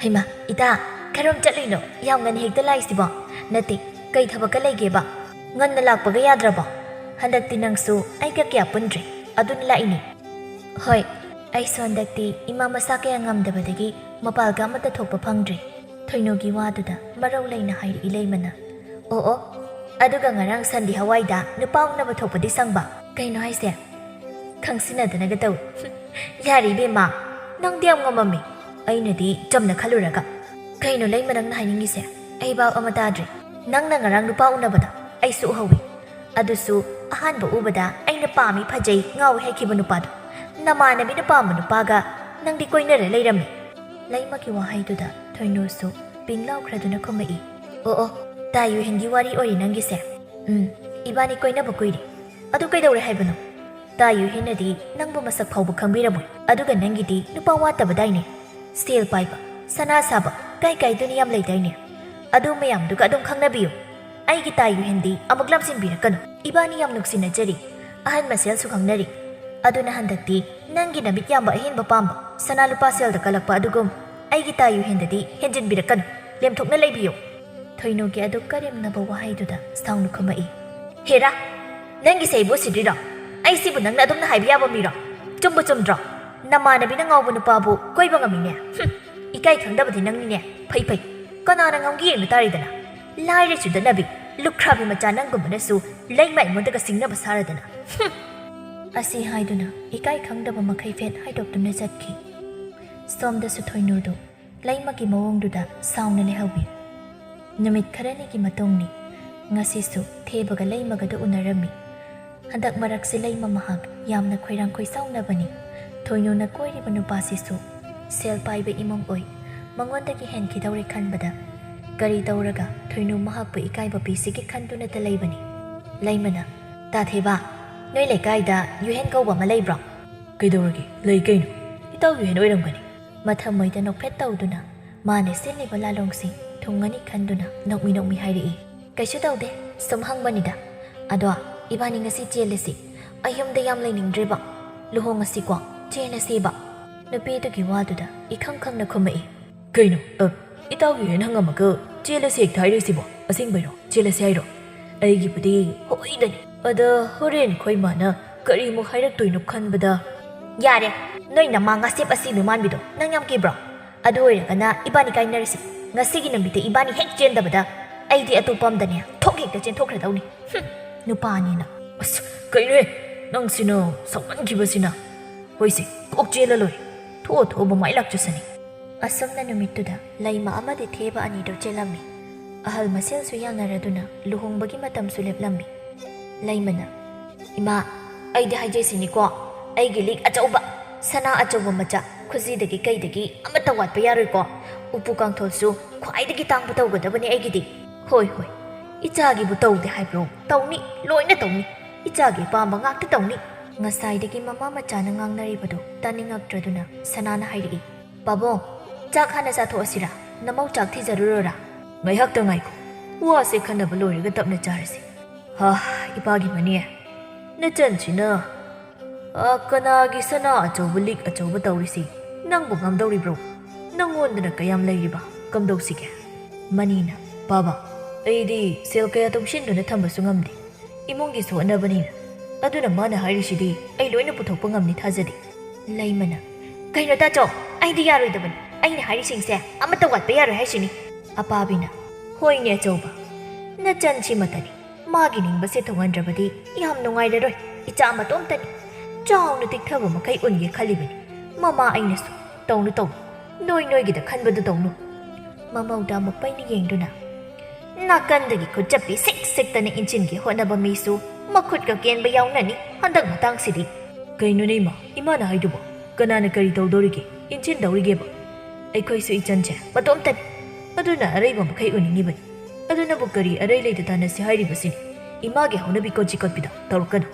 "ꯍꯩꯃꯥ, ꯏꯇꯥ, ꯀꯔꯣꯝ ꯆꯠꯂꯨꯏꯅꯣ? ꯌꯥꯝ ꯉꯟꯅ ꯍꯦꯛꯇ ꯂꯥꯛꯏꯁꯤꯕꯣ? ꯅꯠꯇꯦ, ꯀꯩ ꯊꯕꯛꯀ ꯂꯩꯒꯦꯕ? ꯉꯟꯅ ꯂꯥꯛꯄꯒ ꯌꯥꯗ꯭ꯔꯕꯣ? ꯍꯟꯗꯛꯇꯤ ꯅꯪꯁꯨ ꯑꯩꯒ ꯀꯌꯥ ꯄꯨꯟꯗ꯭ꯔꯦ, ꯑꯗꯨꯅ ꯂꯥꯛꯏꯅꯦ꯫" ꯍꯣꯏ, ꯑꯩꯁꯨ ꯍꯟꯗꯛꯇꯤ ꯏꯃꯥ ꯃꯁꯥ ꯀꯌꯥ ꯉꯝꯗꯕꯗꯒꯤ ꯃꯄꯥꯜꯒ ꯑꯃꯠꯇ ꯊꯣꯛꯄ ꯐꯪꯗ꯭ꯔꯦ꯫ ꯊꯣꯏꯅꯨꯒꯤ ꯋꯥꯗꯨꯗ ꯃꯔꯧ ꯂꯩꯅ ꯍꯥꯏꯔꯛꯏ ꯂꯩꯃꯅ꯫ ꯑꯣ ꯑꯣ, ꯑꯗꯨꯒ ꯉꯔꯥꯡ ꯁꯟꯗꯤ ꯍꯋꯥꯏꯗ ꯅꯨꯄꯥ ꯎꯅꯕ ꯊꯣꯛꯄꯗꯤ ꯁꯪꯕ? ꯀꯩꯅꯣ ꯍꯥꯏꯁꯦ? ꯈꯪꯁꯤꯟꯅꯗꯅꯒ ꯇꯧ꯫ ꯌꯥꯔꯦ ꯏꯕꯦꯝꯃ, ꯅꯪꯗꯤ ꯌꯥꯝ ꯉꯝꯃꯝꯃꯤ꯫ ꯑꯩꯅꯗꯤ ꯆꯝꯅ ꯈꯜꯂꯨꯔꯒ꯫ ꯀꯩꯅꯣ ꯂꯩꯃ ꯅꯪꯅ ꯍꯥꯏꯅꯤꯡꯉꯤꯁꯦ? ꯑꯩ ꯚꯥꯞ ꯑꯃ ꯇꯥꯗ꯭ꯔꯦ꯫ ꯅꯪꯅ ꯉꯔꯥꯡ ꯅꯨꯄꯥ ꯎꯅꯕꯗ ꯑꯩꯁꯨ ꯎꯍꯧꯋꯤ꯫ ꯑꯗꯨꯁꯨ ꯑꯍꯥꯟꯕ ꯎꯕꯗ ꯑꯩꯅ ꯄꯥꯝꯃꯤ, ꯐꯖꯩ, ꯉꯥꯎꯏ ꯍꯥꯏꯈꯤꯕ ꯅꯨꯄꯥꯗꯣ꯫ ꯅꯃꯥꯟꯅꯕꯤꯅ ꯄꯥꯝꯕ ꯅꯨꯄꯥꯒ ꯅꯪꯗꯤ ꯀꯣꯏꯅꯔ ꯂꯩꯔꯝꯃꯤ꯫ ꯂꯩꯃꯒꯤ ꯋꯥꯍꯩꯗꯨꯗ ꯊꯣꯏꯅꯨꯁꯨ ꯄꯤꯡ ꯂꯥꯎꯈ꯭ꯔꯗꯨꯅ ꯈꯨꯝꯃꯛꯏ꯫ ꯑꯣ ꯑꯣ, ꯇꯥ ꯌꯨꯍꯦꯟꯒꯤ ꯋꯥꯔꯤ ꯑꯣꯏꯔꯦ ꯅꯪꯒꯤꯁꯦ꯫ ꯎꯝ, ꯏꯕꯥꯅꯤ ꯀꯣꯏꯅꯕ ꯀꯨꯏꯔꯦ꯫ ꯑꯗꯨ ꯀꯩꯗꯧꯔꯦ ꯍꯥꯏꯕꯅꯣ? ꯇꯥ ꯌꯨꯍꯦꯟꯅꯗꯤ ꯅꯪꯕꯨ ꯃꯁꯛ ꯐꯥꯎꯕ ꯈꯪꯕꯤꯔꯝꯃꯣꯏ꯫ ꯑꯗꯨꯒ ꯅꯪꯒꯤꯗꯤ ꯅꯨꯄꯥ ꯋꯥꯠꯇꯕꯗꯥꯏꯅꯦ? ꯁꯦꯜ ꯄꯥꯏꯕ, ꯁꯅꯥ ꯁꯥꯕ, ꯀꯥꯏ ꯀꯥꯏꯗꯨꯅ ꯌꯥꯝ ꯂꯩꯗꯥꯏꯅꯦ? ꯑꯗꯨ ꯃꯌꯥꯝꯗꯨꯒ ꯑꯗꯨꯝ ꯈꯪꯅꯕꯤꯌꯨ꯫ ꯑꯩꯒꯤ ꯇꯥ ꯌꯨꯍꯦꯟꯗꯤ ꯑꯃꯨꯛ ꯂꯝꯖꯤꯡꯕꯤꯔꯛꯀꯅꯨ꯫ ꯏꯕꯥꯅꯤ ꯌꯥꯝ ꯅꯨꯡꯁꯤꯅꯖꯔꯤ, ꯑꯍꯟ ꯃꯁꯦꯜꯁꯨ ꯈꯪꯅꯔꯤ꯫ ꯑꯗꯨꯅ ꯍꯟꯗꯛꯇꯤ ꯅꯪꯒꯤ ꯅꯃꯤꯠ ꯌꯥꯝꯕ ꯑꯍꯦꯟꯕ ꯄꯥꯝꯕ, ꯁꯅꯥ ꯂꯨꯄꯥ ꯁꯦꯜꯗ ꯀꯜꯂꯛꯄ ꯑꯗꯨꯒꯨꯝ ꯑꯩꯒꯤ ꯇꯥ ꯌꯨꯍꯦꯟꯗꯗꯤ ꯍꯦꯟꯖꯤꯟꯕꯤꯔꯛꯀꯅꯨ꯫ ꯂꯦꯝꯊꯣꯛꯅ ꯂꯩꯕꯤꯌꯨ꯫ ꯊꯣꯏꯅꯨꯒꯤ ꯑꯗꯨ ꯀꯔꯦꯝꯅꯕ ꯋꯥꯍꯩꯗꯨꯗ ꯁꯥꯎꯅ ꯈꯨꯝꯃꯛꯏ꯫ ꯍꯦꯔꯥ, ꯅꯪꯒꯤꯁꯦ ꯑꯩꯕꯨ ꯎꯁꯤꯠꯇ꯭ꯔꯤꯔꯣ? ꯑꯩꯁꯤꯕꯨ ꯅꯪꯅ ꯑꯗꯨꯝꯅ ꯍꯥꯏꯕ ꯌꯥꯕ ꯃꯤꯔꯣ? ꯆꯨꯝꯕꯨ ꯆꯨꯝꯗ꯭ꯔꯣ? ꯅꯃꯥꯟꯅꯕꯤꯅ ꯉꯥꯎꯕ ꯅꯨꯄꯥꯕꯨ ꯀꯣꯏꯕ ꯉꯝꯃꯤꯅꯦ? ꯍꯨꯝ, ꯏꯀꯥꯏ ꯈꯪꯗꯕꯗꯤ ꯅꯪꯅꯤꯅꯦ꯫ ꯐꯩ ꯐꯩ, ꯀꯅꯥꯅ ꯉꯝꯒꯦ ꯌꯦꯡꯕ ꯇꯥꯔꯦꯗꯅ꯫ ꯂꯥꯏꯔ ꯆꯨꯗꯅꯕꯤ, ꯂꯨꯈ꯭ꯔꯥꯕꯤ ꯃꯆꯥ ꯅꯪꯒꯨꯝꯕꯅꯁꯨ ꯂꯩꯃ ꯑꯩꯉꯣꯟꯗꯒ ꯁꯤꯡꯅꯕ ꯁꯥꯔꯗꯅ꯫ ꯍꯨꯝ! ꯑꯁꯤ ꯍꯥꯏꯗꯨꯅ ꯏꯀꯥꯏ ꯈꯪꯗꯕ ꯃꯈꯩ ꯐꯦꯠ ꯍꯥꯏꯗꯣꯛꯇꯨꯅ ꯆꯠꯈꯤ꯫ ꯁꯣꯝꯗꯁꯨ ꯊꯣꯏꯅꯨꯗꯨ ꯂꯩꯃꯒꯤ ꯃꯑꯣꯡꯗꯨꯗ ꯁꯥꯎꯅ ꯂꯩꯍꯧꯏ꯫ ꯅꯨꯃꯤꯠ ꯈꯔꯅꯤꯒꯤ ꯃꯇꯨꯡꯅꯤ꯫ ꯉꯁꯤꯁꯨ ꯊꯦꯕꯒ ꯂꯩꯃꯒꯗ ꯎꯅꯔꯝꯃꯤ꯫ ꯍꯟꯗꯛ ꯃꯔꯛꯁꯤ ꯂꯩꯃ ꯃꯍꯥꯛ ꯌꯥꯝꯅ ꯈꯣꯏꯔꯥꯡ ꯈꯣꯏꯁꯥꯎꯅꯕꯅꯤ꯫ ꯊꯣꯏꯅꯨꯅ ꯀꯣꯏꯔꯤꯕ ꯅꯨꯄꯥꯁꯤꯁꯨ ꯁꯦꯜ ꯄꯥꯏꯕ ꯏꯃꯨꯡ ꯑꯣꯏ꯫ ꯃꯉꯣꯟꯗꯒꯤ ꯍꯦꯟꯈꯤꯗꯧꯔꯦ ꯈꯟꯕꯗ ꯀꯔꯤ ꯇꯧꯔꯒ ꯊꯣꯏꯅꯨ ꯃꯍꯥꯛꯄꯨ ꯏꯀꯥꯏꯕ ꯄꯤꯁꯤꯒꯦ ꯈꯟꯗꯨꯅꯇ ꯂꯩꯕꯅꯤ꯫ ꯂꯩꯃꯅ, "ꯇꯥ ꯊꯦꯕ, ꯅꯣꯏ ꯂꯩꯀꯥꯏꯗ ꯌꯨꯍꯦꯟ ꯀꯧꯕ ꯑꯃ ꯂꯩꯕ꯭ꯔꯣ?" "ꯀꯩꯗꯧꯔꯒꯦ? ꯂꯩ ꯀꯩꯅꯣ꯫ ꯏꯇꯥꯎ ꯌꯨꯍꯦꯟ ꯑꯣꯏꯔꯝꯒꯅꯤ꯫" ꯃꯊꯃꯣꯏꯗ ꯅꯣꯛꯐꯦꯠ ꯇꯧꯗꯨꯅ ꯃꯥꯅ ꯁꯤꯜꯂꯤꯕ ꯂꯥꯂꯣꯡꯁꯤ ꯊꯨꯡꯒꯅꯤ ꯈꯟꯗꯨꯅ ꯅꯣꯛꯃꯤ ꯅꯣꯛꯃꯤ ꯍꯥꯏꯔꯛꯏ꯫ "ꯀꯩꯁꯨ ꯇꯧꯗꯦ, ꯁꯨꯝ ꯍꯪꯕꯅꯤꯗ꯫ ꯑꯗꯣ ꯏꯕꯥꯅꯤ ꯉꯁꯤ ꯆꯦꯜꯂꯁꯤ꯫ ꯑꯩ ꯌꯨꯝꯗ ꯌꯥꯝ ꯂꯩꯅꯤꯡꯗ꯭ꯔꯦꯕ꯫ ꯂꯨꯍꯣꯡꯉꯁꯤꯀꯣ, ꯆꯦꯜꯂꯁꯤꯕ꯫" ꯅꯨꯄꯤꯗꯨꯒꯤ ꯋꯥꯗꯨꯗ ꯏꯈꯪ ꯈꯪꯅ ꯈꯨꯝꯃꯛꯏ꯫ "ꯀꯩꯅꯣ? ꯑ, ꯏꯇꯥꯎꯒꯤ ꯌꯨꯍꯦꯟ ꯍꯪꯉꯝꯃꯒ ꯆꯦꯜꯂꯁꯤ ꯍꯦꯛꯇ ꯍꯥꯏꯔꯛꯏꯁꯤꯕꯣ? ꯑꯁꯦꯡꯕꯩꯔꯣ? ꯆꯦꯜꯂꯁꯤ ꯍꯥꯏꯔꯣ?" "ꯑꯩꯒꯤꯕꯨꯗꯤ ꯍꯣꯏꯗꯅꯤ꯫ ꯑꯗ ꯍꯣꯔꯦꯟ ꯑꯩꯈꯣꯏ ꯃꯥꯅ ꯀꯔꯤꯃꯨꯛ ꯍꯥꯏꯔꯛꯇꯣꯏꯅꯣ ꯈꯟꯕꯗ..." ꯌꯥꯔꯦ, ꯅꯣꯏ ꯅꯃꯥ ꯉꯥꯁꯦꯞ ꯑꯁꯤ ꯃꯤꯃꯥꯟꯕꯤꯗꯣ ꯅꯪ ꯌꯥꯝ ꯀꯤꯕ꯭ꯔꯣ? ꯑꯗꯨ ꯑꯣꯏꯔꯒꯅ ꯏꯕꯥꯅꯤ ꯀꯥꯏꯅꯔꯁꯤ꯫ ꯉꯁꯤꯒꯤ ꯅꯨꯃꯤꯠꯇ ꯏꯕꯥꯅꯤ ꯍꯦꯛ ꯆꯦꯟꯗꯕꯗ ꯑꯩꯗꯤ ꯑꯇꯣꯞꯄ ꯑꯝꯗꯅꯦ ꯊꯣꯛ ꯍꯦꯛꯇ ꯆꯦꯟꯊꯣꯛꯈ꯭ꯔꯗꯧꯅꯤ꯫ ꯍꯨꯝ, ꯅꯨꯄꯥꯅꯤꯅ꯫ ꯑꯁ, ꯀꯩꯅꯣꯍꯦ? ꯅꯪꯁꯤꯅ ꯁꯥꯎꯃꯟꯈꯤꯕꯁꯤꯅ꯫ ꯍꯣꯏꯁꯦ, ꯀꯣꯛ ꯆꯦꯜꯂ ꯂꯣꯏꯔꯦ꯫ ꯊꯣꯛꯑꯣ, ꯊꯣꯛꯑꯣ, ꯃꯃꯥꯏ ꯂꯥꯛꯆꯁꯅꯤ꯫ ꯑꯁꯨꯝꯅ ꯅꯨꯃꯤꯠꯇꯨꯗ ꯂꯩꯃ ꯑꯃꯗꯤ ꯊꯦꯕ ꯑꯅꯤꯗꯨ ꯆꯦꯜꯂꯝꯃꯤ꯫ ꯑꯍꯜ ꯃꯁꯦꯜꯁꯨ ꯌꯥꯅꯔꯗꯨꯅ ꯂꯨꯍꯣꯡꯕꯒꯤ ꯃꯇꯝꯁꯨ ꯂꯦꯞꯂꯝꯃꯤ꯫ ꯂꯩꯃꯅ, "ꯏꯃꯥ, ꯑꯩꯗꯤ ꯍꯥꯏꯖꯩꯁꯤꯅꯤꯀꯣ, ꯑꯩꯒꯤ ꯂꯤꯛ ꯑꯆꯧꯕ, ꯁꯅꯥ ꯑꯆꯧꯕ ꯃꯆꯥ, ꯈꯨꯖꯤꯗꯒꯤ ꯀꯩꯗꯒꯤ ꯑꯃꯠꯇ ꯋꯥꯠꯄ ꯌꯥꯔꯣꯏꯀꯣ꯫ ꯎꯄꯨ ꯀꯥꯡꯊꯣꯜꯁꯨ ꯈ꯭ꯋꯥꯏꯗꯒꯤ ꯇꯥꯡꯕ ꯇꯧꯒꯗꯕꯅꯤ ꯑꯩꯒꯤꯗꯤ꯫ ꯍꯣꯏ, ꯍꯣꯏ, ꯏꯆꯥꯒꯤꯕꯨ ꯇꯧꯗꯦ ꯍꯥꯏꯕ꯭ꯔꯣ? ꯇꯧꯅꯤ, ꯂꯣꯏꯅ ꯇꯧꯅꯤ꯫ ꯏꯆꯥꯒꯤ ꯑꯄꯥꯝꯕ ꯉꯥꯛꯇ ꯇꯧꯅꯤ꯫" ꯉꯁꯥꯏꯗꯒꯤ ꯃꯃꯥ ꯃꯆꯥꯅ ꯉꯥꯡꯅꯔꯤꯕꯗꯨ ꯇꯥꯅꯤꯡꯉꯛꯇ꯭ꯔꯗꯨꯅ ꯁꯅꯥꯅ ꯍꯥꯏꯔꯛꯏ, "ꯄꯥꯕꯨꯡ, ꯆꯥꯛ ꯍꯥꯟꯅ ꯆꯥꯊꯣꯛꯑꯁꯤꯔꯥ? ꯅꯃꯧ ꯆꯥꯛ ꯊꯤꯖꯔꯨꯔꯣꯔꯥ?" "ꯉꯥꯏꯍꯥꯛꯇ ꯉꯥꯏꯈꯣ, ꯋꯥꯁꯦ ꯈꯟꯅꯕ ꯂꯣꯏꯔꯒ ꯇꯞꯅ ꯆꯥꯔꯁꯤ꯫ ꯍꯥ, ꯏꯄꯥꯒꯤ ꯃꯅꯦ, ꯅꯆꯟꯁꯤꯅ, ꯑ, ꯀꯅꯥꯒꯤ ꯁꯅꯥ ꯑꯆꯧꯕ ꯂꯤꯛ ꯑꯆꯧꯕ ꯇꯧꯔꯤꯁꯤ? ꯅꯪꯕꯨ ꯉꯝꯗꯧꯔꯤꯕ꯭ꯔꯣ? ꯅꯪꯉꯣꯟꯗꯅ ꯀꯌꯥꯝ ꯂꯩꯔꯤꯕ? ꯀꯝꯗꯧꯁꯤꯒꯦ?" ꯃꯅꯤꯅ, "ꯄꯥꯕ, ꯑꯩꯗꯤ ꯁꯦꯜ ꯀꯌꯥ ꯇꯨꯡꯁꯤꯟꯗꯨꯅ ꯊꯝꯕꯁꯨ ꯉꯝꯗꯦ꯫ ꯏꯃꯨꯡꯒꯤꯁꯨ ꯍꯣꯠꯅꯕꯅꯤꯅ꯫ ꯑꯗꯨꯅ ꯃꯥꯅ ꯍꯥꯏꯔꯤꯁꯤꯗꯤ ꯑꯩ ꯂꯣꯏꯅ ꯄꯨꯊꯣꯛꯄ ꯉꯝꯅꯤ ꯊꯥꯖꯗꯦ꯫" ꯂꯩꯃꯅ, "ꯀꯩꯅꯣ ꯇꯥꯆꯧ, ꯑꯩꯗꯤ ꯌꯥꯔꯣꯏꯗꯕꯅꯤ꯫ ꯑꯩꯅ ꯍꯥꯏꯔꯤꯁꯤꯡꯁꯦ ꯑꯃꯠꯇ ꯋꯥꯠꯄ ꯌꯥꯔꯣꯏ ꯍꯥꯏꯁꯤꯅꯤ꯫" ꯑꯄꯥꯕꯤꯅ, "ꯍꯣꯏꯅꯦ ꯑꯆꯧꯕ, ꯅꯆꯟꯁꯤꯃꯇꯅꯤ꯫ ꯃꯥꯒꯤ ꯅꯤꯡꯕꯁꯦ ꯊꯨꯡꯍꯟꯗ꯭ꯔꯕꯗꯤ ꯌꯥꯝ ꯅꯨꯡꯉꯥꯏꯔꯔꯣꯏ꯫ ꯏꯆꯥ ꯃꯇꯣꯝꯇꯅꯤ꯫ ꯆꯥꯎꯅ ꯇꯤꯛꯊꯕ ꯃꯈꯩ ꯎꯟꯒꯦ ꯈꯜꯂꯤꯕꯅꯤ꯫ ꯃꯃꯥ ꯑꯩꯅꯁꯨ, ꯇꯧꯅꯨ, ꯇꯧꯅꯨ꯫ ꯅꯣꯏ ꯅꯣꯏꯒꯤꯗ ꯈꯟꯕꯗꯨ ꯇꯧꯅꯨ꯫" ꯃꯃꯧꯗ ꯑꯃꯨꯛ ꯄꯩꯅ ꯌꯦꯡꯗꯨꯅ, "ꯅꯥꯀꯟꯗꯒꯤ ꯈꯨꯠꯆꯞꯄꯤ ꯁꯤꯛ ꯁꯤꯛꯇꯅ ꯏꯟꯁꯤꯟꯒꯦ ꯍꯣꯠꯅꯕ ꯃꯤꯁꯨ ꯃꯈꯨꯠꯀ ꯀꯦꯟꯕ ꯌꯥꯎꯅꯅꯤ ꯍꯟꯗꯛ ꯃꯇꯥꯡꯁꯤꯗꯤ꯫" "ꯀꯩꯅꯣꯅꯦ ꯏꯃꯥ, ꯏꯃꯥꯅ ꯍꯥꯏꯗꯨꯕꯣ? ꯀꯅꯥꯅ ꯀꯔꯤ ꯇꯧꯗꯧꯔꯤꯒꯦ, ꯏꯟꯁꯤꯟꯗꯧꯔꯤꯒꯦꯕ? ꯑꯩꯈꯣꯏꯁꯨ ꯏꯆꯟꯁꯦ ꯃꯇꯣꯝꯇꯅꯤ꯫ ꯑꯗꯨꯅ ꯑꯔꯩꯕ ꯃꯈꯩ ꯎꯅꯤꯡꯉꯤꯕꯅꯤ꯫ ꯑꯗꯨꯅꯕꯨ ꯀꯔꯤ ꯑꯔꯩ ꯂꯩꯇ ꯇꯥꯟꯅꯁꯤ ꯍꯥꯏꯔꯤꯕꯁꯤꯅꯤ? ꯏꯃꯥꯒꯤ ꯍꯧꯅꯕꯤ ꯀꯣꯆꯤ ꯀꯣꯠꯄꯤꯗꯣ ꯇꯧꯔꯛꯀꯅꯨ꯫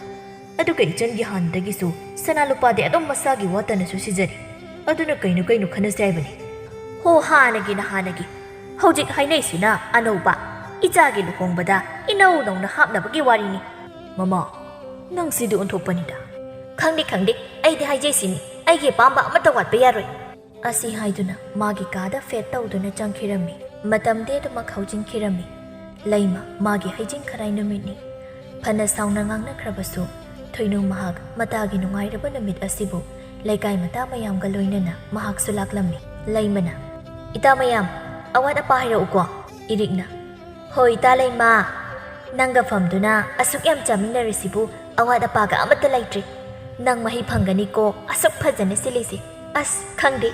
ꯑꯗꯨꯒ ꯏꯆꯟꯒꯤ ꯍꯥꯟꯅꯗꯒꯤꯁꯨ ꯁꯅꯥ ꯂꯨꯄꯥꯗꯤ ꯑꯗꯨꯝ ꯃꯁꯥꯒꯤ ꯋꯥꯇꯅꯁꯨ ꯁꯤꯖꯔꯤ꯫ ꯑꯗꯨꯅ ꯀꯩꯅꯣ ꯀꯩꯅꯣ ꯈꯟꯅꯁꯦ ꯍꯥꯏꯕꯅꯤ?" "ꯍꯣ, ꯍꯥꯟꯅꯒꯤꯅ ꯍꯥꯟꯅꯒꯤ꯫ ꯍꯧꯖꯤꯛ ꯍꯥꯏꯅꯩꯁꯤꯅ ꯑꯅꯧꯕ꯫ ꯏꯆꯥꯒꯤ ꯂꯨꯍꯣꯡꯕꯗ ꯏꯅꯧ ꯅꯧꯅ ꯍꯥꯞꯅꯕꯒꯤ ꯋꯥꯔꯤꯅꯤ꯫" "ꯃꯃꯥ, ꯅꯪ ꯁꯤꯗꯤ ꯑꯣꯟꯊꯣꯛꯄꯅꯤꯗ꯫" "ꯈꯪꯗꯦ, ꯈꯪꯗꯦ꯫ ꯑꯩꯗꯤ ꯍꯥꯏꯖꯩꯁꯤꯅꯤ꯫ ꯑꯩꯒꯤ ꯑꯄꯥꯝꯕ ꯑꯃꯠꯇ ꯋꯥꯠꯄ ꯌꯥꯔꯣꯏ꯫" ꯑꯁꯤ ꯍꯥꯏꯗꯨꯅ ꯃꯥꯒꯤ ꯀꯥꯗ ꯐꯦꯠ ꯇꯧꯗꯨꯅ ꯆꯪꯈꯤꯔꯝꯃꯤ꯫ ꯃꯇꯝꯗꯤ ꯑꯗꯨꯃꯛ ꯍꯧꯖꯤꯟꯈꯤꯔꯝꯃꯤ꯫ ꯂꯩꯃ ꯃꯥꯒꯤ ꯍꯩꯖꯤꯡ ꯈꯔꯥꯏ ꯅꯨꯃꯤꯠꯅꯤ꯫ ꯐꯅ ꯁꯥꯎꯅ ꯉꯥꯡꯅꯈ꯭ꯔꯕꯁꯨ ꯊꯣꯏꯅꯨ ꯃꯍꯥꯛ ꯃꯇꯥꯒꯤ ꯅꯨꯡꯉꯥꯏꯔꯕ ꯅꯨꯃꯤꯠ ꯑꯁꯤꯕꯨ ꯂꯩꯀꯥꯏ ꯃꯇꯥ ꯃꯌꯥꯝꯒ ꯂꯣꯏꯅꯅ ꯃꯍꯥꯛꯁꯨ ꯂꯥꯛꯂꯝꯃꯤ꯫ ꯂꯩꯃꯅ, "ꯏꯇꯥ ꯃꯌꯥꯝ, ꯑꯋꯥꯠ ꯑꯄꯥ ꯍꯥꯏꯔꯛꯎꯀꯣ꯫" ꯏꯔꯤꯛꯅ, "ꯍꯣꯏ ꯏꯇꯥ ꯂꯩꯃ, ꯅꯪꯒ ꯐꯝꯗꯨꯅ ꯑꯁꯨꯛ ꯌꯥꯝ ꯆꯥꯃꯤꯟꯅꯔꯤꯁꯤꯕꯨ ꯑꯋꯥꯠ ꯑꯄꯥꯒ ꯑꯃꯠꯇ ꯂꯩꯇ꯭ꯔꯦ꯫ ꯅꯪ ꯃꯍꯩ ꯐꯪꯒꯅꯤꯀꯣ, ꯑꯁꯨꯛ ꯐꯖꯅ ꯁꯤꯜꯂꯤꯁꯦ꯫ ꯑꯁ ꯈꯪꯗꯦ,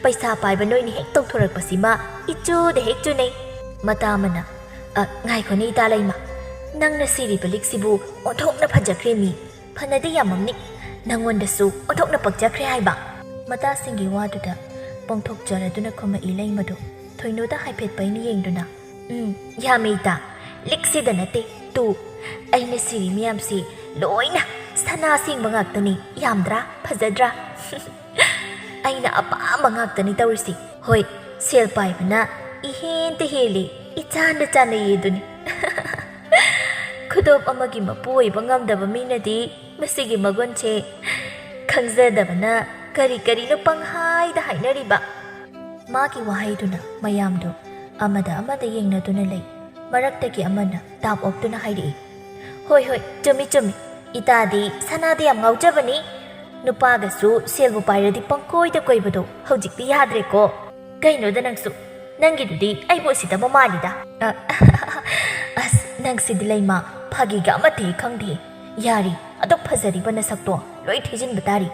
ꯄꯩꯁꯥ ꯄꯥꯏꯕ ꯅꯣꯏꯅ ꯍꯦꯛ ꯇꯧꯊꯣꯔꯛꯄꯁꯤꯃ ꯏꯆꯨꯗ ꯍꯦꯛ ꯆꯨꯅꯩ꯫" ꯃꯇꯥ ꯑꯃꯅ, "ꯑ, ꯉꯥꯏꯈꯣꯅꯦ ꯏꯇꯥ ꯂꯩꯃ, ꯅꯪꯅ ꯁꯤꯔꯤꯕ ꯂꯤꯛꯁꯤꯕꯨ ꯑꯣꯟꯊꯣꯛꯅ ꯐꯖꯈ꯭ꯔꯦ ꯃꯤ, ꯐꯅꯗꯤ ꯌꯥꯝꯃꯝꯅꯤ, ꯅꯪꯉꯣꯟꯗꯁꯨ ꯑꯣꯟꯊꯣꯛꯅ ꯄꯛꯆꯈ꯭ꯔꯦ ꯍꯥꯏꯕ꯫" ꯃꯇꯥꯁꯤꯡꯒꯤ ꯋꯥꯗꯨꯗ ꯄꯣꯡꯊꯣꯛꯆꯔꯗꯨꯅ ꯈꯨꯝꯃꯛꯏ ꯂꯩꯃꯗꯨ ꯊꯣꯏꯅꯨꯗ ꯍꯥꯏꯐꯦꯠ ꯄꯩꯅ ꯌꯦꯡꯗꯨꯅ, "ꯎꯝ, ꯌꯥꯝꯃꯦ ꯏꯇꯥ, ꯂꯤꯛꯁꯤꯗ ꯅꯠꯇꯦ, ꯇꯨ, ꯑꯩꯅ ꯁꯤꯔꯤ ꯃꯌꯥꯝꯁꯤ ꯂꯣꯏꯅ ꯁꯅꯥ ꯁꯦꯡꯕ ꯉꯥꯛꯇꯅꯤ, ꯌꯥꯝꯗ꯭ꯔꯥ? ꯐꯖꯗ꯭ꯔꯥ?" "ꯑꯩꯅ ꯑꯄꯥꯝꯕ ꯉꯥꯛꯇꯅꯤ ꯇꯧꯔꯤꯁꯤ꯫ ꯍꯣꯏ, ꯁꯦꯜ ꯄꯥꯏꯕꯅ ꯏꯍꯦꯟꯇ ꯍꯦꯜꯂꯤ, ꯏꯆꯥꯟꯗ ꯆꯥꯟꯅꯩ ꯑꯗꯨꯅꯤ꯫" ꯈꯨꯗꯣꯞ ꯑꯃꯒꯤ ꯃꯄꯨ ꯑꯣꯏꯕ ꯉꯝꯗꯕ ꯃꯤꯅꯗꯤ ꯃꯁꯤꯒꯤ ꯃꯒꯨꯟꯁꯦ ꯈꯪꯖꯗꯕꯅ ꯀꯔꯤ ꯀꯔꯤꯅꯣ ꯄꯪꯍꯥꯏꯗ ꯍꯥꯏꯅꯔꯤꯕ꯫ ꯃꯥꯒꯤ ꯋꯥꯍꯩꯗꯨꯅ ꯃꯌꯥꯝꯗꯨ ꯑꯃꯗ ꯑꯃꯗ ꯌꯦꯡꯅꯗꯨꯅ ꯂꯩ꯫ ꯃꯔꯛꯇꯒꯤ ꯑꯃꯅ ꯇꯥꯞ ꯑꯣꯛꯇꯨꯅ ꯍꯥꯏꯔꯛꯏ, "ꯍꯣꯏ, ꯍꯣꯏ, ꯆꯨꯝꯃꯤ, ꯆꯨꯝꯃꯤ꯫ ꯏꯇꯥꯗꯤ ꯁꯅꯥꯗ ꯌꯥꯝ ꯉꯥꯎꯖꯕꯅꯤ꯫ ꯅꯨꯄꯥꯒꯁꯨ ꯁꯦꯜꯕꯨ ꯄꯥꯏꯔꯗꯤ ꯄꯪꯀꯣꯏꯗ ꯀꯣꯏꯕꯗꯣ ꯍꯧꯖꯤꯛꯇꯤ ꯌꯥꯗ꯭ꯔꯦꯀꯣ꯫ ꯀꯩꯅꯣꯗ ꯅꯪꯁꯨ, ꯅꯪꯒꯤꯗꯨꯗꯤ ꯑꯩꯕꯨ ꯎꯁꯤꯠꯇꯕ ꯃꯥꯜꯂꯤꯗ꯫" ꯑ, ꯑꯁ, ꯅꯪꯁꯤꯗꯤ ꯂꯩꯃ, ꯐꯥꯒꯤꯒ ꯑꯃꯠꯇ ꯍꯦꯛ ꯈꯪꯗꯦ꯫ ꯌꯥꯔꯤ, ꯑꯗꯨꯛ ꯐꯖꯔꯤꯕ ꯅꯁꯛꯇꯣ ꯂꯣꯏ ꯊꯤꯖꯤꯟꯕ ꯇꯥꯔꯤ꯫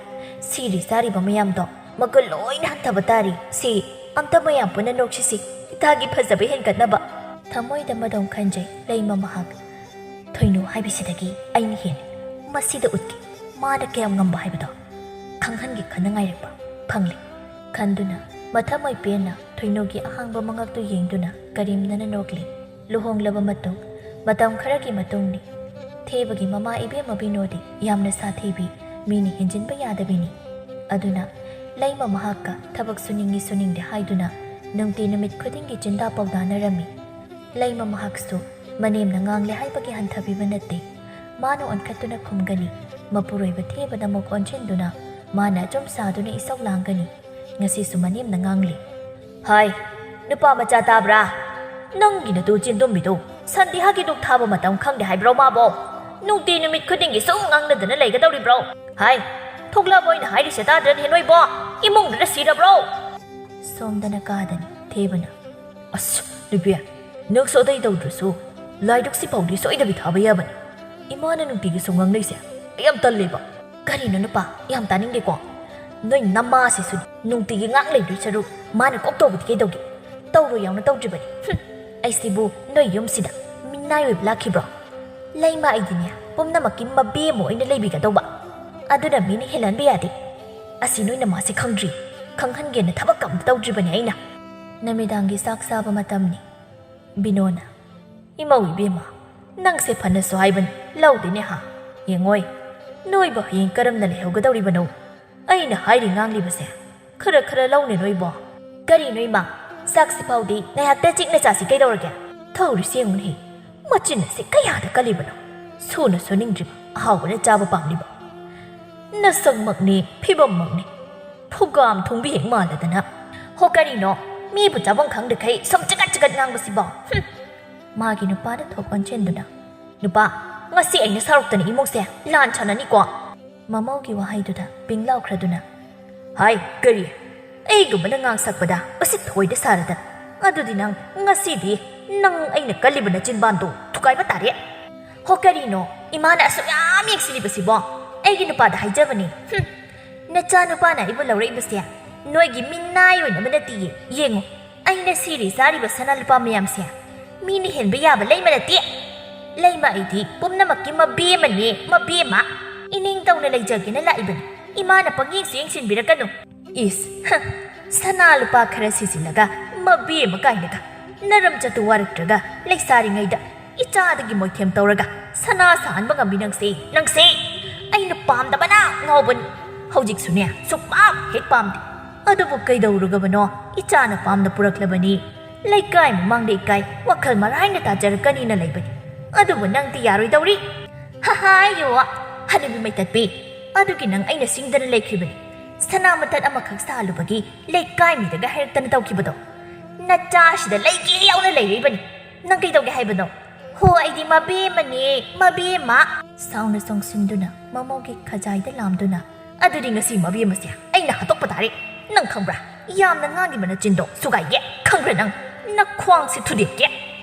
ꯁꯤꯔꯤ ꯆꯥꯔꯤꯕ ꯃꯌꯥꯝꯗꯣ ꯃꯒꯨꯟ ꯂꯣꯏꯅ ꯍꯟꯊꯕ ꯇꯥꯔꯤ꯫ ꯁꯤ ꯑꯝꯇ ꯃꯌꯥꯝ ꯄꯨꯟꯅ ꯅꯣꯛꯁꯤꯁꯤ, ꯏꯇꯥꯒꯤ ꯐꯖꯕ ꯍꯦꯟꯒꯠꯅꯕ꯫ ꯊꯃꯣꯏꯗ ꯃꯗꯧ ꯈꯟꯖꯩ ꯂꯩꯃ ꯃꯍꯥꯛ꯫ ꯊꯣꯏꯅꯨ ꯍꯥꯏꯕꯁꯤꯗꯒꯤ ꯑꯩꯅ ꯍꯦꯜꯂꯤ꯫ ꯃꯁꯤꯗ ꯎꯠꯀꯦ, ꯃꯥꯅ ꯀꯌꯥꯝ ꯉꯝꯕ ꯍꯥꯏꯕꯗꯣ꯫ ꯈꯪꯍꯟꯒꯦ ꯈꯟꯅ ꯉꯥꯏꯔꯛꯄ ꯐꯪꯂꯦ꯫ ꯈꯟꯗꯨꯅ ꯃꯊꯃꯣꯏ ꯄꯦꯟꯅ ꯊꯣꯏꯅꯨꯒꯤ ꯑꯍꯥꯡꯕ ꯃꯉꯛꯇꯨ ꯌꯦꯡꯗꯨꯅ ꯀꯔꯦꯝꯅꯅ ꯅꯣꯛꯂꯤ꯫ ꯂꯨꯍꯣꯡꯂꯕ ꯃꯇꯨꯡ ꯃꯇꯝ ꯈꯔꯒꯤ ꯃꯇꯨꯡꯅꯤ꯫ ꯊꯦꯕꯒꯤ ꯃꯃꯥ ꯏꯕꯦꯝꯃ ꯕꯤꯅꯣꯗꯤ ꯌꯥꯝꯅ ꯁꯥꯊꯤꯕꯤ, ꯃꯤꯅ ꯍꯦꯟꯖꯤꯟꯕ ꯌꯥꯗꯕꯤꯅꯤ꯫ ꯑꯗꯨꯅ ꯂꯩꯃ ꯃꯍꯥꯛꯀ ꯊꯕꯛ ꯁꯨꯅꯤꯡꯉꯤ ꯁꯨꯅꯤꯡꯗꯦ ꯍꯥꯏꯗꯨꯅ ꯅꯨꯡꯇꯤ ꯅꯨꯃꯤꯠ ꯈꯨꯗꯤꯡꯒꯤ ꯆꯤꯟꯗꯥ ꯄꯥꯎꯗꯥꯅꯔꯝꯃꯤ꯫ ꯂꯩꯃ ꯃꯍꯥꯛꯁꯨ ꯃꯅꯦꯝꯅ ꯉꯥꯡꯂꯦ ꯍꯥꯏꯕꯒꯤ ꯍꯟꯊꯕꯤꯕ ꯅꯠꯇꯦ꯫ ꯃꯥꯅ ꯑꯣꯟꯈꯠꯇꯨꯅ ꯈꯨꯝꯒꯅꯤ, ꯃꯄꯨꯔꯣꯏꯕ ꯊꯦꯕꯗ ꯑꯃꯨꯛ ꯑꯣꯟꯁꯤꯟꯗꯨꯅ ꯃꯥꯅ ꯑꯆꯨꯝ ꯁꯥꯗꯨꯅ ꯏꯁꯧ ꯂꯥꯡꯒꯅꯤ꯫ ꯉꯁꯤꯁꯨ ꯃꯅꯦꯝꯅ ꯉꯥꯡꯂꯤ꯫ "ꯍꯥꯏ, ꯅꯨꯄꯥ ꯃꯆꯥ ꯇꯥꯕ꯭ꯔꯥ? ꯅꯪꯒꯤ ꯅꯇꯨ ꯆꯤꯟꯗꯨꯝꯕꯤꯗꯨ ꯁꯟꯗꯤꯍꯥꯒꯤ ꯗꯨꯛ ꯊꯥꯕ ꯃꯇꯝ ꯈꯪꯗꯦ ꯍꯥꯏꯕ꯭ꯔꯣ ꯃꯥꯕꯣ? ꯅꯨꯡꯇꯤ ꯅꯨꯃꯤꯠ ꯈꯨꯗꯤꯡꯒꯤ ꯁꯨꯝ ꯉꯥꯡꯅꯗꯅ ꯂꯩꯒꯗꯧꯔꯤꯕ꯭ꯔꯣ? ꯍꯥꯏ, ꯊꯣꯛꯂꯛꯑꯕꯣ ꯑꯩꯅ ꯍꯥꯏꯔꯤꯁꯦ ꯇꯥꯗ꯭ꯔꯅꯦ ꯅꯣꯏꯕꯣ? ꯏꯃꯨꯡꯗꯨꯗ ꯁꯤꯔꯕ꯭ꯔꯣ?" ꯁꯣꯝꯗꯅ ꯀꯥꯗꯅꯤ ꯊꯦꯕꯅ, "ꯑꯁ, ꯅꯨꯄꯤ, ꯅꯪꯁꯨ ꯑꯇꯩ ꯇꯧꯗ꯭ꯔꯁꯨ ꯂꯥꯏꯗꯨꯛꯁꯤ ꯐꯥꯎꯗꯤ ꯁꯣꯏꯗꯕꯤ ꯊꯥꯕ ꯌꯥꯕꯅꯤ꯫ ꯏꯃꯥꯅ ꯅꯨꯡꯇꯤꯒꯤ ꯁꯨꯝ ꯉꯥꯡꯅꯩꯁꯦ ꯑꯩ ꯌꯥꯝ ꯇꯜꯂꯦꯕ꯫ ꯀꯔꯤꯅꯣ ꯅꯨꯄꯥ, ꯌꯥꯝ ꯇꯥꯅꯤꯡꯗꯦꯀꯣ꯫ ꯅꯣꯏ ꯅꯃꯥꯁꯤꯁꯨ ꯅꯨꯡꯇꯤꯒꯤ ꯉꯥꯡ ꯂꯩꯗꯣꯏ ꯁꯔꯨꯛ ꯃꯥꯅ ꯀꯣꯛ ꯇꯧꯕꯗꯤ ꯀꯩꯗꯧꯒꯦ? ꯇꯧꯔꯣꯏ ꯌꯥꯎꯅ ꯇꯧꯗ꯭ꯔꯤꯕꯅꯤ꯫ ꯍꯨꯝ, ꯑꯩꯁꯤꯕꯨ ꯅꯣꯏ ꯌꯨꯝꯁꯤꯗ ꯃꯤꯅꯥꯏ ꯑꯣꯏꯕ ꯂꯥꯛꯈꯤꯕ꯭ꯔꯣ? ꯂꯩꯃ ꯑꯩꯗꯤꯅꯦ, ꯄꯨꯝꯅꯃꯛꯀꯤ ꯃꯕꯦꯝꯃ ꯑꯣꯏꯅ ꯂꯩꯕꯤꯒꯗꯧꯕ꯫ ꯑꯗꯨꯅ ꯃꯤꯅ ꯍꯦꯜꯍꯟꯕ ꯌꯥꯗꯦ꯫ ꯑꯁꯤ ꯅꯣꯏ ꯅꯃꯥꯁꯦ ꯈꯪꯗ꯭ꯔꯤ, ꯈꯪꯍꯟꯒꯦꯅ ꯊꯕꯛ ꯑꯝꯇ ꯇꯧꯗ꯭ꯔꯤꯕꯅꯦ ꯑꯩꯅ꯫ ꯅꯨꯃꯤꯗꯥꯡꯒꯤ ꯆꯥꯛ ꯆꯥꯕ ꯃꯇꯝꯅꯤ꯫ ꯕꯤꯅꯣꯅ, "ꯏꯃꯧ ꯏꯕꯦꯝꯃ, ꯅꯪꯁꯦ ꯐꯅꯁꯨ ꯍꯥꯏꯕꯅꯤ, ꯂꯧꯗꯦꯅꯦ ꯍꯥ? ꯌꯦꯡꯉꯣꯏ, ꯅꯣꯏꯕꯨ ꯍꯌꯦꯡ ꯀꯔꯝꯅ ꯂꯩꯍꯧꯒꯗꯧꯔꯤꯕꯅꯣ? ꯑꯩꯅ ꯍꯥꯏꯔꯤ ꯉꯥꯡꯂꯤꯕꯁꯦ ꯈꯔ ꯈꯔ ꯂꯧꯅꯦ ꯅꯣꯏꯕꯣ꯫ ꯀꯔꯤꯅꯣ ꯏꯃꯥ, ꯆꯥꯛꯁꯤ ꯐꯥꯎꯗꯤ ꯉꯥꯏꯍꯥꯛꯇ ꯆꯤꯛꯅ ꯆꯥꯁꯤ ꯀꯩꯗꯧꯔꯒꯦ? ꯊꯧꯔꯤꯁꯤ ꯌꯦꯡꯉꯨꯅꯦ, ꯃꯆꯤꯟ ꯑꯁꯤ ꯀꯌꯥꯗ ꯀꯜꯂꯤꯕꯅꯣ? ꯁꯨꯅ ꯁꯨꯅꯤꯡꯗ꯭ꯔꯤꯕ, ꯑꯍꯥꯎꯕꯅ ꯆꯥꯕ ꯄꯥꯝꯂꯤꯕ꯫ ꯅꯁꯛꯃꯛꯅꯤ, ꯐꯤꯕꯝꯃꯛꯅꯤ꯫ ꯐꯨꯒꯥꯝ ꯊꯣꯡꯕꯤ ꯍꯦꯛ ꯃꯥꯜꯂꯗꯅ꯫ ꯍꯣ ꯀꯔꯤꯅꯣ? ꯃꯤꯕꯨ ꯆꯥꯐꯝ ꯈꯪꯗꯈꯩ ꯁꯨꯝ ꯆꯒꯠ ꯆꯒꯠ ꯉꯥꯡꯕꯁꯤꯕꯣ꯫ ꯍꯨꯝ!" ꯃꯥꯒꯤ ꯅꯨꯄꯥꯗ ꯊꯣꯛ ꯑꯣꯟꯁꯤꯟꯗꯨꯅ, "ꯅꯨꯄꯥ, ꯉꯁꯤ ꯑꯩꯅ ꯁꯥꯎꯔꯛꯇꯅ ꯏꯃꯨꯡꯁꯦ ꯂꯥꯟ ꯁꯥꯟꯅꯅꯤꯀꯣ?" ꯃꯃꯧꯒꯤ ꯋꯥꯍꯩꯗꯨꯗ ꯄꯤꯡ ꯂꯥꯎꯈ꯭ꯔꯗꯨꯅ, "ꯍꯥꯏ, ꯀꯔꯤ? ꯑꯩꯒꯨꯝꯕꯅ ꯉꯥꯡ ꯁꯛꯄꯗ ꯎꯁꯤꯠ ꯊꯑꯣꯏꯗ ꯁꯥꯔꯗꯅ꯫ ꯑꯗꯨꯗꯤ ꯅꯪ ꯉꯁꯤꯗꯤ ꯅꯪ ꯑꯩꯅ ꯀꯜꯂꯤꯕ ꯅꯆꯤꯟꯕꯥꯟꯗꯣ ꯊꯨꯒꯥꯏꯕ ꯇꯥꯔꯦ꯫ ꯍꯣ ꯀꯔꯤꯅꯣ ꯏꯃꯥꯅ ꯑꯁꯨꯛ ꯌꯥꯝ ꯌꯦꯡꯁꯤꯜꯂꯤꯕꯁꯤꯕꯣ? ꯑꯩꯒꯤ ꯅꯨꯄꯥꯗ ꯍꯥꯏꯖꯕꯅꯤ꯫ ꯍꯨꯝ! ꯅꯆꯥ ꯅꯨꯄꯥꯅ ꯑꯩꯕꯨ ꯂꯧꯔꯛꯏꯕꯁꯦ ꯅꯣꯏꯒꯤ ꯃꯤꯅꯥꯏ ꯑꯣꯏꯅꯕ ꯅꯠꯇꯤꯌꯦ꯫ ꯌꯦꯡꯉꯨ, ꯑꯩꯅ ꯁꯤꯔꯤ ꯆꯥꯔꯤꯕ ꯁꯅꯥ ꯂꯨꯄꯥ ꯃꯌꯥꯝꯁꯦ ꯃꯤꯅ ꯍꯦꯟꯕ ꯌꯥꯕ ꯂꯩꯃ ꯅꯠꯇꯦ꯫ ꯂꯩꯃ ꯑꯩꯗꯤ ꯄꯨꯝꯅꯃꯛꯀꯤ ꯃꯕꯦꯝꯃꯅꯦ, ꯃꯕꯦꯝꯃ꯫ ꯏꯅꯤꯡ ꯇꯧꯅ ꯂꯩꯖꯒꯦꯅ ꯂꯥꯛꯏꯕꯅꯤ꯫ ꯏꯃꯥꯅ ꯄꯪꯌꯦꯡꯁꯨ ꯌꯦꯡꯁꯤꯟꯕꯤꯔꯛꯀꯅꯨ꯫" ꯏꯁ, ꯍ, ꯁꯅꯥ ꯂꯨꯄꯥ ꯈꯔ ꯁꯤꯖꯤꯜꯂꯒ ꯃꯕꯦꯝꯃ ꯀꯥꯏꯅꯒ꯫ ꯅꯔꯝ ꯆꯠꯇꯨ ꯋꯥꯔꯛꯇ꯭ꯔꯒ ꯂꯩꯁꯥꯔꯤꯉꯩꯗ ꯏꯆꯥꯗꯒꯤ ꯃꯣꯏꯊꯦꯝ ꯇꯧꯔꯒ ꯁꯅꯥ ꯁꯥꯍꯟꯕ ꯉꯝꯃꯤ ꯅꯪꯁꯦ, ꯅꯪꯁꯦ꯫ ꯑꯩꯅ ꯄꯥꯝꯗꯕꯅ ꯉꯥꯎꯕꯅꯤ꯫ ꯍꯧꯖꯤꯛꯁꯨꯅꯦ, ꯁꯨꯛꯄꯥꯝ ꯍꯦꯛ ꯄꯥꯝꯗꯦ꯫ ꯑꯗꯨꯕꯨ ꯀꯩꯗꯧꯔꯨꯒꯕꯅꯣ, ꯏꯆꯥꯅ ꯄꯥꯝꯅ ꯄꯨꯔꯛꯂꯕꯅꯤ꯫ ꯂꯩꯀꯥꯏ ꯃꯃꯥꯡꯗ ꯏꯀꯥꯏ, ꯋꯥꯈꯜ ꯃꯔꯥꯏꯅ ꯇꯥꯖꯔꯛꯀꯅꯤꯅ ꯂꯩꯕꯅꯤ꯫ ꯑꯗꯨꯕꯨ ꯅꯪꯗꯤ ꯌꯥꯔꯣꯏꯗꯧꯔꯤ꯫ ꯍꯍꯥꯏ ꯌꯣ, ꯍꯅꯨꯕꯤ ꯃꯩꯇꯠꯄꯤ꯫ ꯑꯗꯨꯒꯤ ꯅꯪ ꯑꯩꯅ ꯁꯤꯡꯗꯅ ꯂꯩꯈ꯭ꯔꯤꯕꯅꯤ꯫ ꯁꯅꯥ ꯃꯇꯠ ꯑꯃꯈꯛ ꯁꯥꯍꯜꯂꯨꯕꯒꯤ ꯂꯩꯀꯥꯏ ꯃꯤꯗꯒ ꯍꯥꯏꯔꯛꯇꯅ ꯇꯧꯈꯤꯕꯗꯣ꯫ ꯅꯆꯥꯁꯤꯗ ꯂꯩꯒꯦ ꯌꯥꯎꯅ ꯂꯩꯔꯛꯏꯕꯅꯤ꯫ ꯅꯪ ꯀꯩꯗꯧꯒꯦ ꯍꯥꯏꯕꯅꯣ? "ꯍꯣ, ꯑꯩꯗꯤ ꯃꯕꯦꯝꯃꯅꯦ, ꯃꯕꯦꯝꯃ!" ꯁꯥꯎꯅ ꯆꯣꯡꯁꯤꯟꯗꯨꯅ ꯃꯃꯧꯒꯤ ꯈꯖꯥꯏꯗ ꯂꯥꯝꯗꯨꯅ, "ꯑꯗꯨꯗꯤ ꯉꯁꯤ ꯃꯕꯦꯝꯃꯁꯦ ꯑꯩꯅ ꯍꯥꯠꯇꯣꯛꯄ ꯇꯥꯔꯦ꯫ ꯅꯪ ꯈꯪꯕ꯭ꯔꯥ? ꯌꯥꯝꯅ ꯉꯥꯡꯒꯤꯕ ꯅꯆꯤꯟꯗꯣ ꯁꯨꯒꯥꯏꯒꯦ, ꯈꯪꯕ꯭ꯔꯥ ꯅꯪ? ꯅꯈ꯭ꯋꯥꯡꯁꯦ ꯊꯨꯗꯦꯛꯀꯦ!"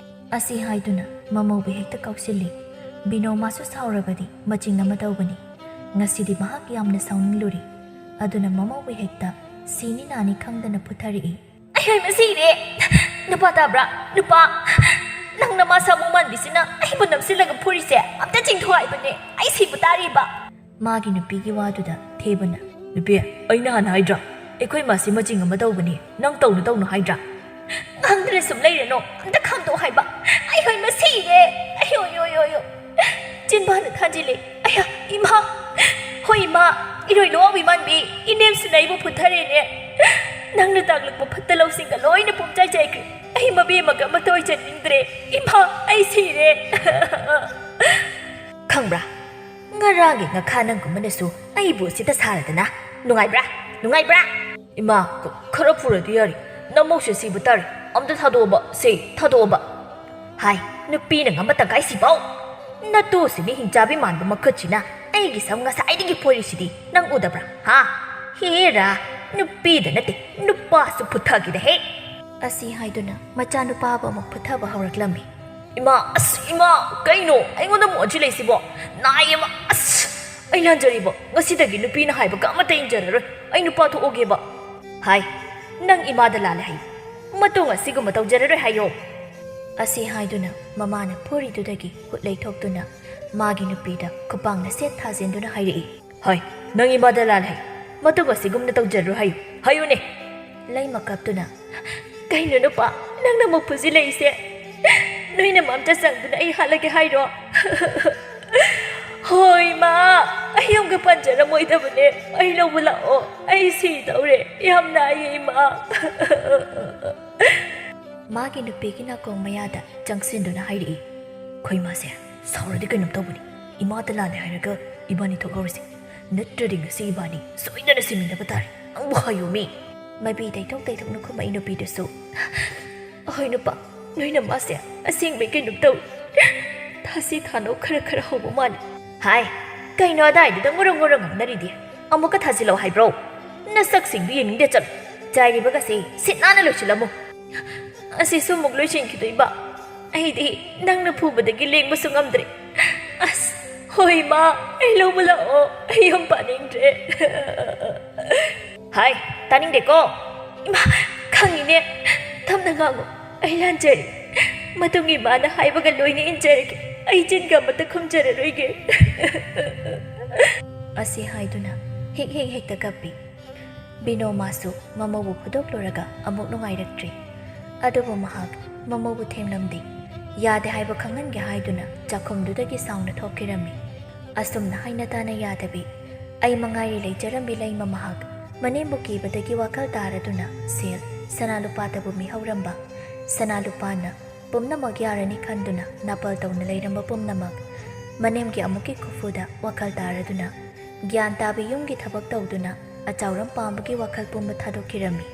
ꯑꯁꯤ ꯍꯥꯏꯗꯨꯅ ꯃꯃꯧꯕꯨ ꯍꯦꯛꯇ ꯀꯥꯎꯁꯤꯜꯂꯤ꯫ ꯕꯤꯅꯣꯃꯥꯁꯨ ꯁꯥꯎꯔꯕꯗꯤ ꯃꯆꯤꯡ ꯑꯃ ꯇꯧꯕꯅꯤ꯫ ꯉꯁꯤꯗꯤ ꯃꯍꯥꯛ ꯌꯥꯝꯅ ꯁꯥꯎꯅꯤꯡꯂꯨꯔꯤ꯫ ꯑꯗꯨꯅ ꯃꯃꯧꯕꯨ ꯍꯦꯛꯇ ꯁꯤꯅꯤ ꯅꯥꯅꯤ ꯈꯪꯗꯅ ꯐꯨꯊꯔꯛꯏ꯫ "ꯑꯩꯍꯣꯏ, ꯃꯁꯤꯔꯦ! ꯅꯨꯄꯥ ꯇꯥꯕ꯭ꯔꯥ? ꯅꯨꯄꯥ! ꯅꯪ ꯅꯃꯥ ꯁꯥ ꯃꯨꯡ ꯃꯥꯟꯕꯤꯁꯤꯅ ꯑꯩꯕꯨ ꯅꯝꯁꯤꯜꯂꯒ ꯐꯨꯔꯤꯁꯦ ꯑꯝꯇ ꯆꯤꯡꯊꯣꯛ ꯍꯥꯏꯕꯅꯦ, ꯑꯩ ꯁꯤꯕ ꯇꯥꯔꯤꯕ!" ꯃꯥꯒꯤ ꯅꯨꯄꯤꯒꯤ ꯋꯥꯗꯨꯗ ꯊꯦꯕꯅ, "ꯅꯨꯄꯤ, ꯑꯩꯅ ꯍꯥꯟꯅ ꯍꯥꯏꯗ꯭ꯔꯥ? ꯑꯩꯈꯣꯏ ꯃꯥꯁꯤ ꯃꯆꯤꯡ ꯑꯃ ꯇꯧꯕꯅꯤ, ꯅꯪ ꯇꯧꯅꯨ ꯇꯧꯅꯨ ꯍꯥꯏꯗ꯭ꯔꯥ?" "ꯉꯥꯡꯗꯅ ꯁꯨꯝ ꯂꯩꯔꯅꯣ, ꯑꯝꯇ ꯈꯥꯝꯗꯣꯛꯑꯣ ꯍꯥꯏꯕ꯫ ꯑꯩꯍꯣꯏ, ꯃꯁꯤꯔꯦ! ꯑꯌꯣ, ꯌꯣ, ꯌꯣ, ꯌꯣ! ꯆꯤꯟꯕꯥꯅ ꯊꯥꯖꯤꯜꯂꯦ꯫ ꯑꯌꯥ, ꯏꯃꯥ! ꯍꯣꯏ, ꯏꯃꯥ! ꯏꯔꯣꯏ ꯂꯣꯛꯑꯕꯤ ꯃꯥꯟꯕꯤ! ꯏꯅꯦꯝꯁꯤꯅ ꯑꯩꯕꯨ ꯐꯨꯊꯔꯦꯅꯦ꯫ ꯅꯪꯅ ꯇꯥꯛꯂꯛꯄ ꯐꯠꯇ ꯂꯧꯁꯤꯡꯒ ꯂꯣꯏꯅ ꯄꯨꯝꯆꯥꯏ ꯆꯥꯏꯈ꯭ꯔꯦ꯫ ꯑꯩ ꯃꯕꯦꯝꯃꯒ ꯑꯃꯠꯇ ꯑꯣꯏꯖꯅꯤꯡꯗ꯭ꯔꯦ꯫ ꯏꯃꯥ, ꯑꯩ ꯁꯤꯔꯦ!" "ꯈꯪꯕ꯭ꯔꯥ? ꯉꯔꯥꯡꯒꯤ ꯉꯈꯥ ꯅꯪꯒꯨꯝꯕꯅꯁꯨ ꯑꯩꯕꯨ ꯁꯤꯗ ꯁꯥꯔꯗꯅ꯫ ꯅꯨꯡꯉꯥꯏꯕ꯭ꯔꯥ? ꯅꯨꯡꯉꯥꯏꯕ꯭ꯔꯥ?" "ꯏꯃꯥ, ꯈ-, ꯈꯔ ꯐꯨꯔꯗꯤ ꯌꯥꯔꯦ꯫ ꯅꯃꯧꯁꯦ ꯁꯤꯕ ꯇꯥꯔꯦ꯫ ꯑꯝꯇ ꯊꯥꯗꯣꯛꯑꯣꯕ, ꯁꯦ, ꯊꯥꯗꯣꯛꯑꯣꯕ!" "ꯍꯥꯏ, ꯅꯨꯄꯤꯅ ꯉꯝꯕ ꯇꯪꯈꯥꯏ ꯁꯤꯐꯧ! ꯅꯇꯨꯁꯤ ꯃꯤ ꯍꯤꯡꯆꯥꯕꯤ ꯃꯥꯟꯕ ꯃꯈꯨꯠꯁꯤꯅ ꯑꯩꯒꯤ ꯁꯝ ꯉꯁꯥꯏꯗꯒꯤ ꯐꯣꯏꯔꯤꯁꯤꯗꯤ ꯅꯪ ꯎꯗꯕ꯭ꯔꯥ? ꯍꯥ? ꯍꯦꯔꯥ, ꯅꯨꯄꯤꯗ ꯅꯠꯇꯦ, ꯅꯨꯄꯥꯁꯨ ꯐꯨꯊꯈꯤꯗ ꯍꯦ!" ꯑꯁꯤ ꯍꯥꯏꯗꯨꯅ ꯃꯆꯥꯅꯨꯄꯥꯕꯨ ꯑꯃꯨꯛ ꯐꯨꯊꯕ ꯍꯧꯔꯛꯂꯝꯃꯤ꯫ "ꯏꯃꯥ, ꯑꯁ, ꯏꯃꯥ, ꯀꯩꯅꯣ ꯑꯩꯉꯣꯟꯗ ꯑꯃꯨꯛ ꯑꯣꯟꯁꯤꯜꯂꯛꯏꯁꯤꯕꯣ? ꯅꯥꯏꯌꯦꯕ, ꯑꯁ! ꯑꯩ ꯂꯥꯟꯖꯔꯤꯕ, ꯉꯁꯤꯗꯒꯤ ꯅꯨꯄꯤꯅ ꯍꯥꯏꯕꯒ ꯑꯃꯠꯇ ꯏꯟꯖꯔꯔꯣꯏ꯫ ꯑꯩ ꯅꯨꯄꯥ ꯊꯣꯛꯑꯒꯦꯕ!" "ꯍꯥꯏ, ꯅꯪ ꯏꯃꯥꯗ ꯂꯥꯜꯂꯦ ꯍꯥꯏꯌꯨ꯫ ꯃꯇꯨꯡ ꯑꯁꯤꯒꯨꯝꯕ ꯇꯧꯖꯔꯔꯣꯏ ꯍꯥꯏꯌꯣ!" ꯑꯁꯤ ꯍꯥꯏꯗꯨꯅ ꯃꯃꯥꯅ ꯐꯨꯔꯤꯗꯨꯗꯒꯤ ꯈꯨꯠ ꯂꯩꯊꯣꯛꯇꯨꯅ ꯃꯥꯒꯤ ꯅꯨꯄꯤꯗ ꯈꯨꯄꯥꯡꯅ ꯁꯦꯠ ꯊꯥꯖꯤꯟꯗꯨꯅ ꯍꯥꯏꯔꯛꯏ꯫ "ꯍꯣꯏ, ꯅꯪ ꯏꯃꯥꯗ ꯂꯥꯜꯂꯦ ꯍꯥꯏꯌꯨ꯫ ꯃꯇꯨꯡ ꯑꯁꯤꯒꯨꯝꯅ ꯇꯧꯖꯔꯔꯣꯏ ꯍꯥꯏꯌꯨ꯫ ꯍꯥꯏꯌꯨꯅꯦ!" ꯂꯩꯃ ꯀꯞꯇꯨꯅ, "ꯀꯩꯅꯣ ꯅꯨꯄꯥ, ꯅꯪꯅ ꯑꯃꯨꯛ ꯐꯨꯖꯤꯜꯂꯛꯏꯁꯦ? ꯅꯣꯏꯅ ꯃꯝꯇ ꯆꯪꯗꯨꯅ ꯑꯩ ꯍꯥꯠꯂꯒꯦ ꯍꯥꯏꯔꯣ?" "ꯍꯣꯏ, ꯏꯃꯥ, ꯑꯩ ꯑꯃꯨꯛꯀ ꯄꯟꯖꯔꯝꯃꯣꯏꯗꯕꯅꯦ꯫ ꯑꯩ ꯂꯧꯕ ꯂꯥꯛꯑꯣ꯫ ꯑꯩ ꯁꯤꯗꯧꯔꯦ꯫ ꯌꯥꯝ ꯅꯥꯏꯌꯦ, ꯏꯃꯥ!" ꯃꯥꯒꯤ ꯅꯨꯄꯤꯒꯤ ꯅꯥꯀꯣꯡ ꯃꯌꯥꯗ ꯆꯪꯁꯤꯟꯗꯨꯅ ꯍꯥꯏꯔꯛꯏ꯫ "ꯑꯩꯈꯣꯏ ꯏꯃꯥꯁꯦ ꯁꯥꯎꯔꯗꯤ ꯀꯩꯅꯣꯝ ꯇꯧꯕꯅꯤ꯫ ꯏꯃꯥꯗ ꯂꯥꯜꯂꯦ ꯍꯥꯏꯔꯒ ꯏꯕꯥꯅꯤ ꯊꯣꯛꯍꯧꯔꯁꯤ꯫ ꯅꯠꯇ꯭ꯔꯗꯤ ꯉꯁꯤ ꯏꯕꯥꯅꯤ ꯁꯣꯏꯗꯅ ꯁꯤꯃꯤꯟꯅꯕ ꯇꯥꯔꯦ꯫ ꯅꯪꯕꯨ ꯍꯥꯏꯌꯣꯃꯤ!" ꯃꯄꯤ ꯇꯩꯊꯣꯛ ꯇꯩꯊꯣꯛꯅ ꯈꯨꯝꯃꯛꯏ ꯅꯨꯄꯤꯗꯨꯁꯨ꯫ "ꯑꯍꯣꯏ ꯅꯨꯄꯥ, ꯅꯣꯏ ꯅꯃꯥꯁꯦ ꯑꯁꯦꯡꯕꯩ ꯀꯩꯅꯣꯝ ꯇꯧꯏ꯫ ꯊꯥꯁꯤ ꯊꯥꯅꯧ ꯈꯔ ꯈꯔ ꯍꯧꯕ ꯃꯥꯜꯂꯤ꯫ ꯍꯥꯏ, ꯀꯩꯅꯣ ꯑꯗꯥꯏꯗꯨꯗ ꯉꯨꯔꯪ ꯉꯨꯔꯪ ꯉꯥꯡꯅꯔꯤꯗꯤ? ꯑꯃꯨꯛꯀ ꯊꯥꯖꯤꯜꯂꯧ ꯍꯥꯏꯕ꯭ꯔꯣ? ꯅꯁꯛꯁꯤꯡꯗꯨ ꯌꯦꯡꯅꯤꯡꯗꯦ, ꯆꯠꯂꯣ꯫ ꯆꯥꯏꯔꯤꯕꯒꯁꯦ ꯁꯤꯠ ꯅꯥꯟꯅ ꯂꯣꯏꯁꯤꯜꯂꯝꯃꯨ꯫ ꯑꯁꯤꯁꯨ ꯑꯃꯨꯛ ꯂꯣꯏꯁꯤꯟꯈꯤꯗꯣꯏꯕ? ꯑꯩꯗꯤ ꯅꯪꯅ ꯐꯨꯕꯗꯒꯤ ꯂꯦꯡꯕꯁꯨ ꯉꯝꯗ꯭ꯔꯦ꯫ ꯑꯁ, ꯍꯣꯏ ꯃꯥ, ꯑꯩ ꯂꯧꯕ ꯂꯥꯛꯑꯣ, ꯑꯩ ꯌꯨꯝ ꯄꯥꯅꯤꯡꯗ꯭ꯔꯦ꯫ ꯍꯥꯏ, ꯇꯥꯅꯤꯡꯗꯦꯀꯣ꯫ ꯏꯃꯥ, ꯈꯪꯉꯤꯅꯦ꯫ ꯇꯞꯅ ꯉꯥꯡꯉꯨ꯫ ꯑꯩ ꯂꯥꯟꯖꯔꯦ꯫ ꯃꯇꯨꯡ ꯏꯃꯥꯅ ꯍꯥꯏꯕꯒ ꯂꯣꯏꯅ ꯏꯟꯖꯔꯒꯦ꯫ ꯑꯩ ꯆꯤꯟꯒ ꯑꯃꯠꯇ ꯈꯨꯝꯖꯔꯔꯣꯏꯒꯦ꯫ ꯑꯁꯤ ꯍꯥꯏꯗꯨꯅ ꯍꯦꯛ ꯍꯦꯛ ꯍꯦꯛꯇ ꯀꯞꯄꯤ꯫ ꯕꯤꯅꯣ ꯃꯥꯁꯨ ꯃꯃꯧꯕꯨ ꯐꯨꯗꯣꯛꯂꯨꯔꯒ ꯑꯃꯨꯛ ꯅꯨꯡꯉꯥꯏꯔꯛꯇ꯭ꯔꯤ꯫ ꯑꯗꯨꯕꯨ ꯃꯍꯥꯛ ꯃꯃꯧꯕꯨ ꯊꯦꯝꯂꯝꯗꯦ꯫ ꯌꯥꯗꯦ ꯍꯥꯏꯕ ꯈꯪꯍꯟꯒꯦ ꯍꯥꯏꯗꯨꯅ ꯆꯥꯛꯈꯨꯝꯗꯨꯗꯒꯤ ꯁꯥꯎꯅ ꯊꯣꯛꯈꯤꯔꯝꯃꯤ꯫ ꯑꯁꯨꯝꯅ ꯍꯥꯏꯅ ꯇꯥꯅ ꯌꯥꯗꯕꯤ, ꯑꯩ ꯃꯉꯥꯏꯔꯦ ꯂꯩꯖꯔꯝꯕꯤ ꯂꯩꯃ ꯃꯍꯥꯛ ꯃꯅꯦꯝꯕꯨ ꯀꯤꯕꯗꯒꯤ ꯋꯥꯈꯜ ꯇꯥꯔꯗꯨꯅ ꯁꯦꯜ, ꯁꯅꯥ ꯂꯨꯄꯥꯗꯕꯨ ꯃꯤꯍꯧꯔꯝꯕ꯫ ꯁꯅꯥ ꯂꯨꯄꯥꯅ ꯄꯨꯝꯅꯃꯛ ꯌꯥꯔꯅꯤ ꯈꯟꯗꯨꯅ ꯅꯥꯄꯜ ꯇꯧꯅ ꯂꯩꯔꯝꯕ ꯄꯨꯝꯅꯃꯛ ꯃꯅꯦꯝꯒꯤ ꯑꯃꯨꯛꯀꯤ ꯈꯨꯐꯨꯗ ꯋꯥꯈꯜ ꯇꯥꯔꯗꯨꯅ ꯒ꯭ꯌꯥꯟ ꯇꯥꯕꯤ ꯌꯨꯝꯒꯤ ꯊꯕꯛ ꯇꯧꯗꯨꯅ ꯑꯆꯥꯎꯔꯝ ꯄꯥꯝꯕꯒꯤ ꯋꯥꯈꯜ ꯄꯨꯝꯕ ꯊꯥꯗꯣꯛꯈꯤꯔꯝꯃꯤ꯫